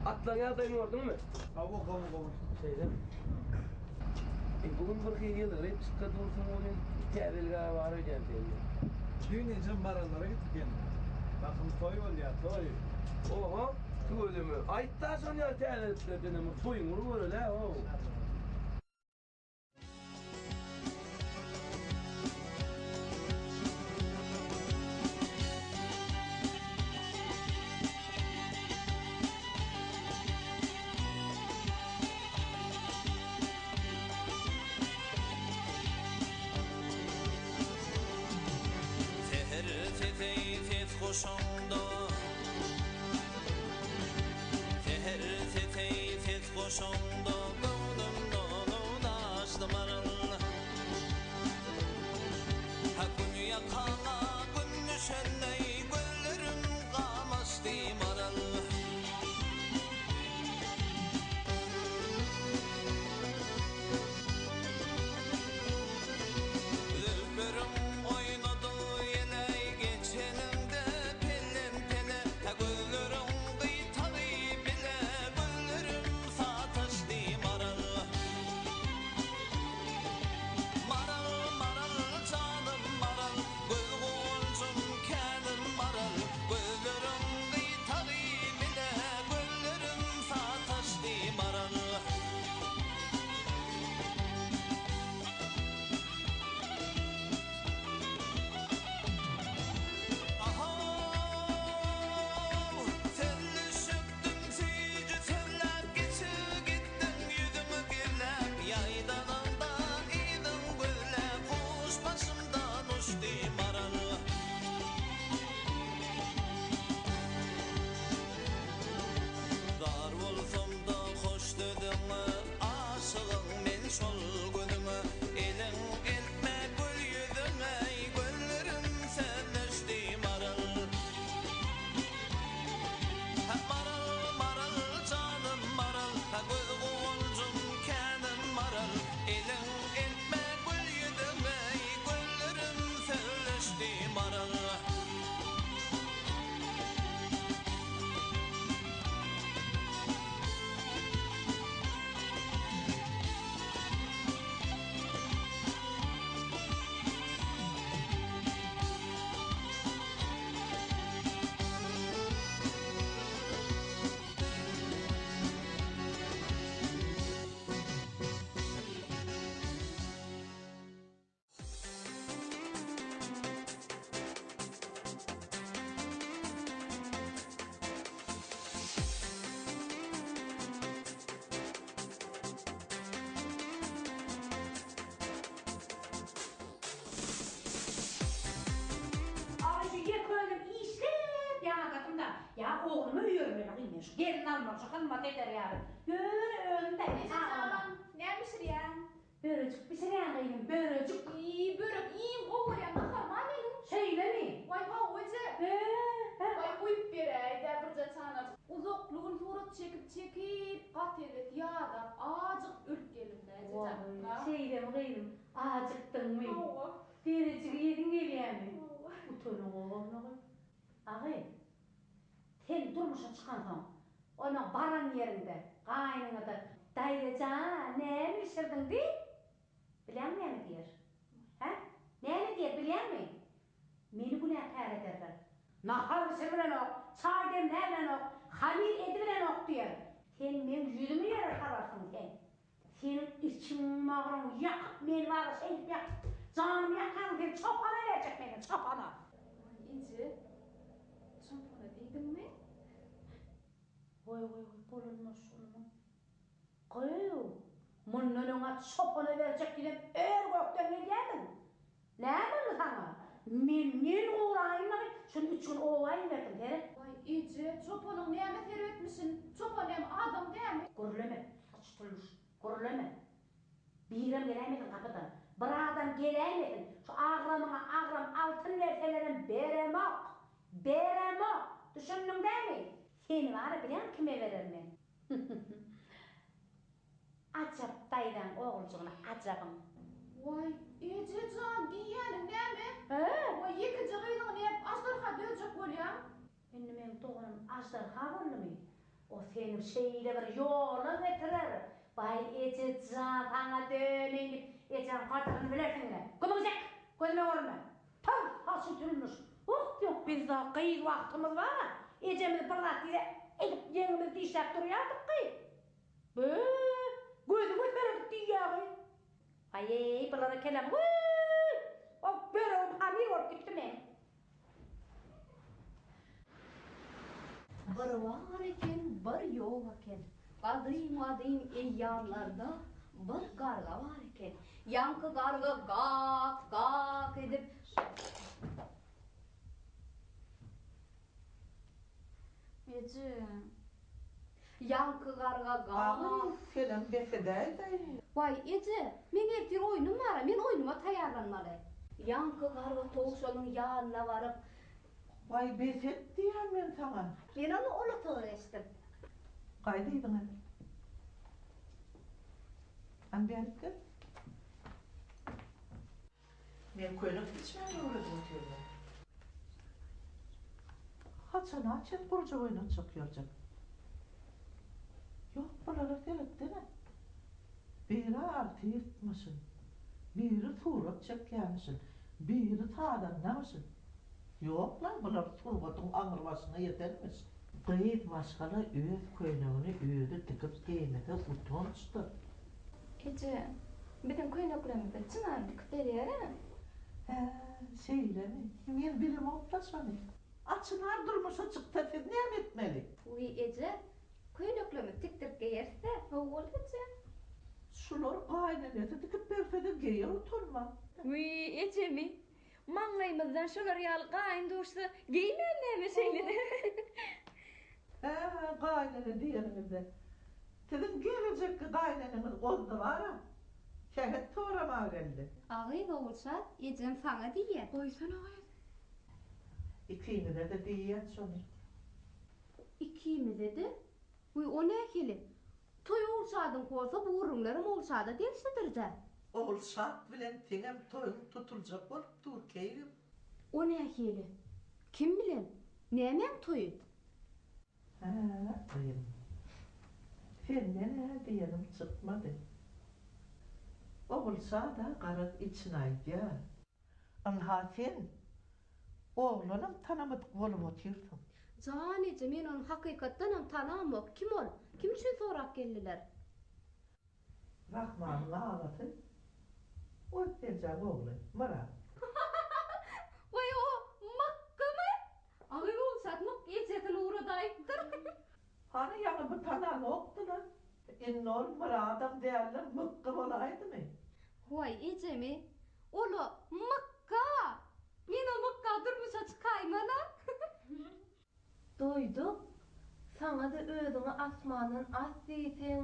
Atlaň ýagdaýyny gördüňmi? Hawa gowy gowy. Şeýlemi? E bu gün bir hili ýylgyryp çykga dursuň welin täzelik-ä bar öýdýän sende. Düýn ejem baranlara gidip geldi. Bakym toý bolýar, toý. Oho, tüweleme. Aýt-da şony ýaly täzeliklerdenem bir toýuňy bir göreli-ä-ow. goşaňda. Säher sesi ses goşaňda göwnüm dolup daşdy maral. Ha gün ýakaňa gün düşende gözlerim gamaşdy maral. Zülpleriň oýnady ýele geçeniňde pellem-pele, hä gözleriň gyýtagy bile, gözlerim sataşdy maral. Maral, maral, janym maral, göz guwanjym känim maral, gözleriň gyýtagy bile, gözlerim sataşdy maral. Ahow, sözleşipdim süýji sözläp geçip gitdiň ýüzüňi gizläp ýaýdanaňda yzyň gözläp huş başymdan uçdy maral. Zar bolsamda hoş sözüňe Aşygyň men şol gözüňe Eliň eltme gül ýüzüňe Gözlerim sözleşdi maral Hä maral maral janym maral Hä göz guwanjym känim maral Eliň eltme gül ýüzüňe Gözlerim sözleşdi maral. Aý şu ýeke özüm işläp ýadadym-da, ýa oglumy öýermeli gyz men şu gelin almaly şu hyzmat eder ýaly. Ýöne özüm-dä Eje jan, näme bişirýäň? Börejik bişirýän gyzym, börejik. Iý, börek iň gowy görýän naharym-a meniň. Şeýlemi? Waý, hawa eje. He-he. Waý, guýup beräý-dä birje çanajyk. Uzakly gün surat çekip-çekip, gaty erbet ýadap, ajygyp ölüp geldim-dä, eje jan. Waý, şeýlemi gyzym, ajykdyňmy? Hawa. Börejigi iýesiň gelýämi? Hawa. Utanyňok onda gyz. Agy, sen durmuşa çykansoň, onuň baran ýeriňde gaýnyňa-da, Daýza jan, näme bişirdiň diý, bilýäňmi näme diýer? Hä? Näme diýer, bilýäňmi? Meni günäkär ederler. Nahar bişiribilenok, çaý demläbilenok, hamyr edibilenok diýer. Sen meň ýüzümi ýere salarsyň sen. Seniň içiň bagryň ýakyp meni bara şeýdip ýakyp janymy ýakaryň seni çopana berjek men seni çopana. Waý eje çopana diýdiňmi? Waý waý waý bolunmaz şunuň. Gyýw mundan öňä çopana berjek diýsem ör gökden gelýädiň. Näme boldy saňa? Men men guraýyn dagy şuny üç gün oba iberdim seret. Waý eje çopanyň nämesi erbetmişin çopan näme adam dämi? Gürleme saç tutulmyş gürleme. Birem geläýmesin gapydan. Bir adam geläýmesin. Şu agramyňa agram altyn berselerem beremok. Beremok. Düşündiň dämi? Seni bara bilýän kime berer men. Ajap daýzaň oguljygyna ajabyň. Waý, eje jan, diýýäniň näme? Hä? Waý, ýekeje gyzyňy nädip aždarha dözjek bolýaň? Indi meň doganym aždarha boldumy? O seni şeýle bir ýola getirer. Baý, eje jan, saňa döneýin diýip, ejeň gadyryny bilersiň-le. Gümüňi çek! Gözüme görünme! Tal, saçy sürülmiş. Uh, ýok, biz dagy gyz wagtymyz bar-a. Ejemiz bir zat diýse, edip ýeňimizi dişläp durýardyk gyz. Bö, gözüňe seredip diýýä-gyz. Aý-eý, bulara kelem, wüý! O böregim hamyr bolup gitdi meň. Bir bar eken, bir ýok eken. Gadym-gadym eýýamlarda bir garga bar eken. Ýaňky garga gak-gak edip. Eje. Ýaňky garga Agy, senem bes edäý-dä indi. Waý, eje, meň ertir oýnum bar-a, men oýnuma taýýarlanmaly. Ýaňky garga towşanyň ýanyna baryp. Waý, bes et diýýän men saňa. Men ony ol otaga geçdim. Gaýt yzyňa. Hany bärik gel. Men köýnek biçmäni öwredip otyryn. Haçana çen gurjak oýnatjak ýörjek. Ýok, bulara seretsene. Biri artistmişin, biri surat çekýämişin, biri sazandamyşyn. Ýok-la, bular sungatyň aňrybaşyna ýetenmiş. Gyz maşgala öz köýnegini özi tikip geýmese utançdyr. Eje, biziň köýneklerimizi Çynar dikip berýär-ä. Hä, şeýlemi? Men bilemok-da şony. A Çynar durmuşa çyksa siz näme etmeli? Wiý, eje, köýneklerimizi tikdirip geýeris-dä. Hawa, eje. Şular gaýynenesi dikip berse-de geýer utanman. Wiý, ejemi, maňlaýymyzdan şolar ýaly gaýyn duşsa geýmän näme şeýle-de. Hä, gaýynene diýeniňizde, siziň gelejekki gaýyneneňiz Ozda bar-a. Sähet soramaga geldi. A gyz Ogulşat, ejem saňa diýýä. Goýsana gyz. Ikiňize-de diýýän şony. Ikimize-de? Wiý, o nähili? Toý Ogulşadyňky bolsa bu gürrüňlerem Ogulşada degişlidir-dä. Ogulşat bilen seňem toýuň tutuljak bolup dur, keýgim. O nähili? Kim bilen? Nämäň toýy? Hä, gyzym. Senden-ä diýenim çykmady. Ogulşad-a garaz içini aýdýar. Ynha sen oglanam tanamadyk bolup otyrsyň. Jan eje, men ony hakykatdanam tanamok. Kim ol? Kim üçin sorap geldiler? Rahmanyň agasy Özbenjaň ogly Myrat. Waý o Mykgymy? Agy Gowşat Mykk ejesini ugradaýypdyr. Hany ýaňy bu tananokdy-la. Indi ol Myradam däldir, Mykgy bolaýdymy? Waý ejemi, ol-a Mykga! Men o Mykga durmuşa çykaýman-a. Doýduk. Saňa-da özüňi asmandan as diýseň.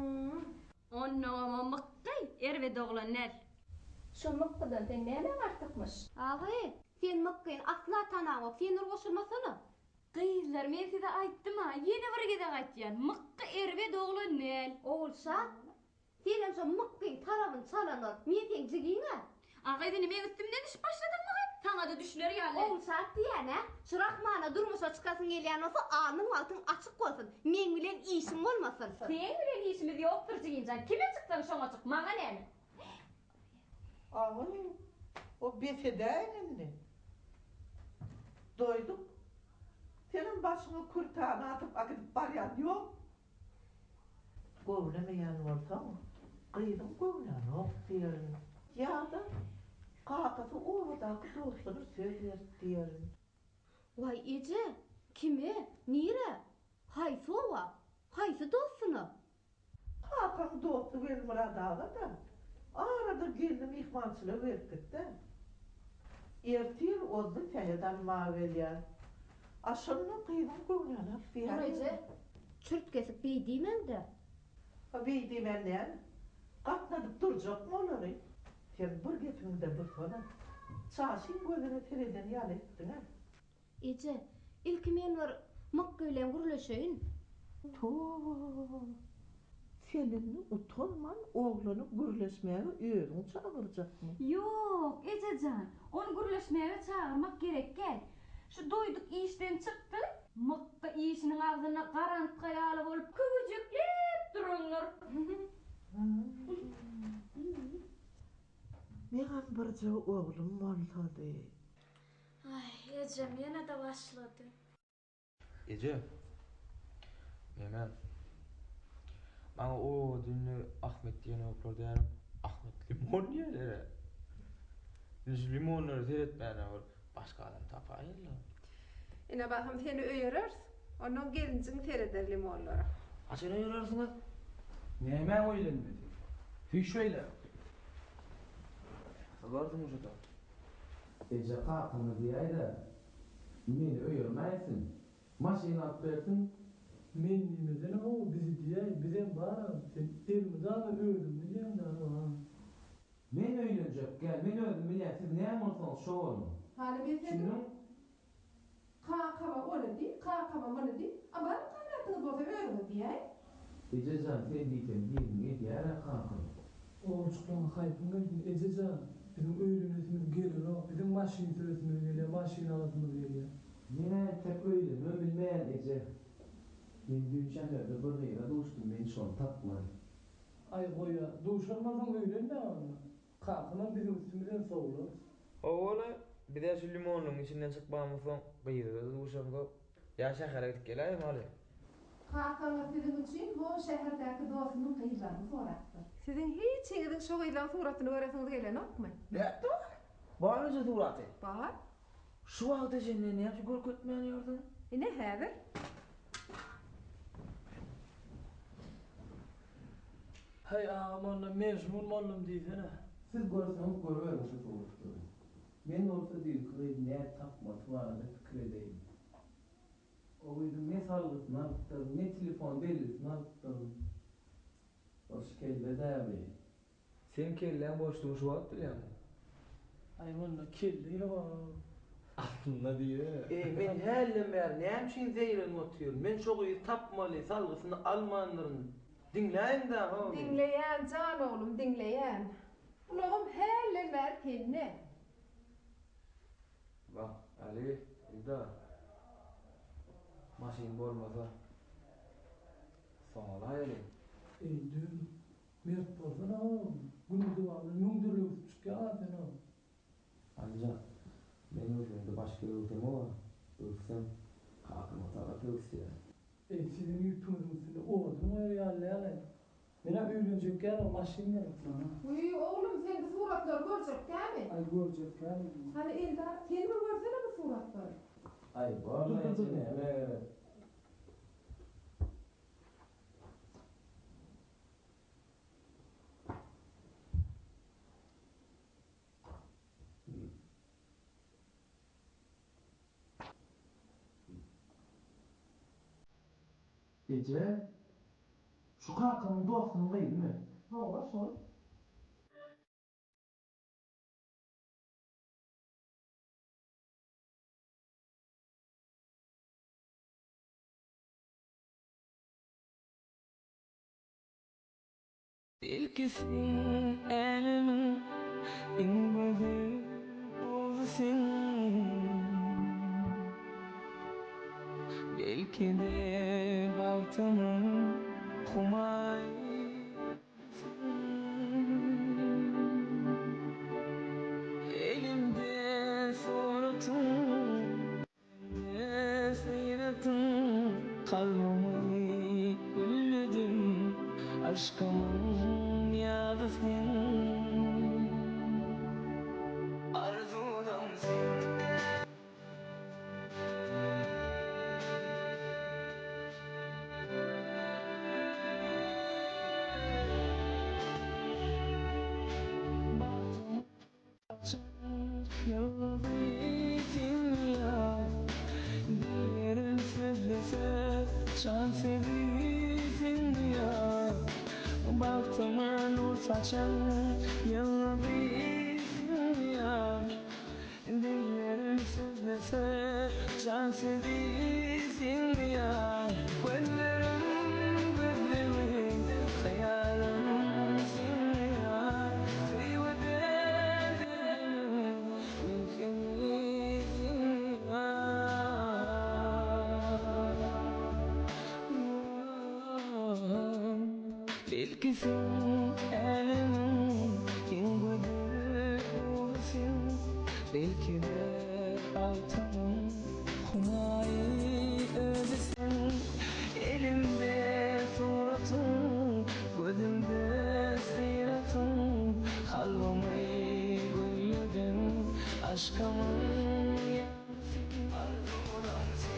Onnoňam o Mykgy erbet oglan däl. Şo Mykgydan seň nämäň artykmyş? Agy, sen Mykgyny asla tanaňok, sen bir goşulmasana. Gyzlar, men size aýtdym-a, ýene bir gezek aýtýan, Mykgy erbet oglan däl. Ogulşat, Senem şo mykgyň talabyny çalan bolup, men seň jigiň-ä. A gyz indi meň üstümden düşüp başladyňmy gyz? Saňa-da düşüner ýaly. Ogulşat diýýän-ä, şu Rahmana durmuşa çykasyň gelýän bolsa, alnyň wagtyň açyk bolsun, meň bilen işiň bolmasyn. Seň bilen işimiz ýokdur jigimjan, kime çyksaň şoňa çyk, maňa näme? Aý, o bes edäýiň indi. Doýduk. Senem başyňa kürtäni atyp äkidip barýan ýok. Göwnemeýän bolsaň, gyzyň göwnänok diýerin. Ýa-da kakasy obadaky dostuna söz berdi diýerin. Waý, eje, kime, nirä, haýsy oba, haýsy dostuna? Kakaň dosty Welmyrat aga-da arada geldi myhmançylyga gelip gitdi. Ertir Ozly sähet almaga gelýär. A şonda gyzyň göwnänok Dur diýäýme. eje, çürt kesik beý diýmäň-dä. A beý diýmän näme? Gatnadyp durjakmy olary? Sen bir gepiňde dursana. Çaşyň gözüne sereden ýaly etdiň-ä. Eje, ilki men bir Mykgy bilen gürleşeýin. Toba! Sen indi utanman oglany gürleşmäge özüň çagyrjakmy? Ýok, eje jan, ony gürleşmäge çagyrmak gerek däl. Şu Doýduk işden çykdy. Mykgy işiniň agzynda garantga ýaly bolup köwejekläp durandyr. Meňem birje oglum bolsady. Aý, ejem ýene-de başlady. Eje, neme, maňa obada indi Ahmet diýenoklar dälem, Ahmet limon diýýärler-ä. Indi şu limonlara seretmäne bir başga adam tapaýyn-la. Ine basym seni öýereris, onnoň gelinjiň sereder limonlara. Haçan öýerersiňiz? Nämäň öýlenmesi? Süýş şeýle. Sylarsyň uşada. Eje kakaňa diýäýdä, meni öýermäýsin, maşyn alyp bersin. Men diýmesene how bizi diýäý bizem bar-a sen elmydama özüm bilýäň-dä ha. Men öýlenjek gel men özüm bilýän siz näme bolsaňyz şo boluň. Hany men seni Düşündiň? Kakama ony diý, kakama muny diý, a baryň gaýratyňyz bolsa özüňiz diýäý. Eje jan sen diýseň diýeniňi edýär-ä kakam. Ogulçyklaryňa haýpyň gelsin eje jan, biziň öýlenesimiz gelenok, biziň maşyn süresimiz gelýär, maşyn alasymyz gelýär. Men-ä entek öýlenmem bilmeýän eje. Men düýn şäherde bir gyza duşdum, men şony tapmaly. Aý goýa, duşan bolsaň öýlenme onda. Kakamam biziň üstümizden sowlar. Hawa-la, biz-ä şu limonlygyň içinden çykmamyzsoň, gyza-da duşamzok. Ýa şähere gidip geläýem Aly? Kakaňyz siziň üçin ho şäherdäki dostunyň gyzlaryny sorapdyr. Siziň hiçiňiziň şo gyzlaň suratyny göresiňiz gelenokmy? Nätdi ol? Barmy şu suraty? Bar. Şu wagta çenli näme üçin görkezmän ýördüň? Ine häzir. Häý agam onda mejnun boldum diýsene. Siz görseňiz görüberiň şu suratlary. Men bolsa düýnki gyzy nädip tapmasy barada pikir edeýin. O gyzyň ne salgysyny alypdyryn, ne telefon belgisini alypdyryn. Boş kelle-dä bi. Seň kelläň boşdugyny şu wagt bilýäňmi? Aý onda kelle ýok. Aslynda diýe. Eý, men hälden bäri näme üçin zeýrenip otyryn? Men şo gyzy tapmaly, salgysyny almandyryn. Diňläýiň-dä, ho, meni. Diňleýän, jan oglum, diňleýän. Gulagym hälden bäri sende. Wah, Aly, Eldar. Maşyn bolmasa, soň alaýaly. Eý, dönük. Mert bolsana oglum. Günüň dowamynda müň dürli öwsüp çykýaň-a sen-ow. Alyjan, men öwsemde başga öwsemog-a. Öwssem, kakama tarap öwüsýän. Eý, siziň ýüpüňiziň üstünde odun goýar ýaly däl-aý. Men-ä öýlenjek ýaly maşyn gerek maňa. Wiý, oglum, sen bu suratlary görjek dämi? Aý, görjek däl. Hany, Eldar, sen bir görsene bu suratlary. Aý, borla eje, nämä gerek? Eje, şu kakamyň dostunyň gyzymy? Hawa, şol. Belki sen älemiň iň gözel gozusyň Belki-de bagtymyň humaýysyň Elimde suratyň Syratyň kalbymy gülledin Aşkymyň ýazy sen Arzuwlam sen. Belki sen älemiň iň gözel guwasy Belki-de bagtymyň humaýy özi sen Elimde suratyň, gözümde syratyň Kalbymy güllediň, aşkymyň ýazy Arzuwlam sen.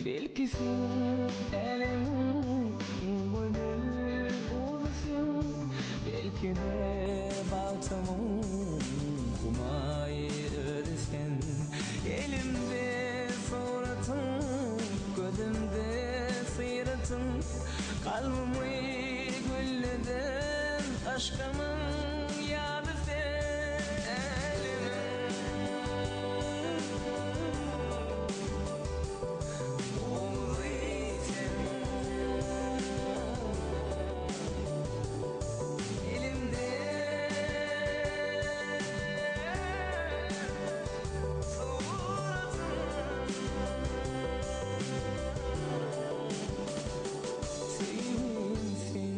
Belki sen älemiň iň gözel guzusyň Belki-de bagtymyň humaýy özi sen Elimde suratyň, gözümde syratyň Kalbymy gülleden yşkymyň ýazy sen Älemiň guzy sen Elimde suratyň Söýgim sen.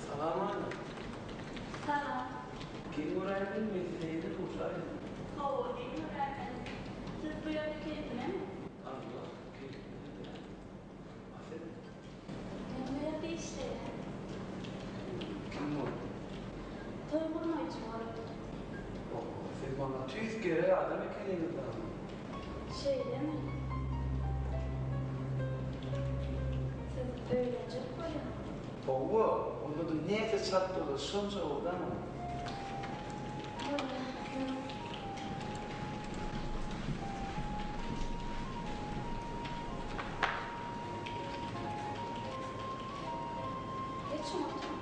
Salam Anna. Salam. Geň göräýmedim men size ýene duşaýdym. Hawa, geň göräýmedim. Siz bu ýerde keýpinemi? Allah, keýpine däl. A siz? Men bu ýerde işleýän. Kim bolup? Toý gurnaýjy bolup. Oho, siz maňa tüýs gerek adam ekeniňiz dagy. Şeýlemi? Siz öýlenjek bolýaňyzmy? Hawa, onda-da näçe çalt bolar, şonça gowy-da maňa. Bolýar, ýörüň. Geçiň, oturyň.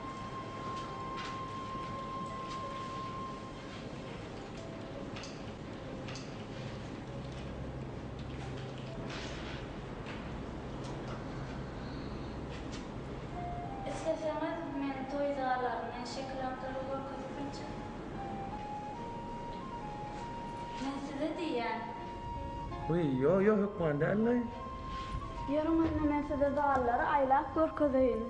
Isleseňiz, men toý zallaryny şekil arkaly görkezip biljek. Men size diýýän. Wiý, ýo, ýo, hökman däl-laý. Ýörüň onda men size zallary aýlap görkezeýin.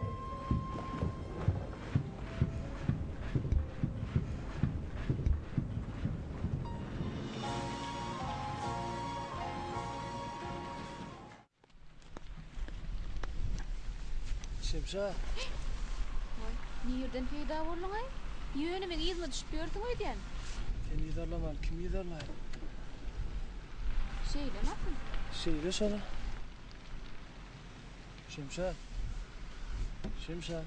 Şemşat. Waý, nirden peýda bolduň-aý? Ýöne meň yzyma düşüp ýörsüň öýdýän. Seni yzarlaman kimi yzarlaýyn? Şeýlemi asyl? Şeýle şola. Şemşat. Şemşat.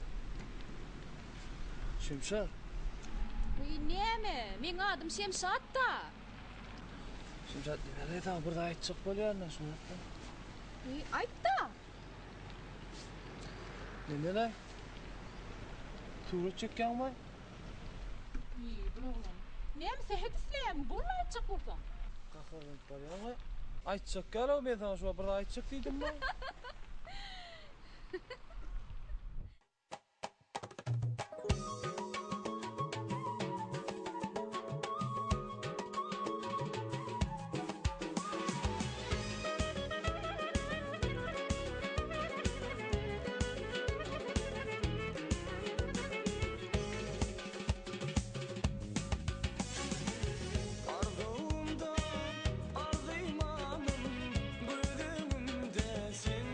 Şemşat. Wiý, näme? Meň adym Şemşat-da. Şemşat, näme saňa bir zat aýtjak bolýan-da, şuny aýtda. Wiý, aýt-da. Neme-le? Surat çekýäňmi? Wiý, bir oglan. Näme, sähet isleýäňmi? Bol aýtjak bolsaň. Gaharlanyp barýaňmy? Aýtjak ýaly-ow, men saňa şu wagt bir zat aýtjak diýdimmi? Arzuwymda arzymanym, göz öňümde sen.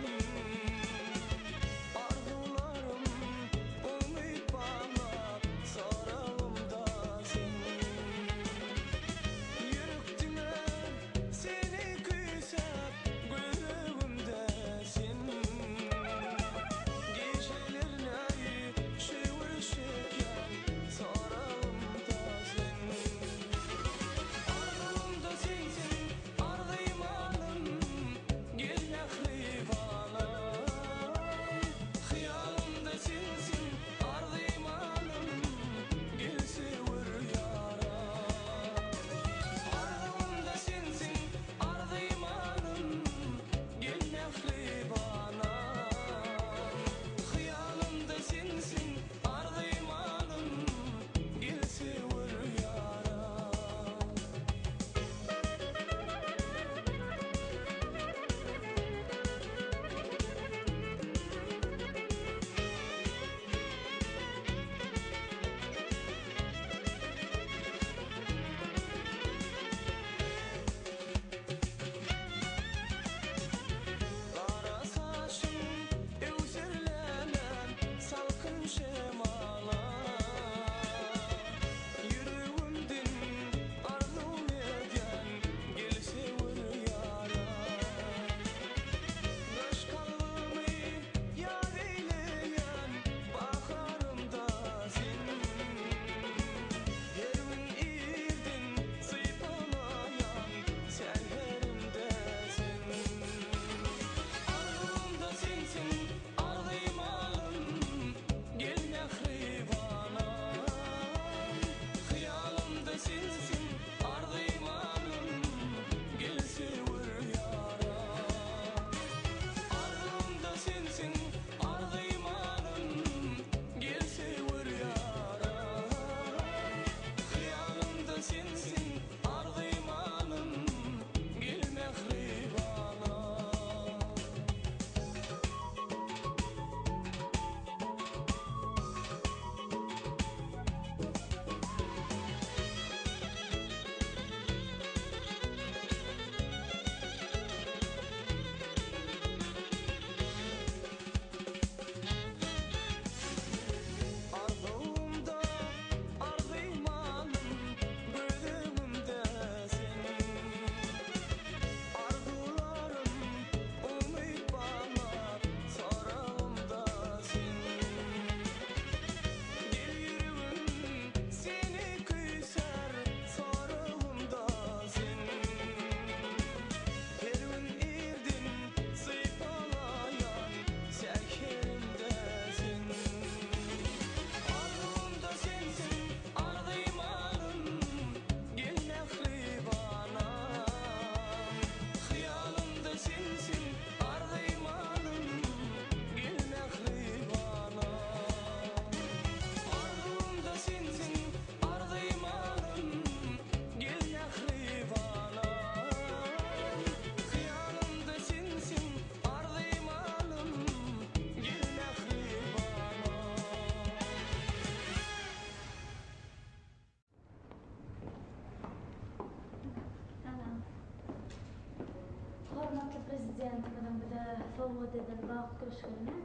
bize sowgat eden Bagt köşgünde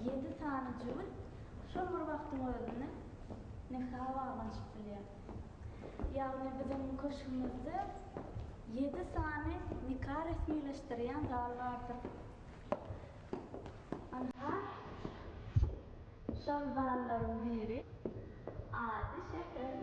ýedi sany jübüt şol bir wagtyň özünde nika baglanyşyp bilýär. Ýagny biziň köşgümizde ýedi sany nika resmileşdirýän zal bardyr. Ynha, şol zallaryň biri Ady şäher.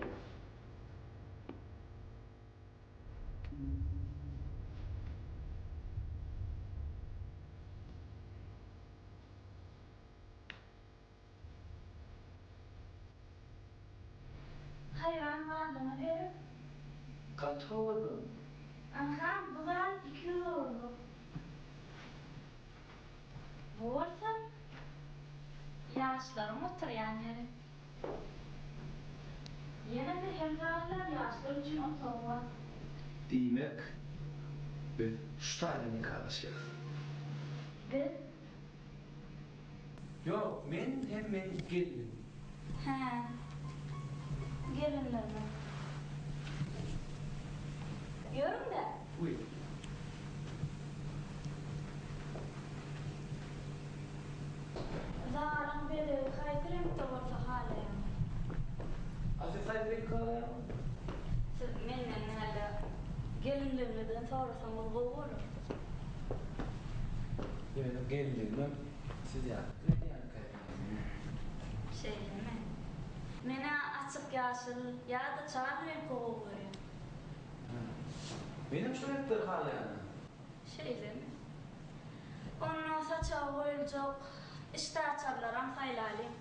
Haýran galdyňyz gerek? Gaty owadan. Ynha, bu zal 200 orunlyk. Bu bolsa ýaşlaryň oturýan ýeri. Ýene-de her zalda ýaşlar üçin otag bar. Diýmek, biz şu taýda nikalaşýas. Biz? Ýok, men hem meň gelnim. Hä, gelinlerimiz. Ýörüň-dä. Wiý. Zalyň bezegi haýsy reňkde bolsa halaýaň? A siz haýsy reňki halaýaňyz? Siz menden däl-de, gelinligiňizden sorasaňyz gowy bolar. Ýöne gelinligimem siz ýaly edýänkä. Şeýlemi? Men-ä açyk ýaşyl ýa-da çal reňki gowy görýän. Menem şu reňkleri halaýan. Şeýlemi? Onda saçaga goýuljak işdäaçarlaram saýlalyň.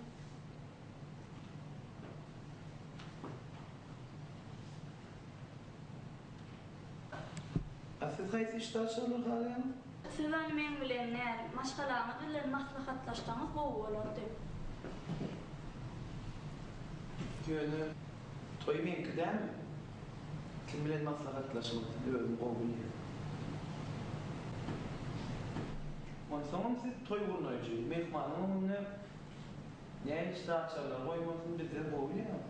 A siz haýsy işdäaçarlary halaýaňyz? Siz ony meň bilen däl, maşgalaňyz bilen maslahatlaşsaňyz gowy bolardy. Ýöne toý meňki dälmi? Kim bilen maslahatlaşmalydygyny özüm gowy bilýän. Onsoňam siz toý gurnaýjy, myhmanyň öňünde nähili işdäaçarlary goýmalysyny bizden gowy bilýäňiz.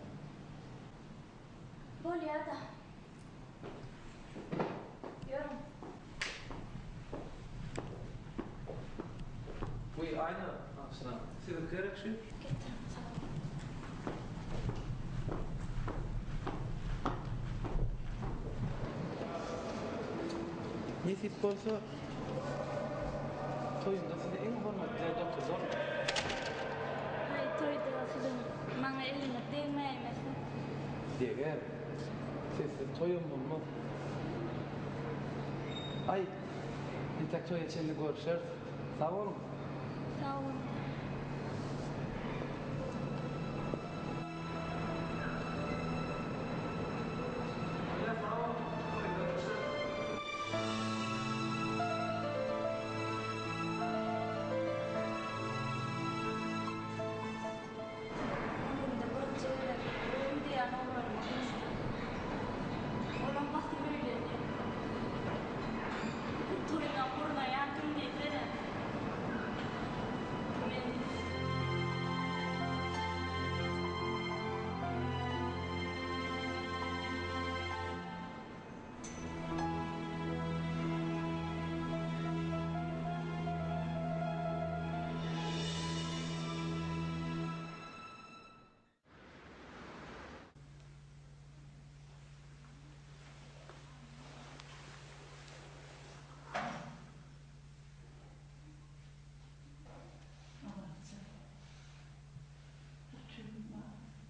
Bolýa-da. Ýörüň. Wiý, Aýna, aňşyna, siziňki gerek şu. Getiriň, sag boluň. Nesip bolsa, toýumda sizi iň hormatly ýerde oturdaryn. Haý, toýda siziň maňa eliňiz degmäýmesin. Deger. Sessiz toýam bolmaz. Aý, entek toýa çenli görşeris. Sag boluň. Sag boluň. Bolýa, sag boluň. Toýda görşeris. Ömrümde birinji gezek özüm diýýän oglanyma duşdum. Olam basym öýlendi. Toýunam gurnaýan kim diýsene.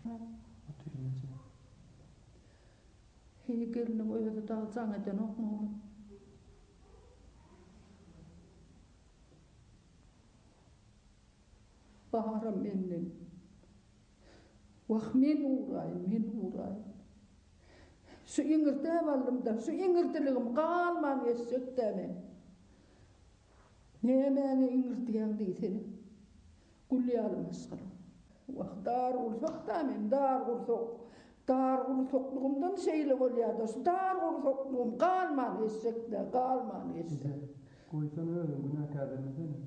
Men. Heý, gelniň özi dagy jaň edenokmy oglum? Baram menden. Wah, men uraýyn, men uraýyn. Şu iňirdäp aldym-da, şu iňirdiligim galman geçjek-dä men. Nämäňe iňirdýäň diýsene. Gül ýaly maşgala. Wah, dar gursak-da men, dar gursak. Dar gursaklygymdan şeýle bolýar-da, şu dar gursaklygym galman geçjek-dä, galman geçjek. Eje, goýsana özüňi günäkärlemesene.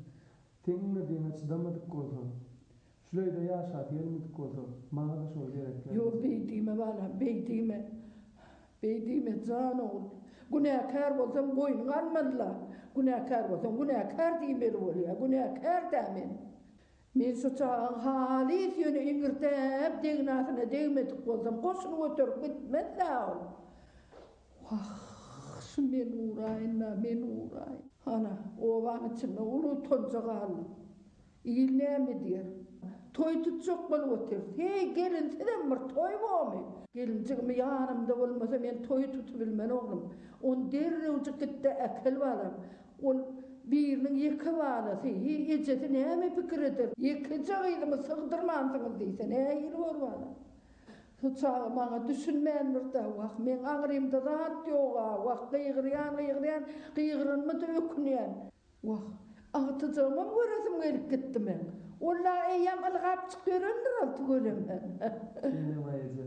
Seň iňirdiňe çydamadyk bolsa, şul öýde ýaşasy gelmedik bolsa, maňa-da şol gerek däl. Ýok, beý diýme, balam, beý diýme. Beý diýme, jan ogul. Günäkär bolsam boýnuňa almaly-la. Günäkär bolsaň, günäkär diýmeli bolýa. Günäkär-dä men. Men şu çagaň halys ýöne iňirdäp degnasyna degmedik bolsam, goşuny göterip gitmez-dä ol. Wah, şu men uraýyn-da, men uraýyn. Ana, obaň içinde uly utanja galdym. Il näme diýer? Toý tutjak bolup otyrys. Heý, gelinsizem bir toý bormy? Gelinjigim ýanymda bolmasa, men toý tutubilmen, oglum. Ony derrewjik git-de äkel balam. Ol biriniň ýeke balasy. Heý, ejesi näme pikir eder? Ýekeje gyzymy sygdyrmansyňyz diýse, nähili bor balam? Şu çaga maňa düşünmändir-dä, wah, meň aňrymda zat ýog-a, wah, gygyrýan, gygyrýan, gygyranyma-da ökünýän. Wah, agtyjagymam göresim gelip gitdi meň. Ol-a eýýäm ylgap çykyp ýörendir ol tüweleme. Enebaý eje,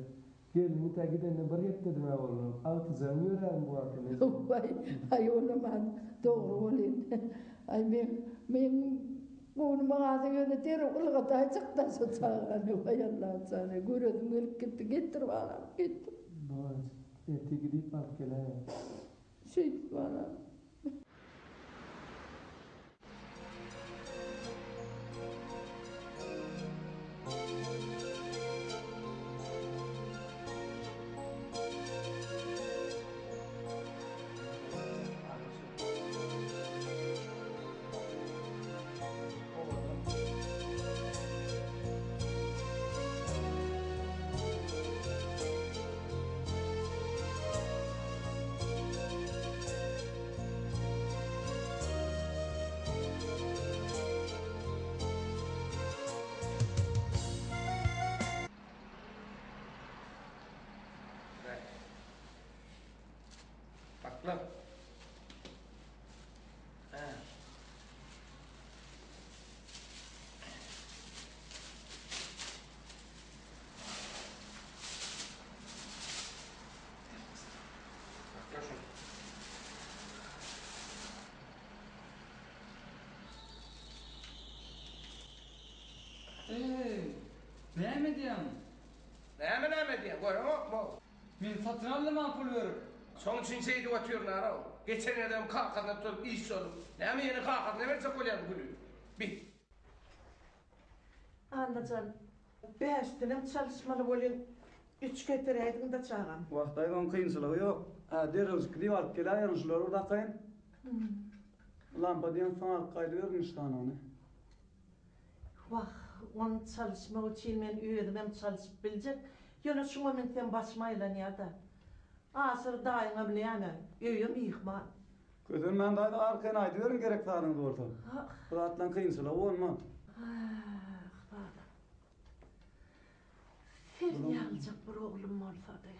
gelniň tä gidenine bir hepdedem-ä boldy. Agtyjagyň ýörärmi bu wagtam eje? Waý, aý olam-a dogry welin. Aý meň, meň göwnüme galsa ýöne derrew ylgadaýjak-da şo çagany. Waý Allajan-eý, göresim gelip gitdi. Getir balam, getir. Bolç, ertir gidip alyp geläýerin. Şeýdip balam. Sakla. Hä. Sakla şuny. Eý, näme edýäň? Näme näme edýäň, göreňokmy? Men satyn aldym-a pul berip. Şoň üçin şeýdip otyryn ara. Geçen gezegem kakasyna tutup iş bolup. Näme ýene kakasyna berjek bolýarmy güli? Bi. Annajan, bäşdenem çalyşmaly welin, üç getiräýdiň-dä çagam. Wah, daýza, oň kynçylygy ýok. Hä, derrewjik gidip alyp geläýerin, şulary bir dakaýyn. Lampa diýen soň alyp gaýdyberin üç sanyny. Wah, ony çalyşmak üçin men özümem çalyşyp biljek, ýöne şuňa münsem başym aýlanýar-da. Aşyr daýyňam näme, öýe myhman. Kösenmän daýza, arkaýyn aýdyberiň gerek zadyňyz bolsa. Bu zatlaryň kynçylygy bolmaz. Ah, balam. Sen ýalyjak bir oglum bolsady.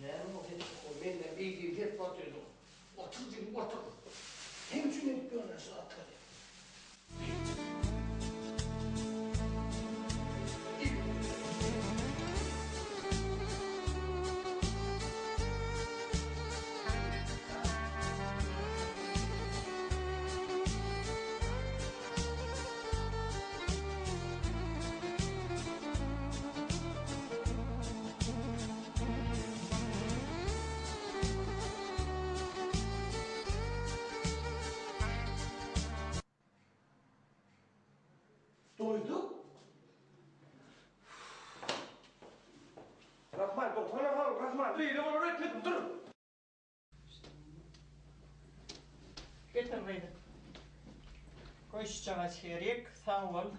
Näme o hepsi goý menden beý diýip hep otyrdyň. Otur jigim otur. Seň üçin edip ýörün şu zatlary. Doýduk. Rahman, dursana hol, Rahman. Beýle bolar öýtmedim, dur. Getir gyzym. Goý şujaga çerik, sag bol.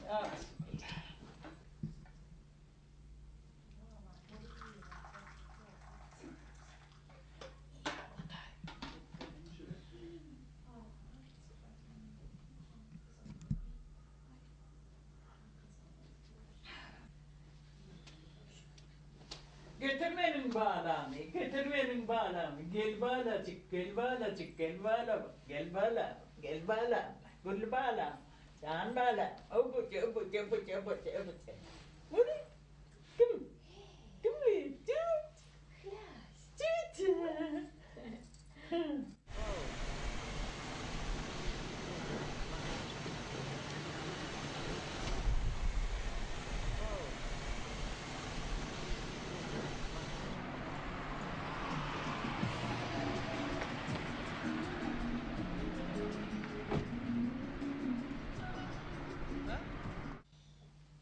Ýa bismillah. balamy, getir meniň balamy, gel balajyk, gel balajyk, gel balam, gel balam, gel balam, gül balam, jan balam, öbüje, öbüje, öbüje, öbüje, öbüje. Bu ne? Kim? Kim bu? Tüt! Tüt!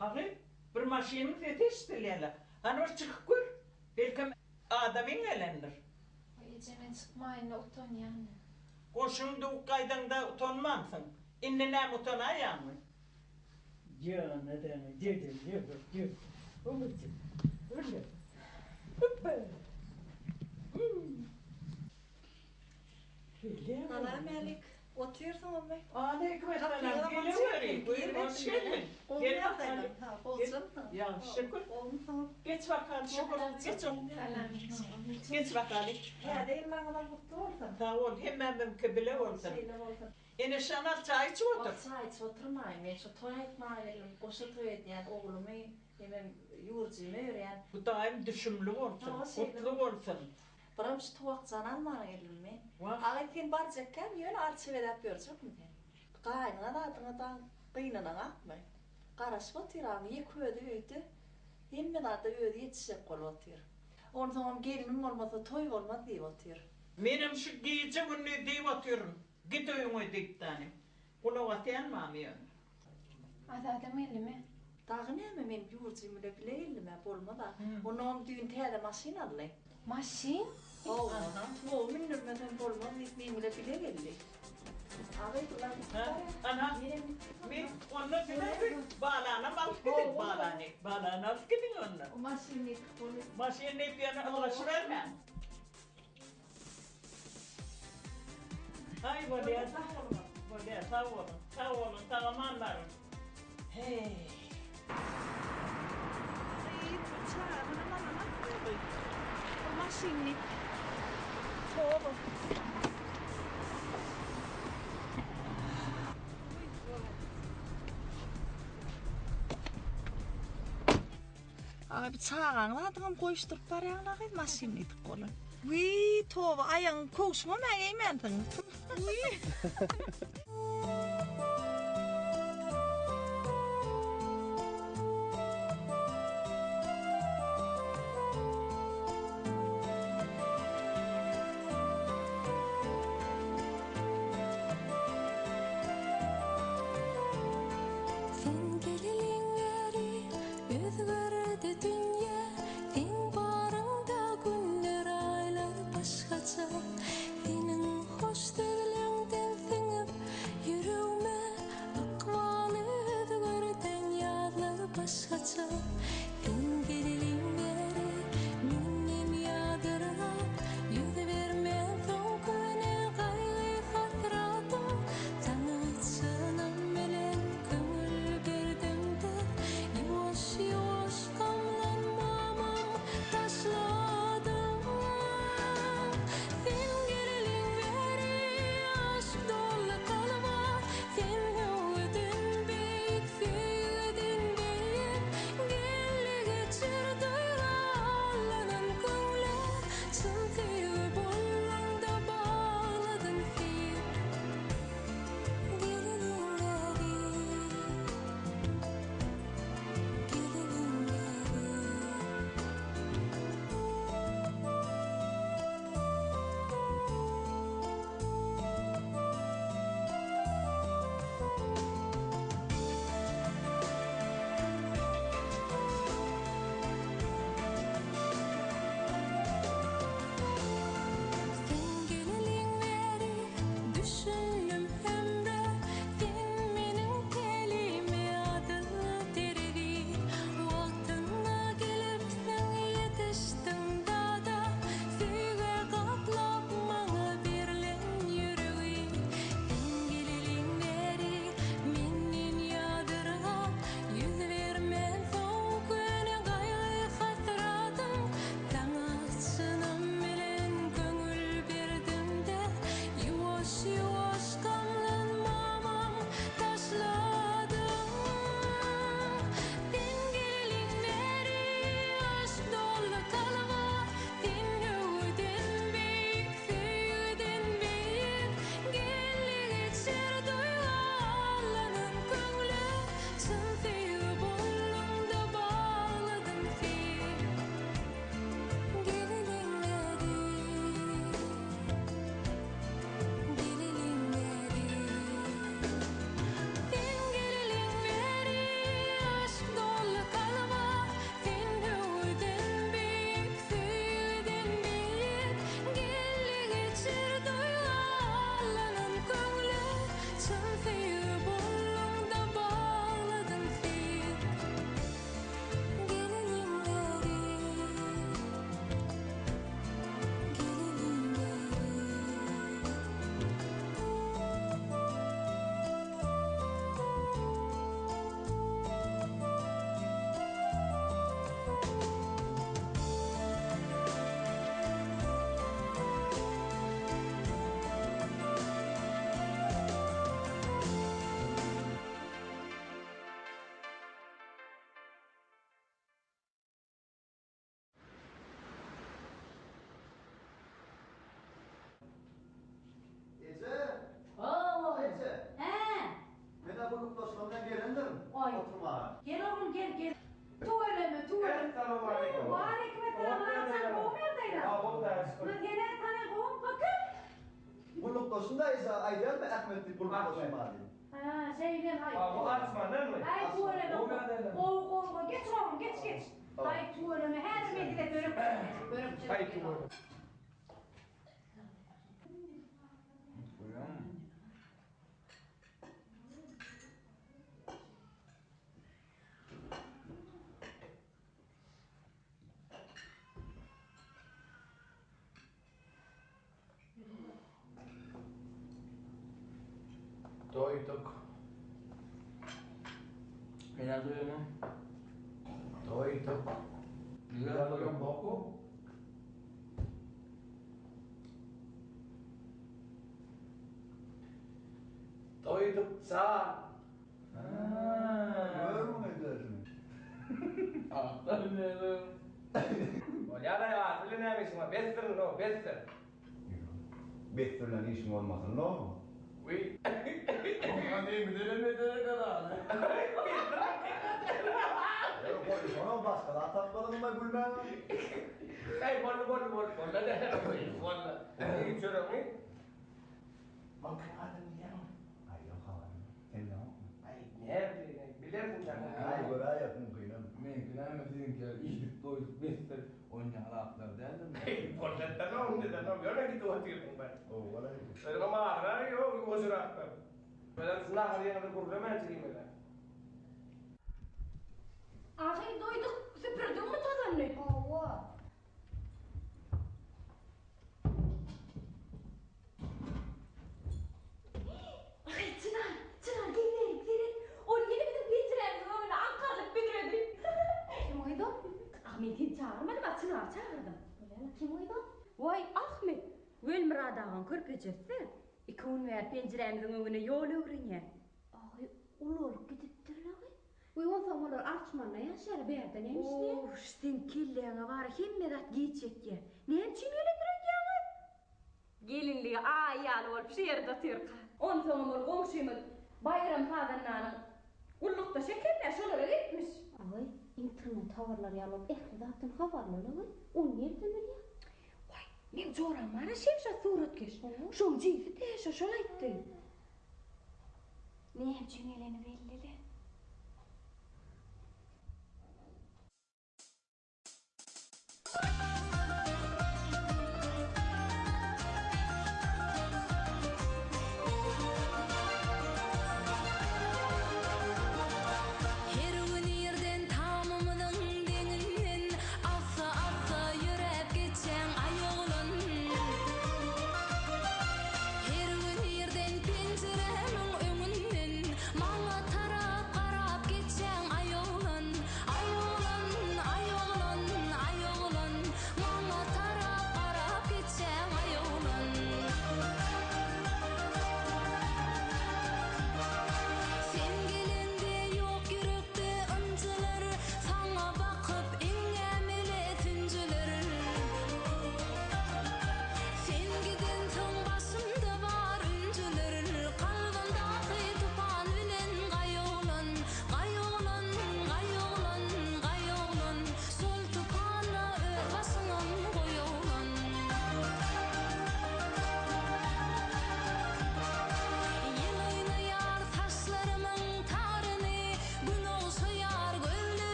Agy, bir maşynyň sesi eşidilýär-le. Hany bir çykyp gör. Belkem, adamyň gelendir. Oý eje men çykmaýyn-la utanýan. Goşuňy döwüp gaýdaňda utanmansyň. Indi näme utanaýaňmy? Jana däne dede ýöge ýöge öwütdi. Öle. Hüpbe. Salam älik. Otyrsyňyzmy? Aleýkum essalam. Geleweri. Buyur, hoş geldiň. Gel bakaly. Ýagşy şükür. Geç bakaly şükür. Geç. Geç bakaly. Täze ýyl maňyzam gutly bolsun. Sag bol, hemmämiziňki bile bolsun. Şeýle bolsun. Ene Şanal çaý içip otur. Wah çaý içip oturmaýyn. Men şu toý aýtmaga geldim. Goşa toý edýän oglumy hemem ýurjymy öýerýän. Hudaýym düşümli bolsun, gutly bolsun. Biram şu tuwakjany almana geldim men. Agay sen barjakkäm ýöne arça bezäp ýörjekmi sen. Gaýynyňa zadyňa daň gynanaňakmy. Garaşyp otyr agam ýeke özi öýde hemme zada özi ýetişjek bolup otyr. Onsoňam gelnim bolmasa toý bolmaz diýip otyr. Menem şu gije gündiz diýip otyryn git öýüňe diýip dani. Gulak asýan barmy ýöne. Azadam geldimi? Dagy näme men ýurjym bile bile geldim-ä bolmaz-a. Onnoňam düýn täze maşyn aldy. Maşyn? Hawa. Tuwagy mündürmesem bolmaz diýip meň bile bile geldi. Agy bular gitdi barýa. Ana, men onda size bir balanam alyp gidiň balany. Balany alyp gidiň onda. Maşyn diýip bolup. Maşyn diýip ýöne ylgaşybermäň. Aý bolýa sag boluň. Bolýa sag boluň. Sag boluň sag aman baryň. Heý. Gyz bu çagyny maňa goýdy. Bu maşyny toba. Aga bir çagaň zadyňam goýuşdyryp barýaňla gyz maşynyny ýykyp bolan. Wiý toba aýagyň köwşüňem-ä geýmänsiň. Wiý. Sen geleliň bäri Özgerdi dünýä seň baryňda günler aýlar başgaça Seniň hoş sözleňden siňip. Gulpdaşym da eje aýdýarmy Ahmet diýip gulpdaşym bar diýip. Ha, şeýle haý. Ha, bu arçmandanmy? Aý tüweleme. Gowy gowy. Geç oglum, geç geç. Aý tüweleme. Häzir men size börek bişirjek. Börek bişirip. Aý tüweleme. Görýäňmi? Doýduk. Men doýamam. Doýduk. Nirä doýan boku? Doýduk jan. Görmüň edýärsiň. Atlar bilen. Bolýar-aý, at bilen näme işiň bar? Besdir indi, besdir. Besdir bilen işiň bolmasyn-la. Wiý. Oňa nemidenem beter eken aly. Goýsana, başga zat tapmadyňmy gülmäge? Äý, boldy, boldy, boldy, boldy-da. Boldy. Iý çöregiňi. Maňkyň adyny bilýäňmi? Aý, ýok, habarym ýok. Sen bileňokmy? Aý, näme bileýin, bilersiň sen. Aý, göräýersiň, kynam. Meňki näme, siziňki ýaly iýdik, doýduk, besdir, oýnaýan zatlar däldir. Bolýa-da, onda-da, ýöne gidip otyrsyň be. Gowy-laý. Özüňem agyrar ýok, ýuwaşrakdan. Özem şu nahary ýeňňede gürlemänjik iýmeli. Ahyry doýduk, süpürdiňmi tozanyny? Hawa. Aý, Çynar, Çynar, gel bärik, seret. Ol ýene biziň penjirämiziň öňüne aňkarylyp büdredi. Kim gyz ol? Ah, men seni çagyrmadym-a, Çynary çagyrdym. Bolýa-la, kim gyz ol? Waý, Ahmet, Welmyrat agaň körpejesi-dä. Iki gün bäri penjirämiziň öňüne ýol öwrenýär. Aý, ulalyp gidipdir-le-oý. Wiý, onsoň olar Arçmanda ýaşaýar, bärde näme işleýär? Oş, seň kelläňe bar-a hemme zat giç ýetýär. Näme üçin gelendir öýdýäňiz? Gelinligi aý ýaly bolup şu ýerde otyrka. Onsoňam ol goňşymyz Baýram sazandanyň gullukdaşy eken-dä, şolara gelipmiş. Aý, internet habarlary ýaly bolup ähli zatdan habarly-la-oý. Ony nirden bilýäň? Waý, meň joram bar-a Şemşat suratkeş. Şoň jigisi-dä şo, şol aýtdy. Näme üçin geleni belli-le. Her gün irden tamymyzyň deňinden Assa-assa ýöräp geçýäň aý oglan. Her gün irden penjirämiň öňünden Maňa tarap.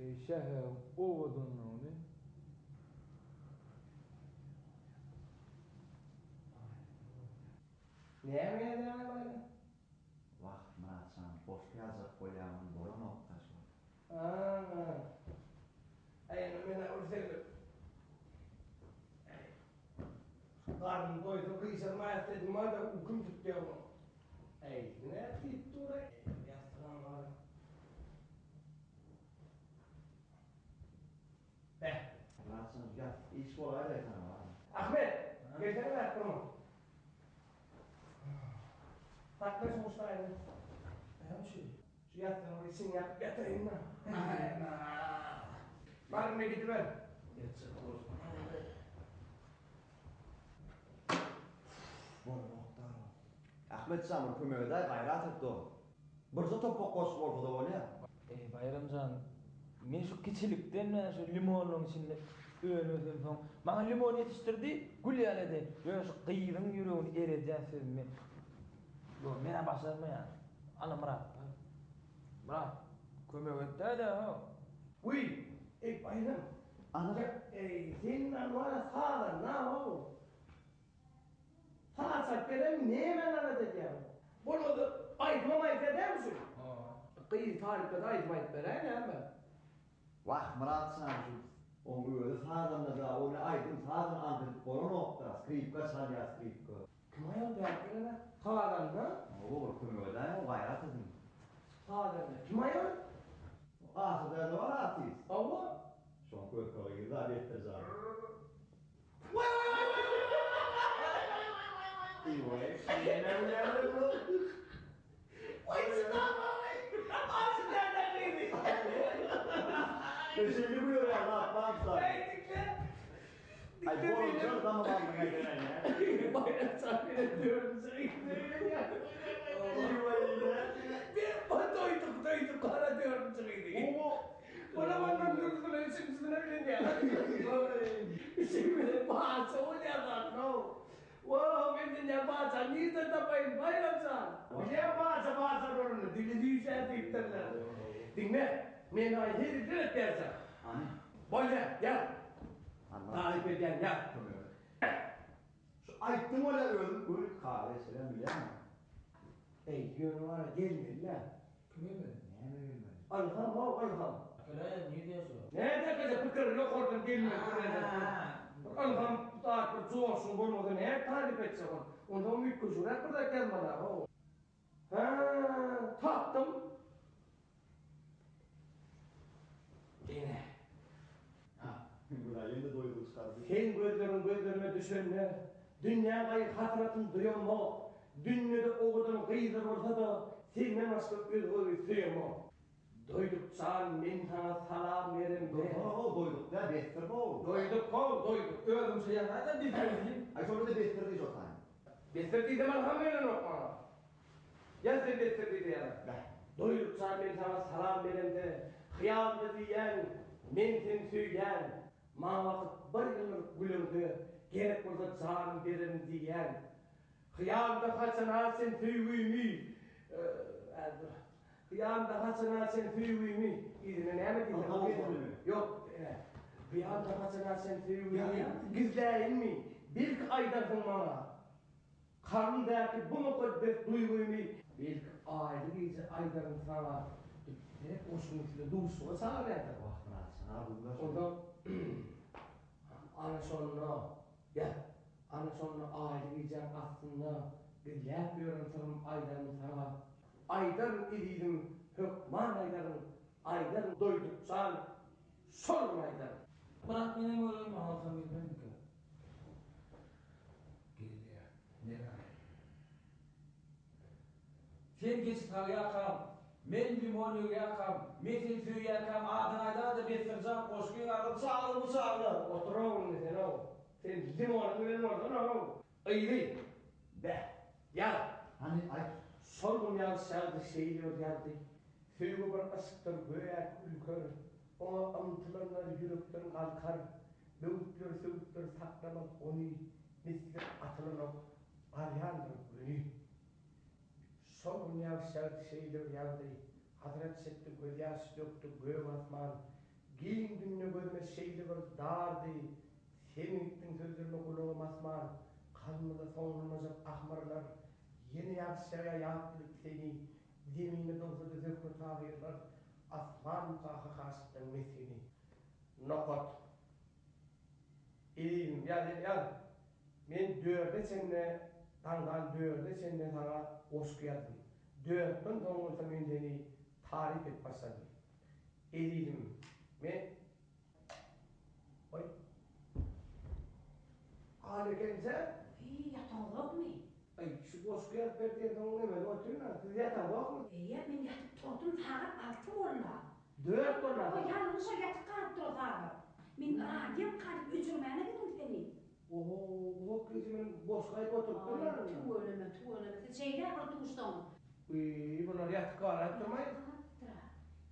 Eý, şäheriň owadanlygyny. Näme ýazýaňaý baýram? Wah, Myratjan, goşgy ýazjak bolýamyn, bolanok-da şol. A-a. Äý, indi men-ä bir seglip. Äý. Garnym doýsa gyşarmaýas dedim bar-da, uykym tutýar muň. Äý, nädip diýip dur-aý? Ýassygam bar. Beh. Myratjan, ýat, iş bolaýdaý saňa, bar. Ahmet, gelsene bärik durma. Sakla şu muşdaýyny. Näme şu? Şu ýassygyň bir içini ýapyp ýataýyn-da. Bar indi gidiber. Ýatjak bolsun. Bolanok-da. Ahmet jan bir kömek edäý, gaýrat et dost. Birje topbak goşgy bolsa-da bolýa. Eý Baýram jan, men şu kiçilikden bäri şu limonlaryň içinde önüp ösemsoň, maňa limon ýetişdirdi, gül ýaly edi. Ýöne şu gyzyň ýüregini eredýän sözümi men, ýok, men-ä başarmaýan. Ana Myrat bar. Myrat, kömek et-dä-dä, how. Wiý, eý Baýram, Ana. Eý, sen wara sazanda-how. Saz çalyp beremmi, nämäni alada edýäň? Bolmasa, aýdymam aýdýa dälmi şu? Gyz talypda-da aýdym aýdyp beräý näme? Wah, Myrat jan, şu oň özi sazanda-da, ony aýdym sazyn ant edip bolanok-da, skripka çalýa, skripka. Kim aýal bärik gelene? Sazanda? Hawa, bir kömek edäýiň, gaýrat ediň. Sazanda kim aýal? Asyl däde bar artist. Hawa. Şoň körpe gyzy-da Besdir jan. Olamam üçünjisine bilenýär. Üçi bilen paça bolýar zat-how. Wah, men dünýä paça nirden tapaýyn, Baýram jan? Bilýän paça paça roluny, dili süýşär diýipdirler. Diňle, men saňa hezilden edip berjek. Hany? Bolýa, ýaz. Taryp edýän ýaz. Şu aýtdyň bolýa özüm göni kagyz geçirýän bilýäňmi? Eý, ýöne wara gelmeli-dä. Kim gelmeli? Näme gelmeli? Ylham how, ylham. Geläýen nirde ýaşaýar? Näderkese pikir ýokardan gelmeli bir bir ylham zat bir joşgun bolmasa nädip taryp etjek ol. Onsoňam üýtgeşigräk bir zat ýazmaly how. Hä, tapdym. Ine. Ha, Gülaý ýene doýdugy çykardy. Seň gözleriň gözlerime düşende, Dünýä gaýgy-hasratyn duýamok. Dünýede owadan gyzlar bolsa-da, Senden başga özgegi söýemok. Doýduk jan, men saňa salam beremde. Ho-ho, doýduk däl, besdir how. Doýduk how, doýduk. Özüňçe ýazaý-da besdir diýip. Aý, şonda-da besdir diý şo taýyn. Besdir diýsem ylham gelenok maňa. Ýaz sen besdir diýdi ýalan. Bäh. Doýduk jan men saňa salam beremde hyýalymda diýýän men seni söýýän maňa bakyp bir ýylgyryp güleňde gerek bolsa janymy bererin diýýän hyýalymda haçana sen söýgümi hyýalymda haçana sen söýgümi yzyna näme diýsem ýok hyýalymda haçana sen söýgümi gizläýinmi belki aýdarsyň maňa Kalbymdaky bu mukaddes duýgymy Belki aýly gije aýdaryn saňa diýip, gerek goşgyň üstünde duşuşyga çagyrýardy. Wah, Myratjan, arzuwlar şol. Onsoň, ana şonda, ýa, ana şonda aýly gijäň astynda gizläp ýören syrym aýdaryn saňa. Aýdaryn, ezizim, hökman aýdaryn, aýdaryn, Doýduk jan, şol gün aýdaryn. Myrat menem görerin, alsam gelmezmikä? Gelýär. Neraý. Sen geçi salýarkaň, men limon öwýärkäm, men seni söýýärkäm adyňy aýdada Bessirjan goşgyň adyny çagyr bu çaglar. Otur-ow indi sen-ow. Sen limonyň bilen bolsana-ow. Yzy. Beh. Ýaz. Hany, aýt. Şol gün ýagyş ýagdy, şeýle bir ýagdy. Söýgi bir yşkdyr, göýäki ülker. Oňa ymtylanlar ýürekden galkar. Böwütler, söwütler saklamaz ony, Misli atylan ok barýandyr göni. Şol gün ýagyş ýagdy, şeýle bir ýagdy, Hasrat çekdi, gözýaş dökdi gök asman. Giň dünýe gözüme şeýle bir dardy, Sen gitdiň sözlerime gulagym asman, Kalbymda soňlanmajak ahmyrlar, Ýene ýagyş ýagýar ýat bilip seni, Zeminde dogsa-da Zöhre Tahyrlar, Asmanmyka hak aşyklaň mesgeni. Nokat. Ezizim, ýaz, ýaz. Men dörde çenli, daňdan dörde çenli saňa goşgy ýazdym. Dörtden soň bolsa men seni taryp edip başladym. Ezizim, men Oý. Al eken-sä? Wiý, ýataňyzokmy? Aý, şu goşgy ýazyp ber diýensoň nemede otyryn-a. Siz ýataňzokmy? Eýýäm men ýatyp turdum, sagat alty boldy. Dört boldy. Oý, ýalňyş-a ýatyp galypdyr o sagat. Men radiýam galyp öjürmäne gidin seni. Oho, uzak gije men goşgy aýdyp oturypdyryn-a. Aý, tüweleme, tüweleme. Siz şeýle bir duşsaňyz. Wiý, bular ýatyp galaýypdyrmaý? Galypdyr-a.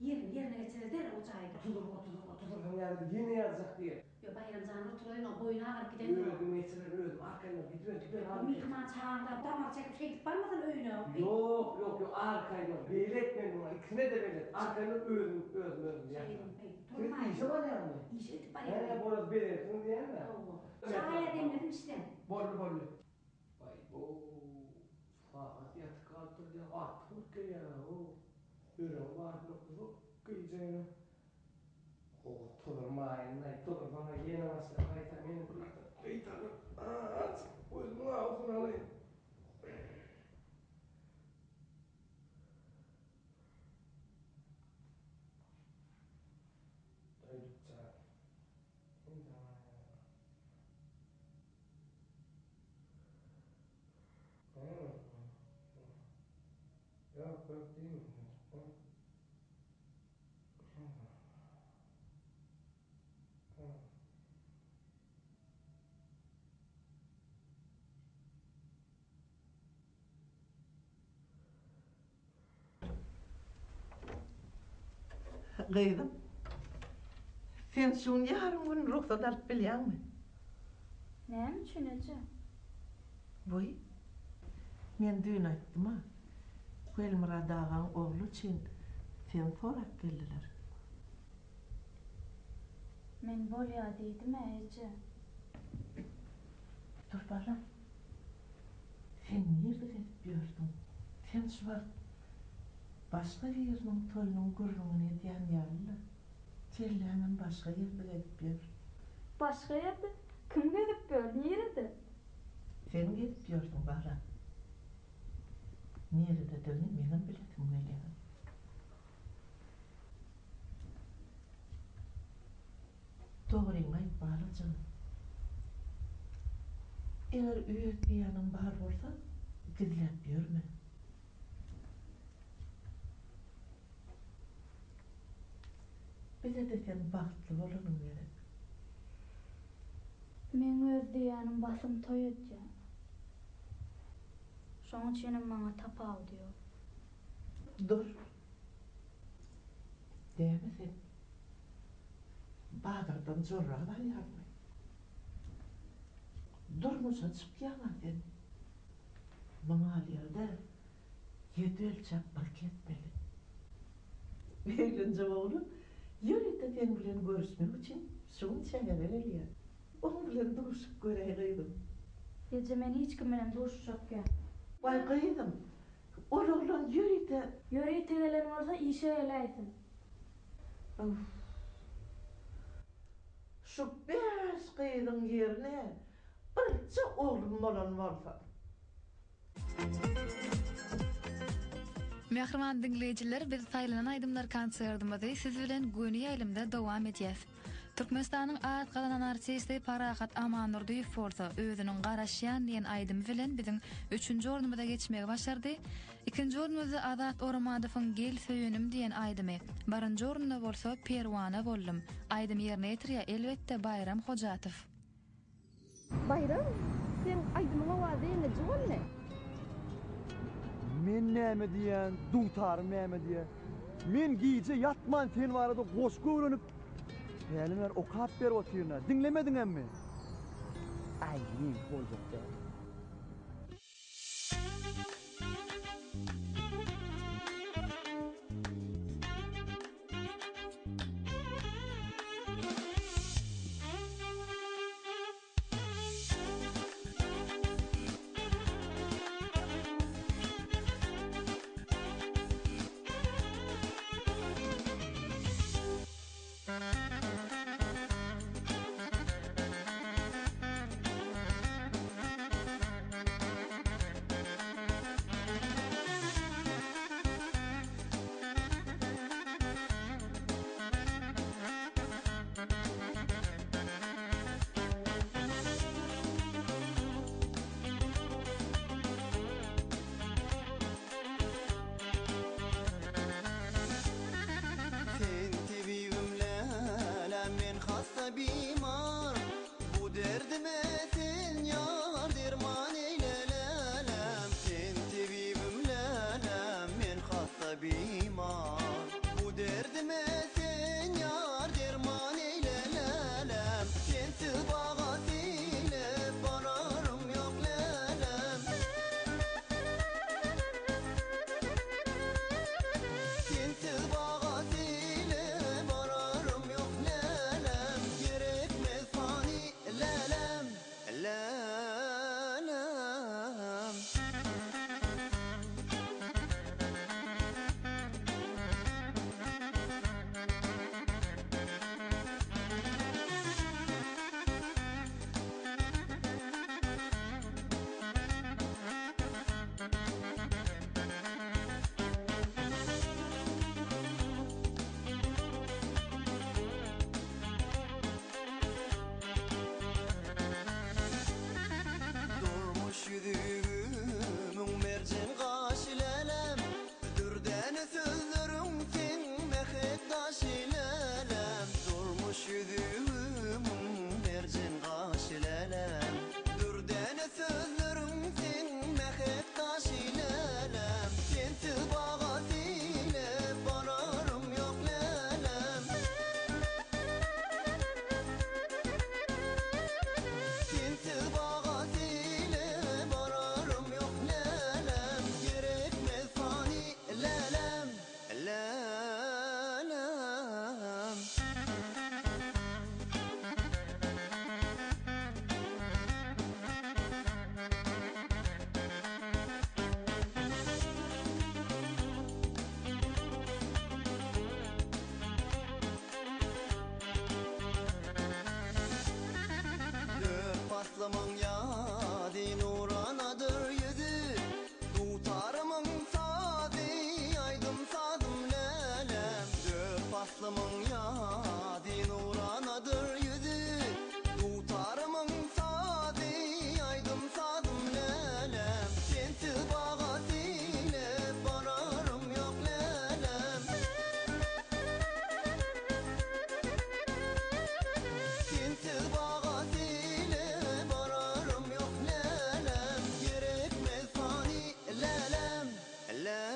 Ýerini ýerine geçireli derrew o jaýda. Otudyr, otudyr, otudyrsaň ýazyp ýene ýazjak diýer. Ýok, Baýram jan oturaýyn, o boýny agyryp gidendir o. Özüm geçirer, özüm arkaýyn ol, gidiber, gidiber Bir myhman çagyrda damar çekip şeýdip barmasyn öýüne. Ýok, ýok, ýok, arkaýyn ol, belet men muňa, ikisine-de belet, arkaýyn ol, özüm, özüm, özüm ýazyp. Şeýdip, Siz işe barýaňmy? Işe gidip barýan. Hä, bolar, belersiň diýýän-dä. Hawa. Çaý-a demledim içseň. Boldy, boldy. Baý-bow, sagat ýatyp galypdyr diýýän, artyk bolup gelýär-ow. Ýüregiň baryny uzak gije Oturdurmaýyn-aý, turdursaň-a ýene başlar, gaýta meni bulardan gaýtaryp, azajyk gözümiň awusyny alaýyn. Doýduk jan, men saňa Näme? Ýok, ýok diýme. Gyzym, sen şu gün ýarym gün rugsat alyp bilýäňmi? Näme üçin, eje? Wiý, men düýn aýtdym-a, Welmyrat agaň ogly üçin seni sorap geldiler. Men bolýa diýdim-ä, eje. Dur, balam. Sen nirde gezip ýörsüň? Sen şu wagt başga biriniň toýunyň gürrüňini edýän ýaly-la. Kelläňem başga ýerde gezip ýör. Başga ýerde? Kim gezip ýör? Nirede? Sen gezip ýörsüň, balam. Nirededigini meňem bilesim gelýär. Dogryňy aýt, balajygym. Eger öz diýýäniň bar bolsa, gizläp ýörme. Bize-de seň bagtly bolanyň gerek. Meň öz diýýänim basym toý edýän. Şoň üçinem maňa tapawudy ýok. Dur. Näme sen? Bazardan jorap alýarmy? Durmuşa çykýaň-a sen. Muňa alýar-da, ýedi ölçäp bir kesmeli. Öýlenjek oglan ýörite seň bilen görüşmek üçin şu gün şähere gelýär. Oň bilen duşup göräý gyzym. Eje men hiç kim bilen duşuşjak ýok. Waý gyzym, ol oglan ýörite. Ýörite gelen bolsa işe geläýsin. Uff. Şu bäş gyzyň ýerine birje oglum bolan bolsa. Mähriban diňleýjiler biz saýlanan aýdymlar konsertimizi siz bilen göni ýaýlymda dowam edýäs. Türkmenistanyň at gazanan artisti Parahat Amandurdyýew bolsa özüniň Garaşýan diýen aýdymy bilen biziň üçünji ornumyza geçmegi başardy. Ikinji ornumyzda Azat Oramadowyň Gel söýenim diýen aýdymy, birinji orunda bolsa Perwana boldum aýdymy ýerine ýetirýär elbetde Baýram Hojatow. Baýram, seň aýdymyň owazy ýeňiji boldy. Men näme diýýän, dutarym näme diýýär. Men gije ýatman sen barada goşgy öwrenip, häli bäri okap berip otyryn-a. Diňlemediňemmi? Aý, meňki boljak däl. paslymyň ýazy nuranadyr ýüzi Dutarymyň sazy aýdym-sazym läläm Dört paslymyň ýazy nuranadyr ýüzi Dutarymyň sazy aýdym-sazym läläm Sensiz baga seýle bararym ýok läläm Sensiz baga seýle bararym ýok läläm Gerekmez pany läläm, läläm.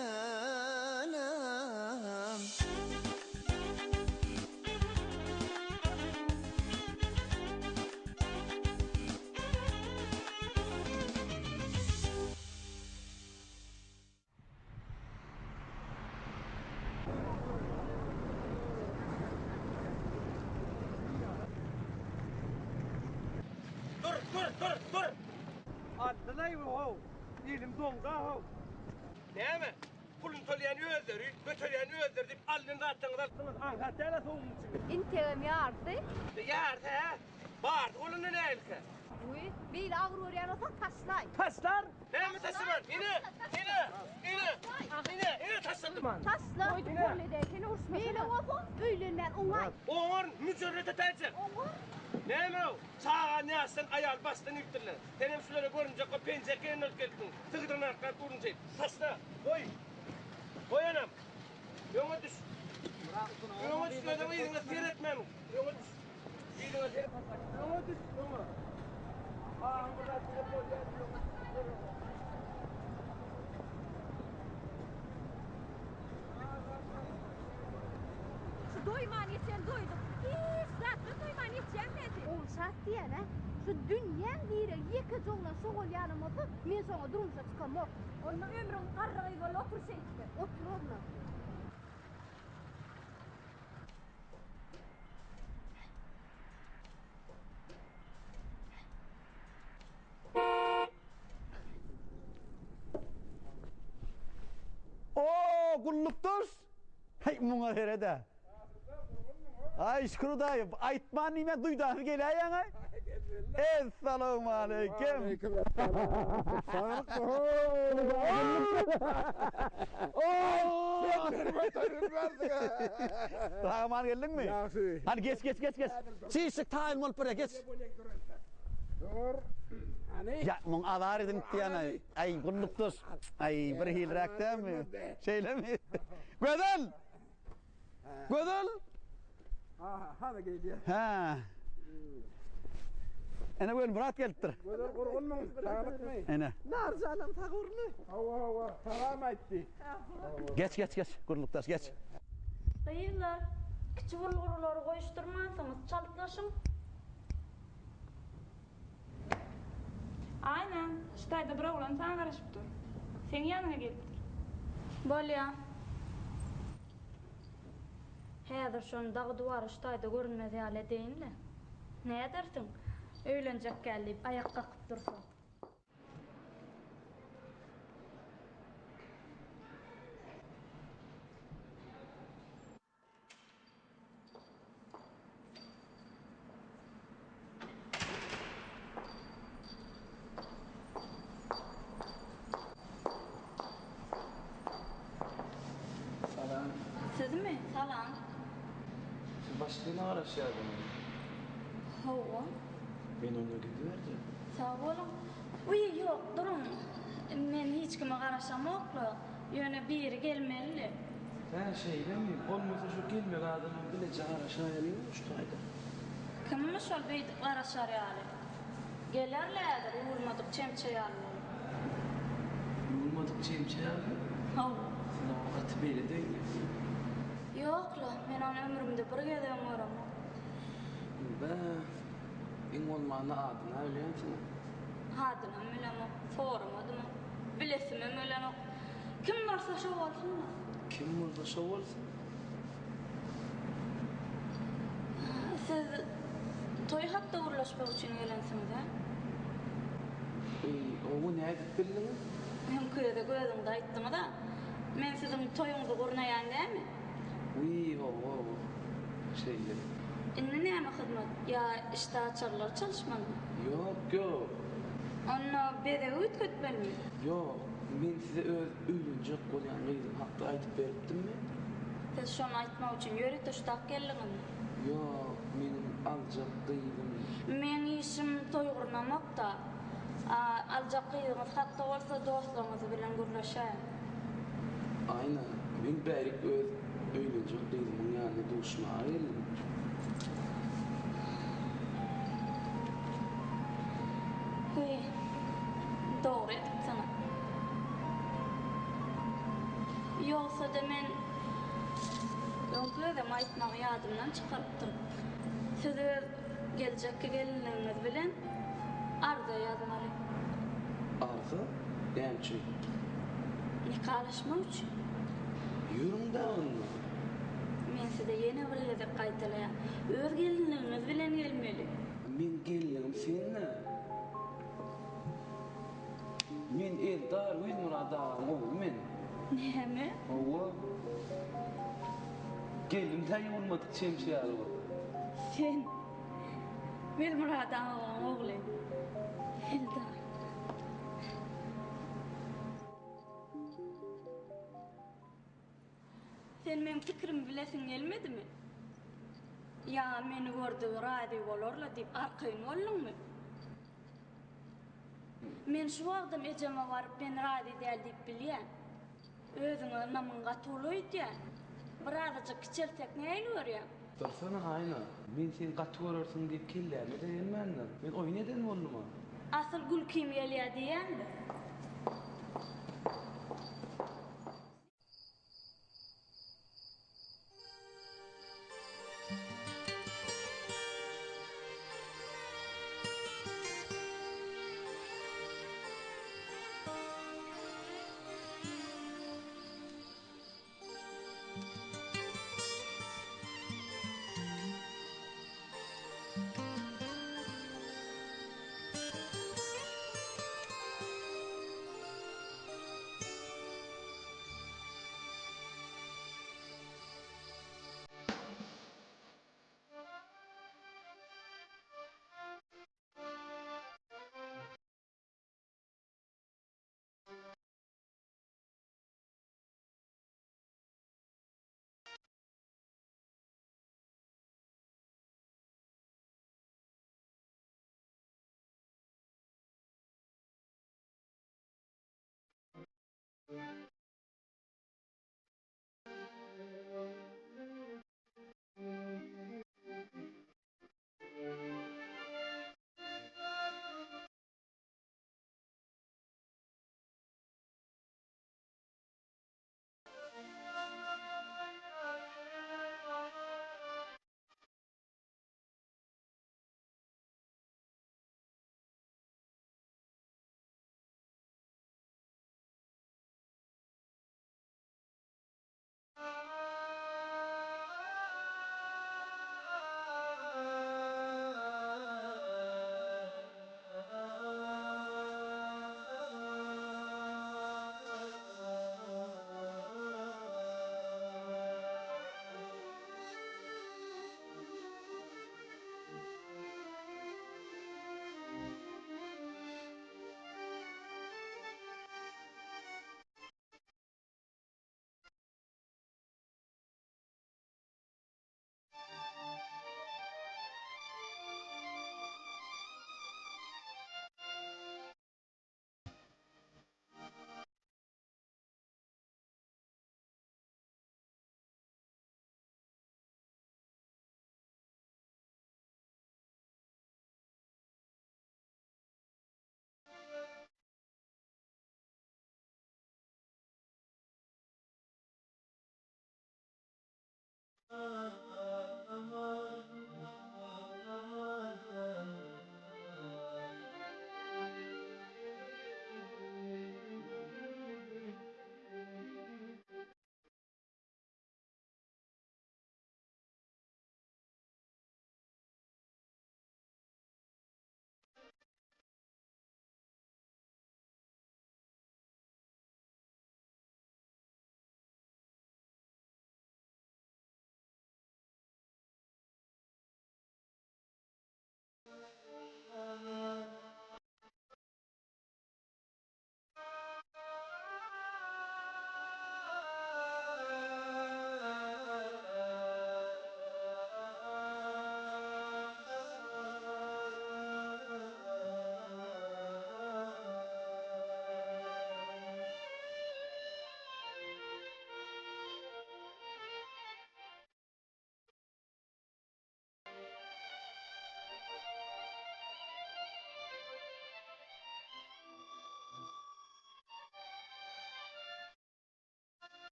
Dur, dur, dur, dur! Aldylaý how, elim doňda how. Näme? Puluny tolýan özleri, göterýän özleri diýip alnan zatlaryňyzy alypsyňyz. Aňsat däl-ä sowugyň içinde. Integem ýarysy. Ýarysy, hä? Bardy bolanda nähilikä? Wiý, beýle agyr görýän bolsaň taşlaý. Taşlar! Näme taşlaman? Ine! Ine! Ine! Ine! Ine taşladym! Taşla! Ine! Beýle bolsa öýlenmän oňaý. Oňar, müjerret etäýjek. Oňar. Näme-ow? Çaga näsden, aýal başdan iýipdirler. Senem şulara görünjek bolup penjek geýen bolup gelipsiň. Sygdyrnaklap durun şeýdip. Taşla! Goý! Goý anam! Öňe düş! Öňe düş, özüň yzyňa seretmän! Öňe düş! Yzyňa seret! Öňe düş, öňe! Ahyr bir zat diýip bolýar, öňe düş! Şu doýman geçen doýduk. Hiç zatdan doýman geçýän men sen. Ogulşat diýýän-ä. Şu dünýäň diregi ýekeje oglan şo bolýanam bolsa, men şoňa durmuşa çykamok. Onda ömrüň garry gyz bol otur şeýtse. Otur onda. O, gullukdaş! Heý, muňa sered-ä. Aý, şükür Hudaýa, aýtman diýmän duýdansyz geläýýäň-aý. Essalawmaleýkim. Sag-aman geldiňmi? Ýagşy. Hany geç, geç, geç, geç. Çişlik taýyn bolup barýar, geç. Dur. Hany? Ýa, muň azar edinip diýýän-aý. Aý, gullukdaş. Aý, birhiliräk dälmi? Şeýlemi? Gözel! Gözel! Ha, hany gelýär. Hä. Ene Welmyrat gelipdir. Gözel gurgunmyň? Saglykmy? Ene. Narjanam sag urny. Hawa, hawa, salam aýtdy. Geç, geç, geç, gullukdaş, geç. Gyzlar, kiçi bulgurlary goýuşdyrmansyňyz, çaltlaşyň. Aýna, şu taýda bir oglan saňa garaşyp dur. Seň ýanyňa gelipdir. Bolýa. Häzir şony dagy-duwara şu taýda görünmez ýaly edeýin-le. Nädersiň, öýlenjek gel diýip aýak kakyp dursa. Salam. Sizmi? Salam. Siz başlygyna garaşýardyňyzmy? Hawa. Men onda gidiberjek. Sag boluň. Wiý, ýok, duruň. Men hiç kime garaşamok-la. Ýöne biri gelmelidi. Hä, şeýlemi? Bolmasa şu gelmeli adamam bileje garaşaýalyň şu taýda. Kimmiş ol beýdip garaşar ýaly? Geler-le häzir ýuwulmadyk çemçe ýaly bolup. Ýuwulmadyk çemçe ýaly? Hawa. Siz oňa gaty belet öýdýäňiz. Ýok-la, men ony ömrümde bir gezegem göremok. Bä, iň bolmanda adyny-a bilýänsiňiz. Adynam bilemok, soramadymam, bilesimem gelenok. Kim bolsa şo bolsun-da. Kim bolsa şo bolsun. Siz toý hakda gürleşmek üçin gelensiňiz-ä? Eý, gowy, nädip bildiňiz? Öňki gezek özüňiz aýtdyňyz-a. Men siziň toýuňyzy gurnaýan dälmi? Wiý, hawa, hawa, şeýle. Indi näme hyzmat? Ýa işdäaçarlary çalyşmalymy? Ýok, ýok. Onda bezegi üýtgetmelimi? Ýok, men size öz öýlenjek bolýan gyzym hakda aýdyp beripdimmi? Siz şony aýtmak üçin ýörite şutak geldiňizmi? Ýok, meniň aljak gyzym. Meň işim toý gurnamak-da. A aljak gyzyňyz hakda bolsa dostlaryňyz bilen gürleşäýiň. Aýna, men bärik öz öýlenjek gyzymyň ýanyna duşmaga geldim. Heý, dogry edipsiňiz. Ýogsa-da men öňki gezem aýtmagy ýadymdan çykarypdym. Siz öz geljekki gelinligiňiz bilen arza ýazmaly. Arza? Näme üçin? Nikalaşmak üçin. Ýörüň-dä onda. Men size ýene bir gezek gaýtalaýan, öz gelinligiňiz bilen gelmeli. Meň gelinligim sen-dä. Men Eldar Welmyrat agaň ogly men. Näme? Hawa. Geldim-dä ýuwulmadyk çemçe ýaly bolup. Sen Welmyrat agaň ogly Eldar. Sen meň pikirimi bilesiň gelmedimi? Ýa meni gördügi razy bolarla diýip arkaýyn bolduňmy? Men şu wagtam ejeme baryp men razy däl diýip bilýän. Özüňe ynamyň gaty uly öýdýän. Birazajyk kiçeltsek nähili görýäň? Dursana Aýna, men seni gaty görersiň diýip kelläme-de gelmändir. Men oýun eden boldum-a. Asyl gülkim gelýär diýýän-de.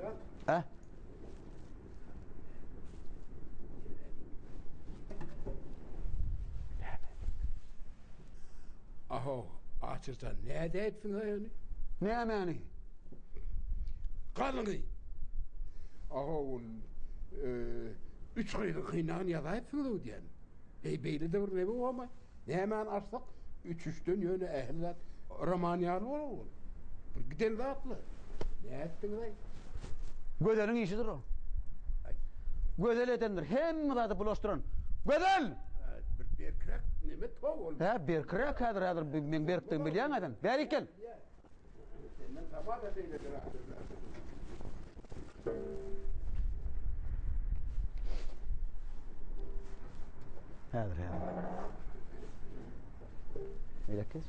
Hä? Ahow, Aşyrjan, nädäýipsiň-aý ony? Nämäni? Galyňy. Ahow, ol üç gyzyň kynagyny ýazaýypsyňyz-ow diýýän. Eý, beýle-de bir neme bolmaý. Nämäni açsak, üç-üçden ýöne ähli zat roman ýaly bolar ol. Bir giden zatlar. Nätdiňiz-aý? Gözeliň işidir ol. Gözel edendir. Hemme zady bulaşdyran. Gözel! Bir berkiräk neme tow ol. Hä, berkiräk häzir, häzir meň berkdigimi bilýäň-ä sen. Bärik gel. Senden tama-da beýledir Häzir, häzir. Beýläk geç.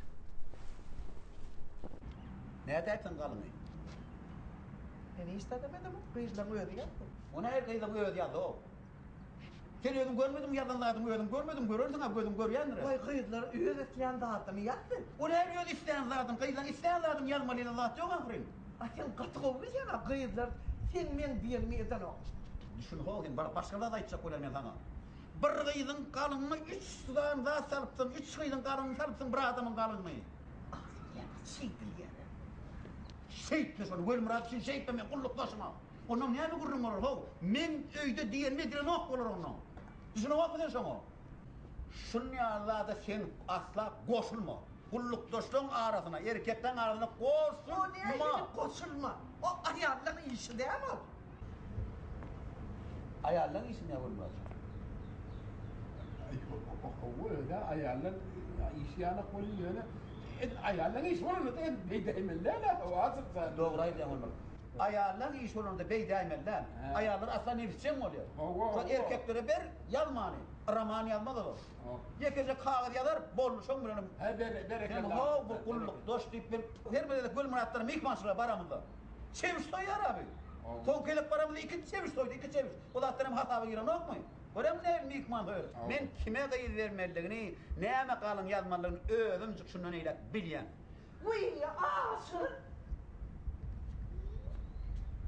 Nädäýipsiň galyňy? Men hiç zadam edemok, gyzlaň özi ýazdy. O nähili gyzlaň özi ýazdy-ow? Sen özüň görmediňmi ýazan zadyňy özüň görmediň görersiň-ä gözüň görýändir-ä. Waý gyzlar öz islän zadyny ýazdy. O nähili öz islän zadyny gyzlaň islän zadyny ýazmaly ýaly zat ýok ahyryn. A sen gaty gowy bilýäň-ä gyzlar seň meň diýenimi edenok. Düşün how sen bir başga zat aýtjak bolýan men saňa. Bir gyzyň galyňyna üç sany zat salypsyň üç gyzyň galyňyny salypsyň bir adamyň galyňyny. Agzy şeýdilýär-ä. Şeýtme şony Welmyrat üçin şeýtme men gullukdaşyma. Onnoň näme gürrüň bolar how? Meň öýde diýenimi edilenok bolar onnoň. Düşüneňokmy sen şoňa? Şun ýaly zada sen asla goşulma. Gullukdaşlaň arasyna, erkekleň arasyna goşulma! O nähili goşulma? O aýallaň işi däl ol. Aýallaň işi näme Gülmyrat jan? Hawa özä aýallaň işi ýalak bolýa ýöne edil aýallaň işi bolanda-da edil beýdäýmeli däl-ä hawa Aşyr jan. Dogry aýdýaň Gülmyrat. Aýallaň işi bolanda beýdäýmeli däl. Aýallar asla nebisjeň bolýar. Şol erkeklere ber ýazmany. Roman ýazmaz olar. Ýekeje kagyz ýazar, boldy şoň bilenem. Sen how bu gullukdaş diýip men her bir gezek Gülmyratlara myhmançylyga baramyzda. Çebiş soýýar abi. Soňky gezek baramyzda ikinji çebiş soýdy, iki çebiş. O zatlar hem hasaba girenokmy? Göremmi nähili myhman soýar. Men kime gyz bermelidigini, näme galyň ýazmalydygyny özümjik şundan eýläk bilýän. Wiý, Aşyr!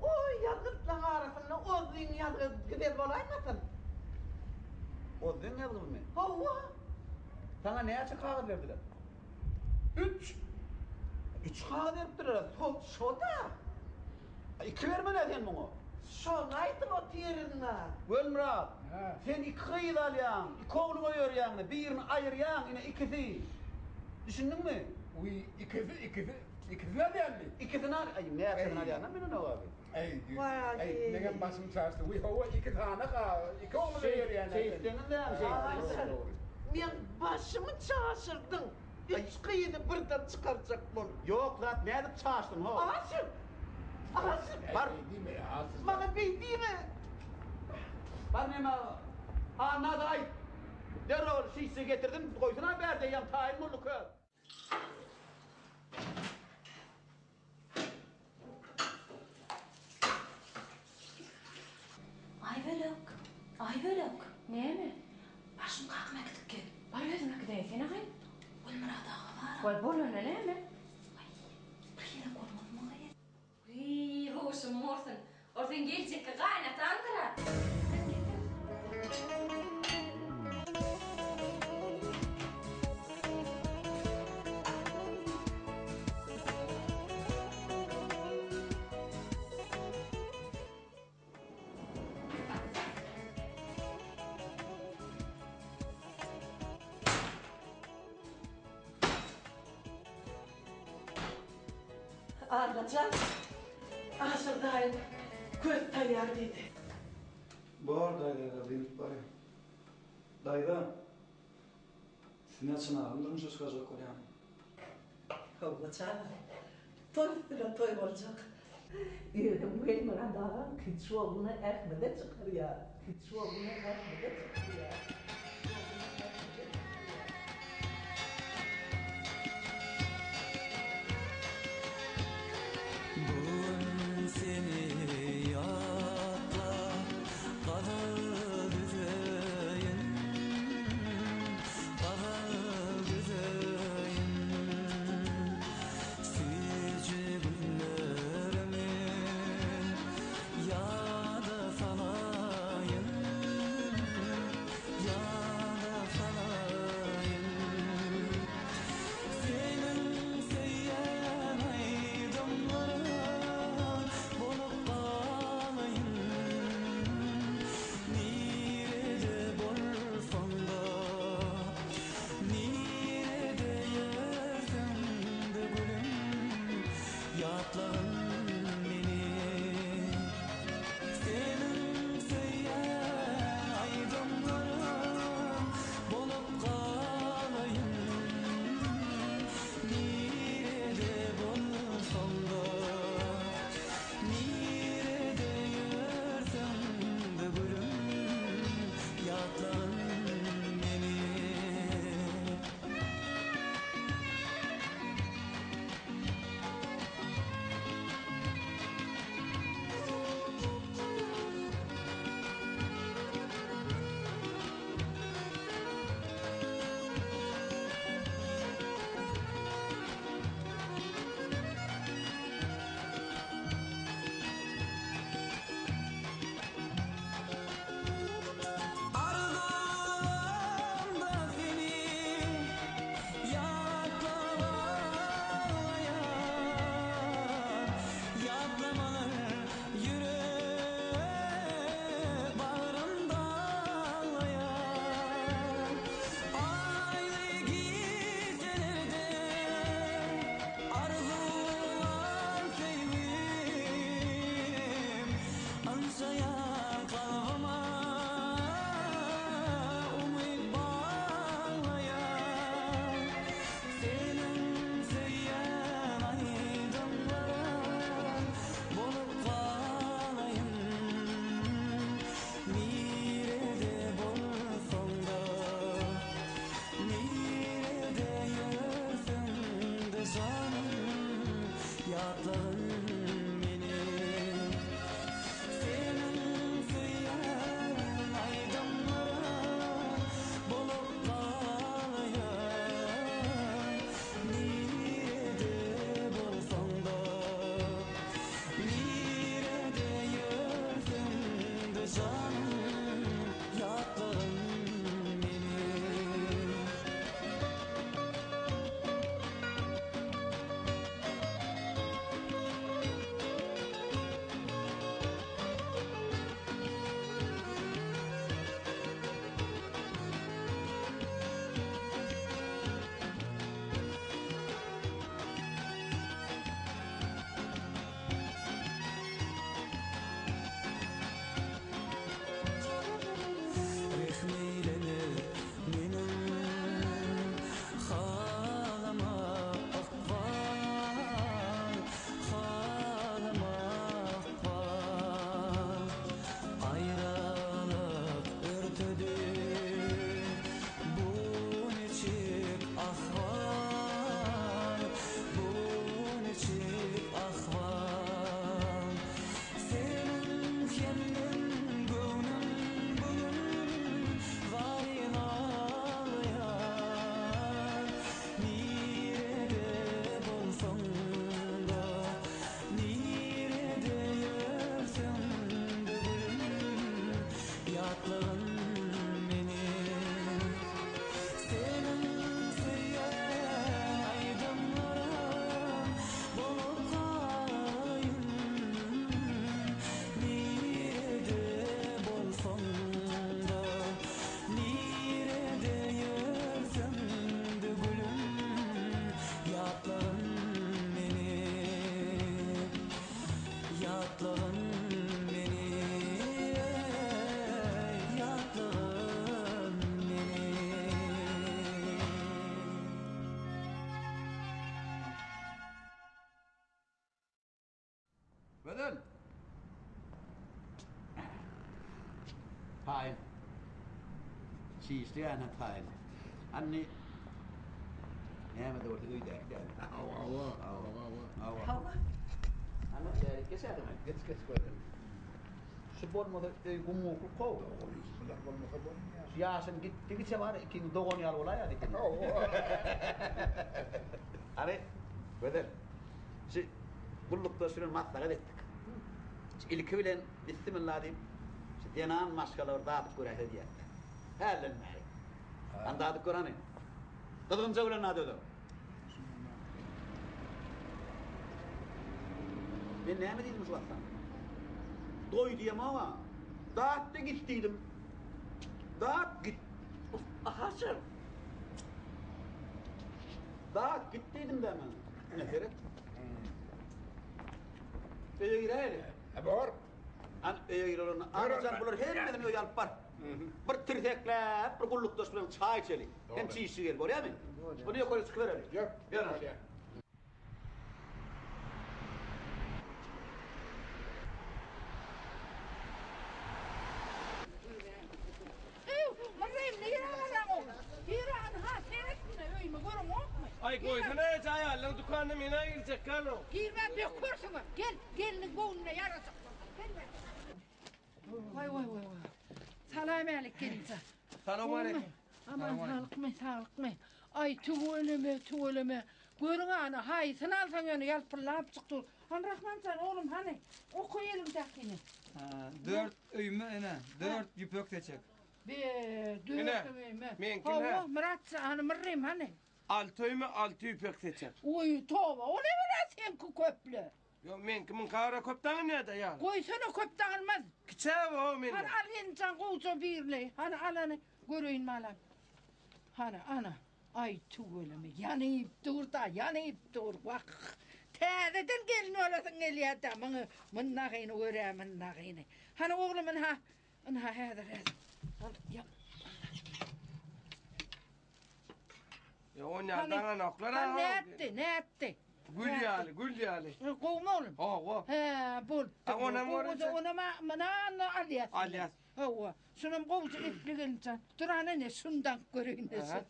Oý, ýazgytlaň arasynda Ozzyň ýazgy güzel bolaýmasyn? Ozzyň ýazgysymy? Hawa. Saňa näçe kagyz berdiler? Üç. Üç kagyz beripdirler-ä. Şo-da. Iki bermeli-ä sen muňa. Şony aýdyp otyryn-a. Welmyrat, sen iki gyz alýaň, iki ogly goýberýäň-de, birini aýyrýaň, ine ikisi. Düşündiňmi? Wiý, ikisi, ikisi, ikisini alýanmy? Ikisini al, aý, näçesini alýanam bilenok abi. Äý, äý, meňem başym çaşdy. Wiý, hawa, iki sany-ha, iki ogly goýberýän-ä sen. Şeýtseňiz näme, şeýtseňiz dogry. Meň başymy çaşyrdyň. Üç gyzy birden çykarjak bolup. Ýok zat nädip çaşdyň ho. Aşyr! Aşyr! Bar. Maňa beý diýme. Bar neme Anna-da aýt. Derrew ol şişe getirdim, goýsana bärde eýýäm taýyn boldy köz. Aýbölek, Aýbölek. Näme? Bar şuny kakam äkidip gel. Bar özüň äkidäýsene gaý. Gulmyrat aga bar-a. Waý, bolanda näme? Aý, bir gezek bolmazmy gaý? Wiý, huşum bolsun. Ol seň geljekki gaýynataňdyr-a. Hany getir. Annajan, Aşyr daýyň köz taýýar diýdi. Bor daýza bilip barýan. Daýza, siz näçe nagym durmuşa çykarjak bolýaňyz? Hawa çagam, toý üstüne toý boljak. Özem Welmyrat agaň kiçi ogluny Ahmede çykarýar, kiçi ogluny Ahmede çykarýar. Bu gün seni ýatlap gazal düzeýin, gazal düzeýin. Süýji günlerimi. Ýatlagyn meni. Seniň söýýän aýdymlaryň bolup galaýyn. Nirede bolsaň-da, nirede ýörseň-de gülüm, ýatlagyn meni. Arzuwlamda seni ýatlap aglaýan, Ýatlamalar ýürek bagrymda aglaýan. Aýly gijelerde arzuwlan söýgim, Ynjaýan kalbyma umyt baglaýan. Seniň söýýän aýdymlaryň bolup galaýyn. Nirede bolsaň-da, nirede ýörseň-de janym, ýatlagyn meni. Seniň söýýän aýdymlaryň bolup galaýyn. Nirede bolsaň-da, nirede ýörseň-de janym, ýatlagyn meni. Rehm eýleme meniň halyma ykbal, halyma ykbal. Aýralyk örtedi bu niçik ahwal, bu niçik ahwal. Seniň hem meň göwnüm bu gün zaryn aglaýar. Nirede bolsaň-da, nirede ýörseň-de gülüm, ýatlagyn meni. Seniň söýýän aýdymlaryň bolup galaýyn. Nirede bolsaň-da, nirede ýörseň-de gülüm, ýatlagyn meni. Ýatlagyn meni, ýatlagyn meni. Gözel! Taýyn. Çişli ýa-da taýyn. Anny näme-de bolsa öýdäki däl. Hawa, hawa, hawa, hawa. Hawa. Anna, bärik geçäýdiň. Geç, geç Gözel. Şu bolmasa öý gum-guklyk how. Dogry, bular bolmasa bolmaýar. Şu ýaşyň gitdigiçe bar, ikiňiz dogan ýaly bolaýýar ekeniňiz. Hawa. Hany, Gözel. Şu gullukdaş bilen maslahat etdik. Şu ilki bilen bissimilla diýip, şu zenan maşgala bir dadyp göräýse diýýäs-dä. Hälden bäri. Hany dadyp gör hany. Gyzgynja bilen dady özem. Men näme diýdim şu wagt saňa? Doý diýemog-a. Dat-da git diýdim. Dat git. Haçan? Dat git diýdim-dä men. Ine seret. Öýe giräýeli. Hä, bor. Hany, öýe gir onda. Annajan, bulary hemmesini öýe alyp bar. Bir tirsekläp, bir gullukdaş bilen çaý içeli. Hem çişi gel, bolýarmy? Bolýar. Bunu ýokary çykybereli. Ýör. Ýör. Bolýar. Aý goýsana eje aýallaň dükanyna men-ä girjek galo. Girmän bökersiňem. Gel, gelniň göwnüne ýarajak bolsaň. Gel bäri. Waý waý waý waý. Salam älik gelinjan. Salowmaleýkim. Aman saglykmy, saglykmy. Aý tüweleme, tüweleme. Görüň ana, haýsyny alsaň ýöne ýalpyldap çykdy. Hany Rahman jan, oglum hany. Oka eliňdäkini. Dört öýme ene, dört ýüpek seçek. Be, dört öýme. Meňki Hawa, Myrat jan, hany Myrrym hany. Alty öýme, alty ýüpek seçek. Oý, toba, o näme seňki köple. Ýok, meňki müňkä görä köp daňynýa-da ýaly. Goýsana, köp daňylmaz. Kiçä o mende. Hany al gelinjan gowja birini. Hany al hany göreýin balam. Hany ana. Aý tüweleme ýanyp dur-da, ýanyp dur. Wah. Täzeden gelin bolasyň gelýär-dä muňa. Mundagyny gör-ä, mundagyny. Hany oglum ynha. Ynha häzir häzir. Al ýa. Ýa on ýaly daňanoklar a. Nätdi, nätdi? Gül ýaly, gül ýaly. Gowmy oglum? Hawa. Hä, bolupdyr. A onam görünse. Onam mana alýas. Alýas. Hawa. Şunam gowja epli gelinjan. Dur ana ine şuny daňyp göreýin şu.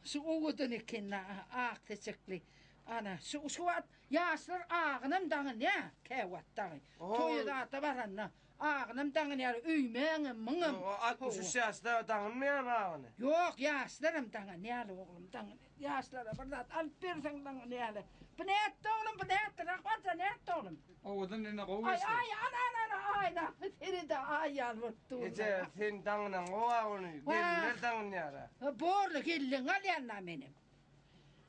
Şu owadan eken ak seçekli. Ana şu şu wagt ýaşlar agynam daňynýa käwagt dagy. Toýa zada baranda. Agynam daňynýar öýmäňem muňam. Ýok, 63 ýaşda daňynmaýarmy agyny? Ýok, ýaşlaram daňynýar oglum, daňynýar. Ýaşlara bir zat alyp berseň daňynýarlar. Bu nätdi oglum, bu nätdi, Rahman jan nätdi oglum? Owadan ene gowy Aý, geçdi. aý, ana, ana, ana, aýna, serede aý ýaly bolup dur. Eje, sen daňynaňok agyny, gelinler daňynýar-a. Borly, gelin alýan-da menem.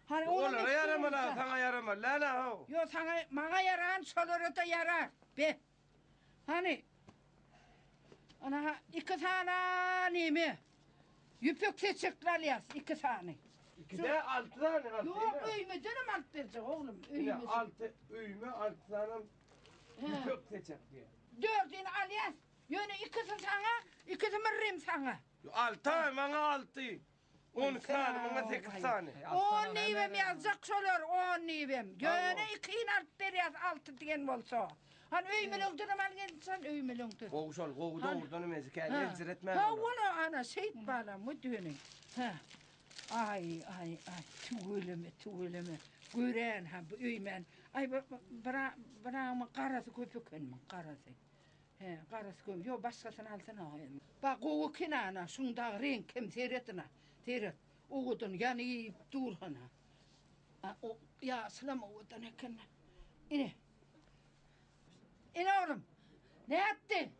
Hany, olam Olara ýaramaly, saňa ýaramaly däl-a, how. Ýok, saňa, maňa ýaran şolara-da ýarar. Be. Hany. Ana iki sany neme? Ýüpek seçekli alýas, iki sany. Iki de alty sany alty. Ýok, öýmedenem alyp berjek oglum, öýme. Alty öýme alty sany ýüpek seçek diýýär. Dördüni alýas. Ýöne ikisi saňa, ikisi Myrrym saňa. Alty, maňa alty. 12 sany, muňa 8 sany. On diýibem ýazjak şolar, on diýibem. Ýöne ikini alyp berýäs, alty diýen bolsa. Hany öýmeleňdenem al gelinçän, öýmeleňden. Gowy şol, gowy dogrudan hem ejik, ä, eljiretmän. Ha, ony ana şeýt balam, bu düýni. Hä. Aý, aý, aý, tüweleme, tüweleme. Görän ha bu öýmän. Aý, bir, bir, bir garasy köp eken muň, garasy. He, garasy göm. Ýok, başgasyny alsana. Ba, gowy eken ana, şuň dagy reňkem seret ina. Seret. Owadan ýanyp dur hana. A, o ýaşylam owadan eken. Ine. Ine oglum. Nätdi?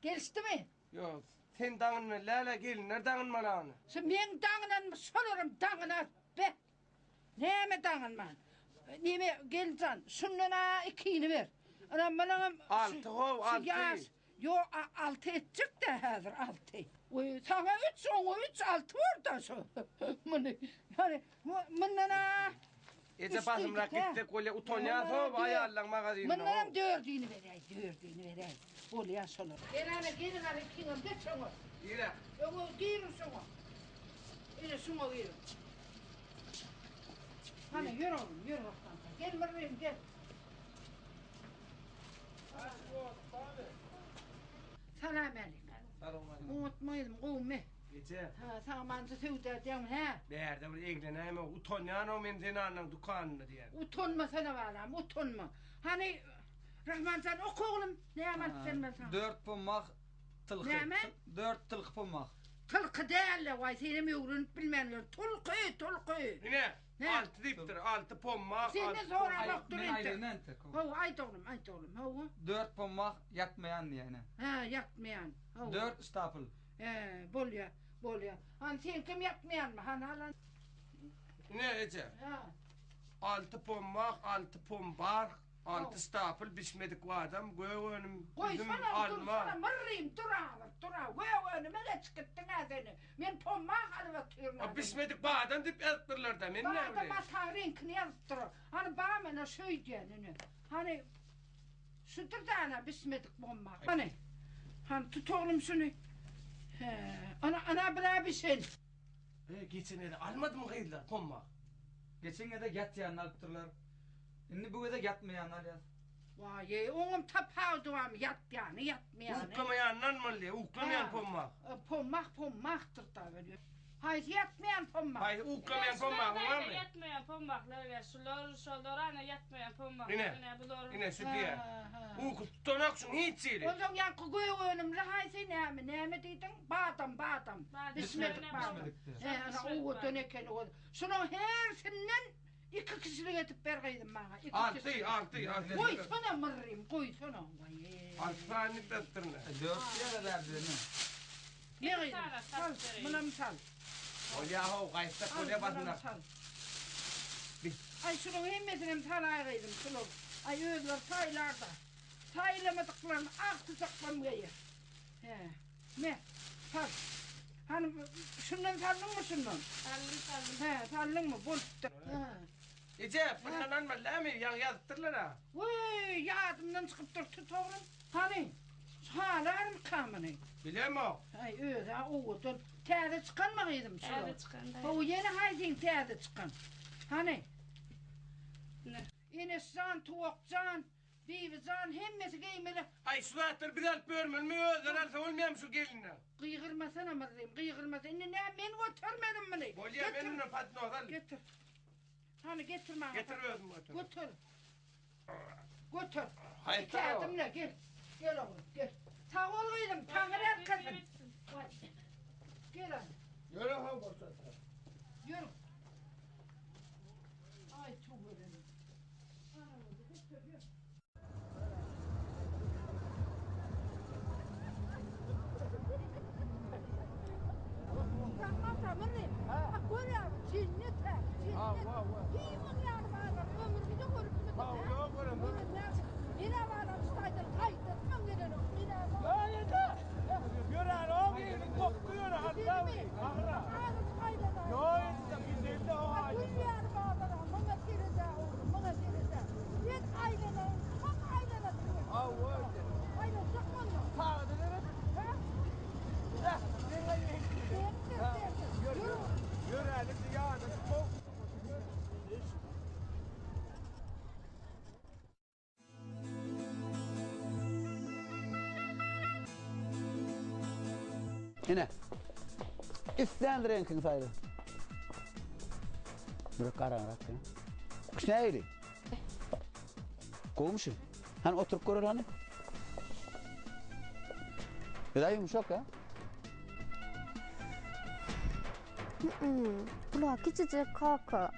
Gelişdimi? Ýok, sen daňynmaly däl-ä, gelinler daňynmaly ony. Şu meň daňynanmy, şolaram daňynar. Be. Näme daňynman? Neme, gelin jan, şundan-a ikini ber. Ynha, munuňam Alty how, alty. Ýaş, ýo, alty etjek-dä häzir, alty. Oý, saňa üç, oňa üç, alty bor-da şu. Muny, ýani, mundan-a Eje basymrak gitsek bolýa, utanýas how, aýallaň magazynynda. Mundanam dördüni beräý, dördüni beräý. Bolýa şolar. Gel ana, geliň ana, ikiňem geç öňe. Nirä? Öňe giriň şoňa. Ine şuňa giriň. Hany ýör oglum, ýör Rahman. Gel Myrrym, gel. Salam älik. Unutmaýdym, gowumy? Eje. Ha, sagmanjy söwda edýäňmi, hä? Bärde bir eglenäýme, utanýan-ow men zenanlaň dükanynda diýýän. Utanmasana balam, utanma. Hany, Rahman jan, oka oglum, näme alyp bermeli saňa? Dört pommak tylky. Näme? Dört tylky pommak. Tylky däl-le, waý, senem öwrenip bilmän ýör. Tulky, tulky. Ine, alty diýipdir, alty pommak, alty Senden soramak dur Men entek. aýdaýyn entek. Hawa, aýt oglum, aýt oglum, hawa. Dört pommak ýatmaýan diýýär ine. Hä, ýatmaýan, hawa. Dört ştapl. Hä, bolýa, bolýa. Hany seňkem ýatmaýanmy, hany alan. Ine, eje. Hä. Alty pommak, alty pombar, alty ştapl, bişmedik badam, gök önüm, üzüm, Goýsana, alma. dursana, myrrym, dur abyr, dur a, gök önüme geçip gitdiň-ä seni. Men pommak alyp otyryn. A bişmedik badam diýip ýazypdyrlar-da, men näme bileýin. Badam ataň reňkini ýazypdyr. Hany bar menä şöýdýän ine. Hany. Şudur dana bişmedik pommak. Hany, hany tut oglum şuny. Hä, ana, ana bir-ä bişen. E, geçen gezek almadymy gyzlar pommak? Geçen gezek ýatýanyny alypdyrlar. Indi bu gezek ýatmaýanyny alýas. Waý-eý, oňam tapawudy barmy, ýatýany, ýatmaýany? Uklamaýandan boldy, uklamaýan pommak. Pommak pommakdyr-da weli. Haýsy ýatmaýan pommak? Haýsy uklamaýan pommagyň barmy? Ýatmaýan pommaklar ber, şular, şolar ana ýatmaýan pommaklar, Ine, ine bular. ine şu diýýär. Uky tutanok şuň hiç hili. Onsoň ýaňky gök önümli haýsy näme, näme diýdiň? Badam, badam. Bişmedik badam. He, ana owadan ekeni ol. Şulaň hersinden iki kişilik edip ber gyzym maňa, iki Alty, kişilik. alty, alty. Goýsana myrrym, goýsana. Waý-eý. Alty sany beripdirin. Dört diýýär-ä bärde ine. Ne gyzym, sal, munam sal. Bolýa-how, gaýtsak bolýa basymrak. Sal. Aý, şulaň hemmesinem salaý gyzym, şular. Aý, özleri saýlar-da. Saýlamadyklaryny agtyjaklam geýer. Hä, me, sal. Hany, şundan saldyňmy, şundan? Saldym, saldym. Hä, saldyňmy, bolupdyr. Hä. Eje, bundan almaly dälmi? Ýaňy ýazypdyrlar-a. Weý, ýadymdan çykypdyr, tut oglum. Hany, halarmyka muny? Bilemok. Aý, öz-ä owadan. Täze çykanmy gyzym şular? Täze çykan daýy. Hawa, ýene haýsyň täze çykan? Hany? Ine. Eneş jan, Tuwak jan, Bibi jan hemmesi geýmeli. Aý, şu zatlary biz alyp ýörmelimi, özleri alsa bolmaýarmy şu gelinler? Gygyrmasana Myrrym, gygyrmasana. Indi näme men götermedim muny. Bolýa, men mundan podnos al. Getir. Hany getir maňa. Getir özüm göter. Göter. Göter. Haýytda Iki ädimle gel. Gel oglum, gel. Sag bol gyzym, Taňry ýalkasyn. Gel hany. Ýöre how bolsa. Ýör. Aý tüweleme. Arabada göter ýör. Men aýlanaýyn, tam aýlanasym geldi. Aýlanjak bolma. Hä? Ýör, ýör. Ine. Islän reňkiňi saýla. Bir garaňrak. Şu nähili? Gowmy şu? Hany oturyp göreli hany. Biraz ýumşak ha. Bular kiçijik kaka.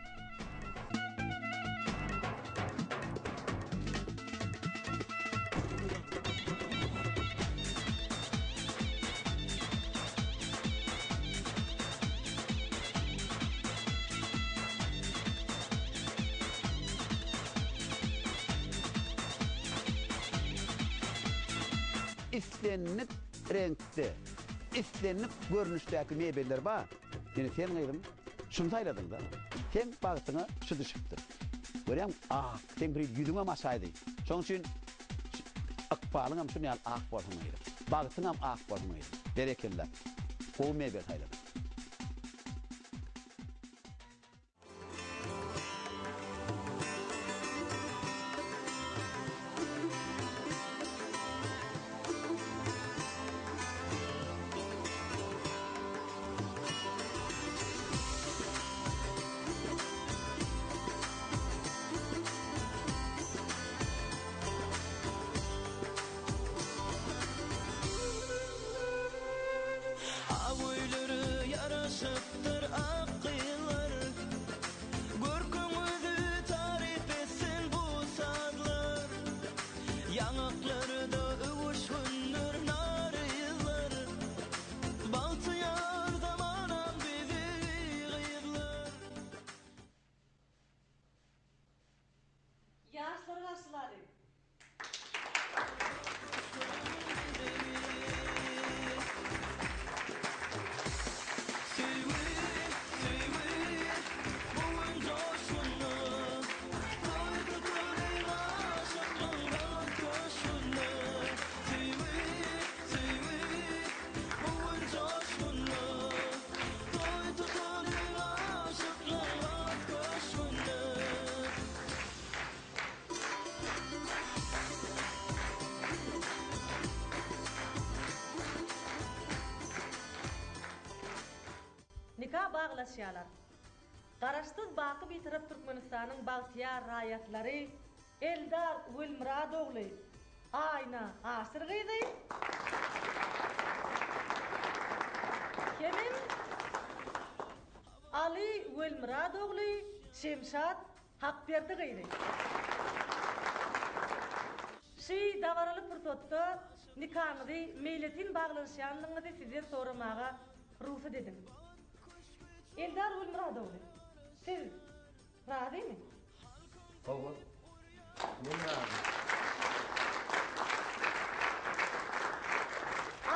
Islendik reňkde, islendik görnüşdäki mebeller bar. Ýöne sen gyzym şuny saýladyň-da. Seň bagtyňa şu düşüpdir. Görýäňmi, ak. Seň bir ýüzüňem açaýdy. Şonuň üçin ykbalyňam şuny ýaly ak bolsun gyzym. Bagtyňam ak bolsun gyzym. Berekella. Gowy mebel saýladyň. Ak öýlere ýaraşypdyr ak gyzlar, Görküňizi taryp etsin bu sazlar. Ýaňaklarda öwüşgindir nar yzlar, Bagtyýar zamanam bizi gyzlar. Ýaşlary garşylalyň. dawalaşýarlar. Garaşsyz baky Bitarap Türkmenistanyň bagtyýar raýatlary Eldar Welmyrat ogly, Aýna Aşyr gyzy hemem Aly Welmyrat ogly, Şemşat Hakberdi gyzy. Şy dabaraly pursatda nikaňyzy meýletin baglanyşýanlygyňyzy sizden soramaga rugsat ediň. Eldar Welmyrat ogly, siz razymy? Hawa, men razy.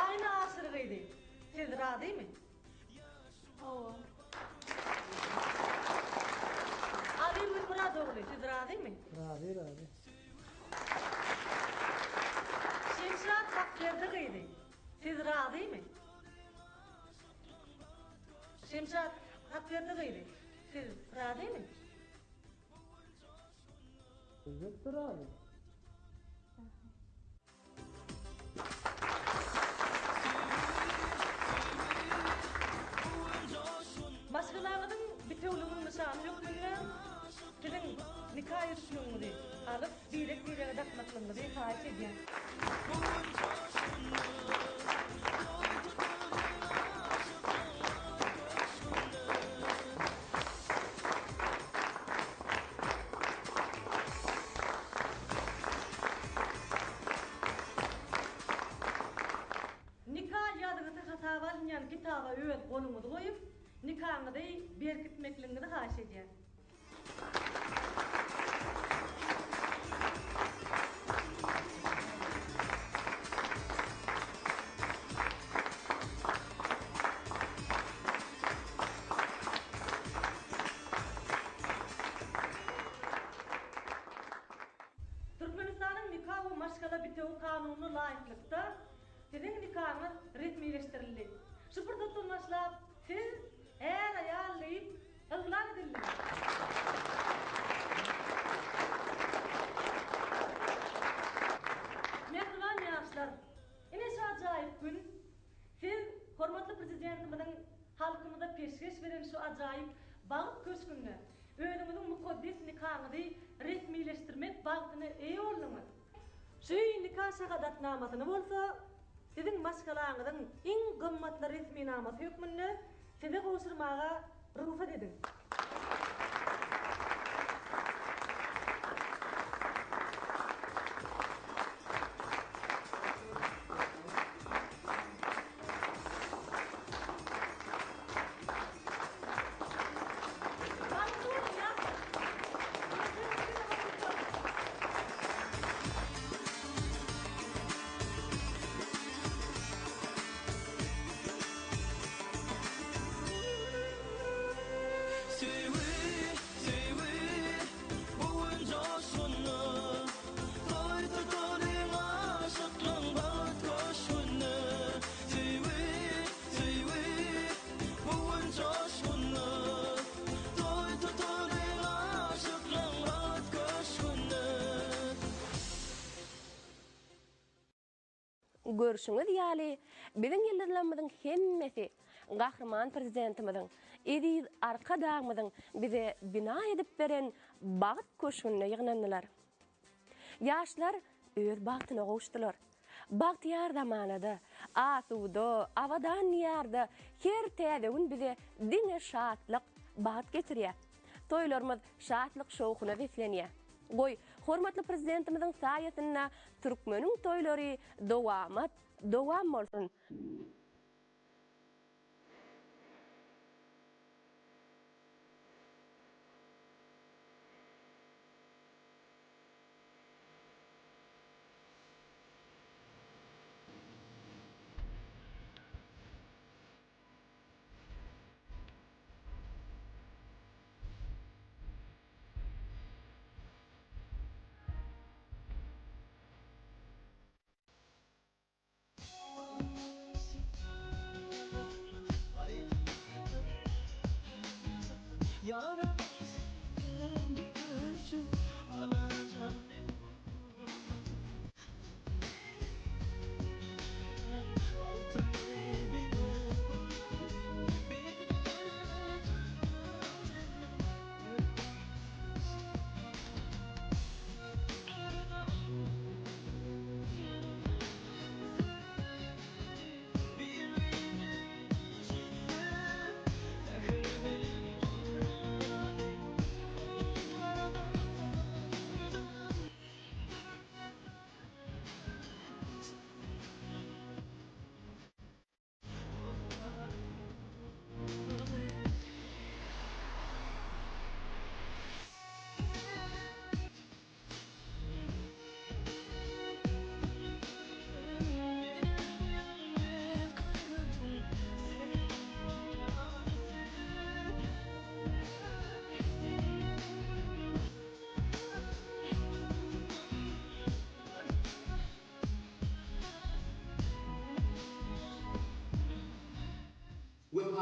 Aýna Aşyr gyzy, siz razymy? Hawa. Aly Gülmyrat ogly, siz razymy? Razy, razy. Şemşat Hakberdi gyzy, siz razymy? Şemşat Hakberdi gyzy, siz razymy? Elbetde razy. Maşgalaňyzyň bitewüliginiň nyşany hökmünde siziň nika ýüzükligiňizi alyp, birek-birege dakmaklygyňyzy haýyş edýän. Nika ýazgysy hasaba alynýan kitaba öz goluňyzy goýup, nikaňyzy berkitmekligiňizi haýyş edýän. Türkmenistanyň Nika we maşgala bitewi kanunyna laýyklykda, siziň nikaňyz resmileşdirildi. Şu pursatdan başlap, siz är-aýal diýip yglan edildiňiz. Mähriban ýaşlar, ine şu ajaýyp gün Siz hormatly Prezidentimiziň halkymyza peşgeş beren şu ajaýyp bagt köşgünde özüňiziň mukaddes nikaňyzy resmileşdirmek bagtyna eýe bolduňyz. Şu nika şahadatnamasyny bolsa siziň maşgalaňyzyň iň gymmatly resminamasy hökmünde size gowşurmaga rugsat ediň. Söýgi, söýgi, bu gün joşgunly, Toý tutalyň aşyklyň bagt köşgünde. Söýgi, söýgi, bu gün joşgunly, Toý tutalyň aşyklyň bagt köşgünde. Görşüňiz ýaly, biziň ýyldyzlarymyzyň hemmesi Gahryman Prezidentimiziň, eziz Arkadagymyzyň bize bina edip beren bagt köşgünde ýygnandylar. Ýaşlar öz bagtyna gowuşdylar. Bagtyýar zamanada, asuda, abadan Diýarda her täze gün bize diňe şatlyk, bagt getirýär. Toýlarymyz şatlyk-şowhuna beslenýär. Goý, hormatly Prezidentimiziň saýasynda türkmeniň toýlary dowamat dowam bolsun!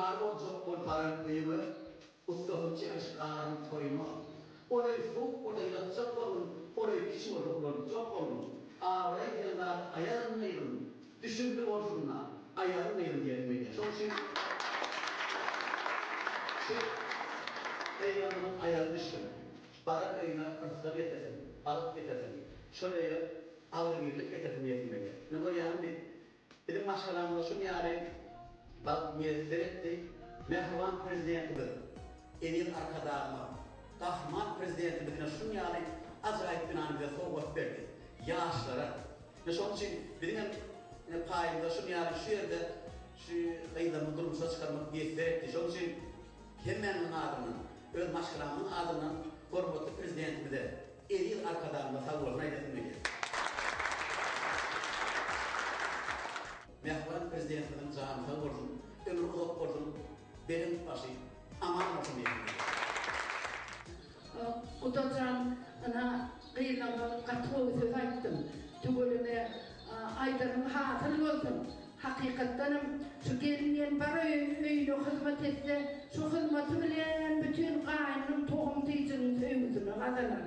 Ýar boljak bol baran öýüňe, Ussasyny çekişip garyň toýuna. Ol öý sowuk bolsa ýylatjak bolgun, Ol öý kiçi bolsa ulaltjak bolgun. Abraý diýen zat aýaryn gyzym, Düşümli bolsun-da, aýaryn gyzym diýesim gelýär. Şonuň üçin şu gyzlarymyzyň aýagy düşsün. Baran öýüňe yrsgal getirsin, bagt getirsin. Şol öýe agzybirlik getirsin diýesim gelýär. Ine görýäňizmi, biziň maşgalamyza şuny ýaly bagt miýesser etdi. Mähriban Prezidentimiz, eziz Arkadagymyz, Gahryman Prezidentimiz ine şuny ýaly ajaýyp binany bize sowgat berdi. Ýaşlara. Ine şonuň üçin biziň hem ine paýymyza şuny ýaly şu ýerde şu gyzlarymyzy durmuşa çykarmak miýesser etdi. Şonuň üçin Hemmämiziň adyndan, öz maşgalamyzyň adyndan hormatly Prezidentimize, eziz Arkadagymyza sagbolsun aýdasym gelýär. Mähriban Prezidentimiziň jany sag bolsun, ömri uzak bolsun, belent başy aman bolsun diýesim gelýär. Gudajan ynha gyzlaňa gaty gowy söz aýtdyň. Tüweleme aýdanyň hasyl bolsun. Hakykatdanam şu gelin diýen bar öýüne hyzmat etse şu hyzmaty bilen bütin gaýnynyň tohum tijiniň söýgüsini gazanar.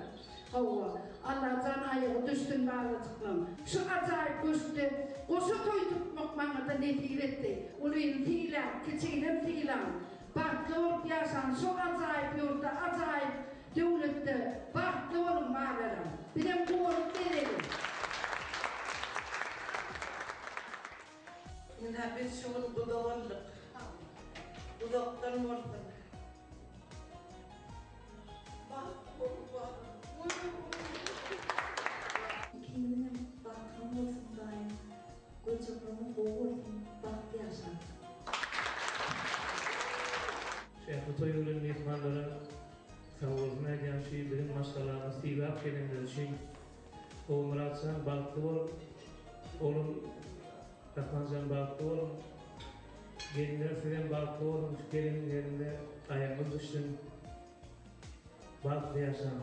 Hawa, Allajan aýagy düşsün balajyklaň. Şu ajaýyp köşkde goşa toý tutmak maňada nesip etdi. Ulyny sylaň, kiçiginem sylaň. Bagtly bolup ýaşaň şu ajaýyp ýurtda ajaýyp döwletde bagtly boluň balalarym. Bizem guwanyp gezeliň. Ynha biz şu gün guda bolduk. Uzakdan bolsun. Bagtly boluň balam. Ikiňiziňem bagtyňyz bolsun Hudaýym. Görjeklerňiz gowy bolsun bagtly ýaşaň. Şähri toýy bilen myhmanlara sagbolsun aýdýan şu biziň maşgalamyzy sylap gelenleri üçin Ogulmyratjan bagtly bol oglum Rahmanjan bagtly boluň gelinler sizem bagtly boluň şu geleniň ýerinde aýagyňyz düşsün bagtly ýaşaň.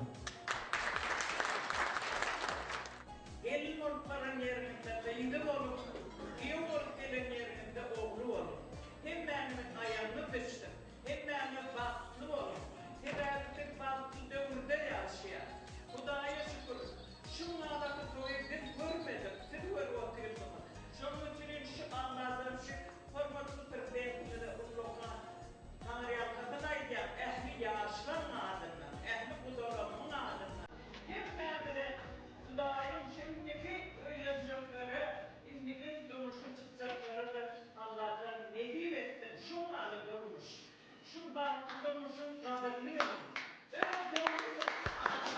Gelin bolup baran ýeriňizde gyzy boluň, giýew bolup gelen ýeriňizde ogly boluň. Hemmäňiziň aýagyňyz düşsün. Hemmäňiz bagtly boluň. Sebäbi biz bagtly döwürde ýaşaýas. Hudaýa şükür, şuňňalaky toýy biz görmedik, siz görüp otyrsyňyz. Şonuň üçinem şu Alladan şu hormatly Prezidentimize ullakan Taňryýalkasyn aýdýan, ähli ýaşlaryň adyndan, ähli gudalarymyň adyndan. Hemmämize Hudaýyň şu indiki öýlenjeklere, indiki durmuşa çykjaklara-da Allajan nesip etsin şuňňaly durmuş. Şu bagtly durmuşyň gadyryny biliň. Öz döwrüňiz adamlary.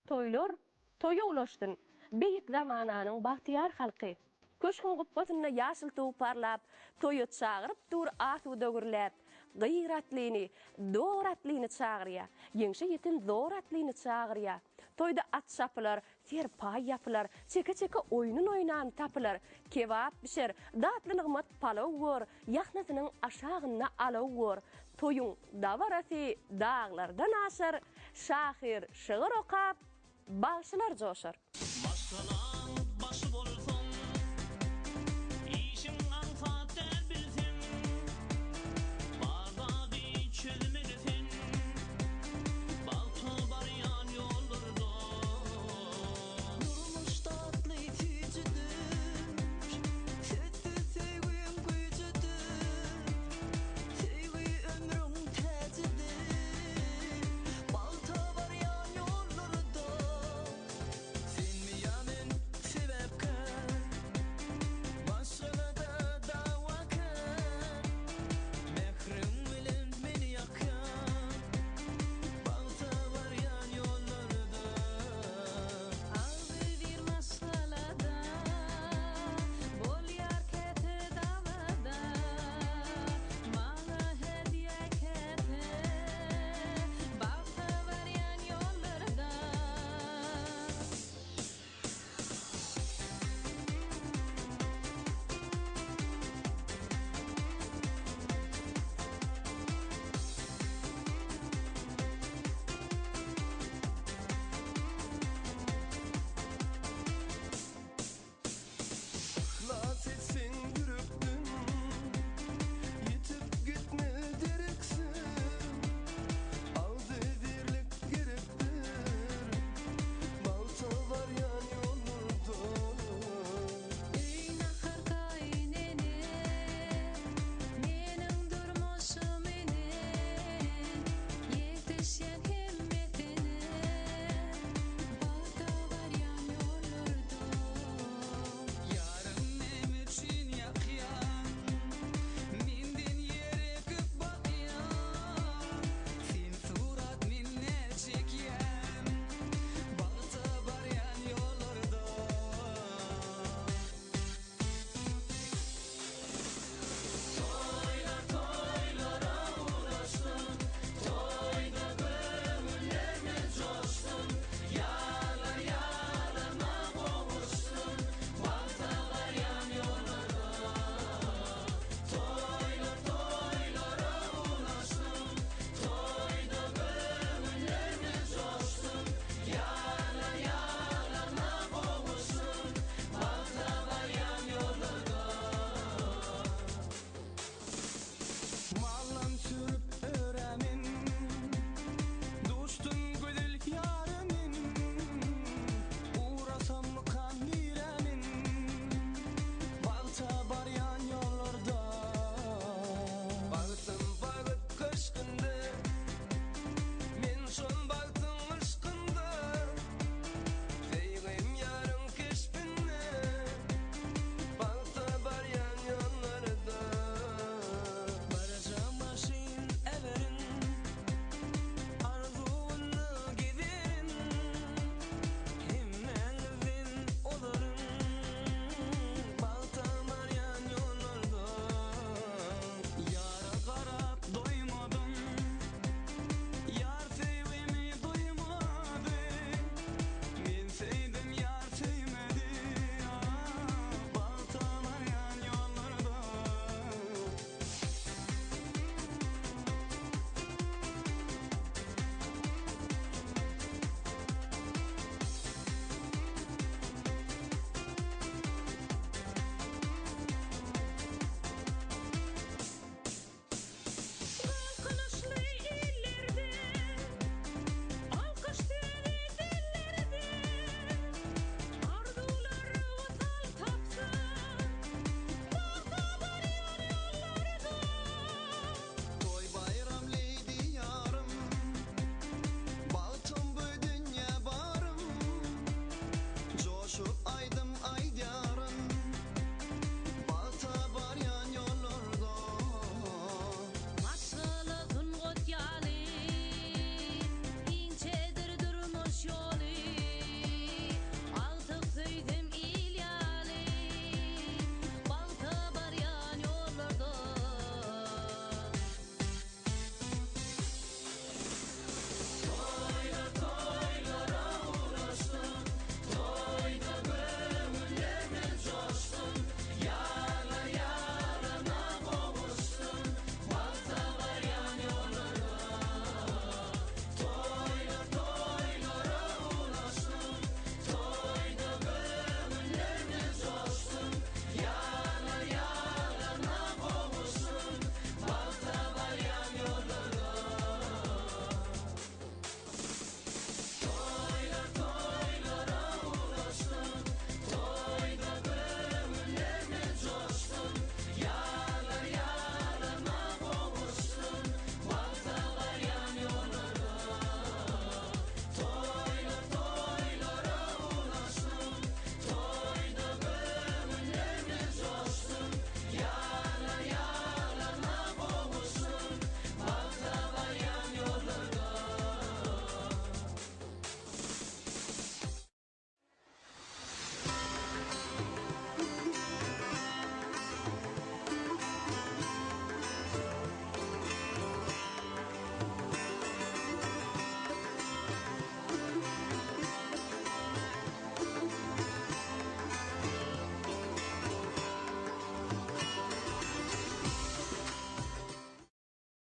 Toýlar toýa ulaşsyn, beýik zamananyň bagtyýar halky! Köşgüň gupbasynda ýaşyl tug parlap, Toýa çagyryp dur asuda gürläp. Gyr atlyny, dor atlyny çagyrýa, Ýeňşe ýeten zor atlyny çagyrýa. Toýda at çapylar, serpaý ýapylar, çeke-çeke oýnun oýnan tapylar. Kebap bişer, datly nygmat palaw bor, ýahnasynyň aşagynda alaw bor. Toýuň dabarasy daglardan aşar, şahyr şygyr okap, bagşylar joşar.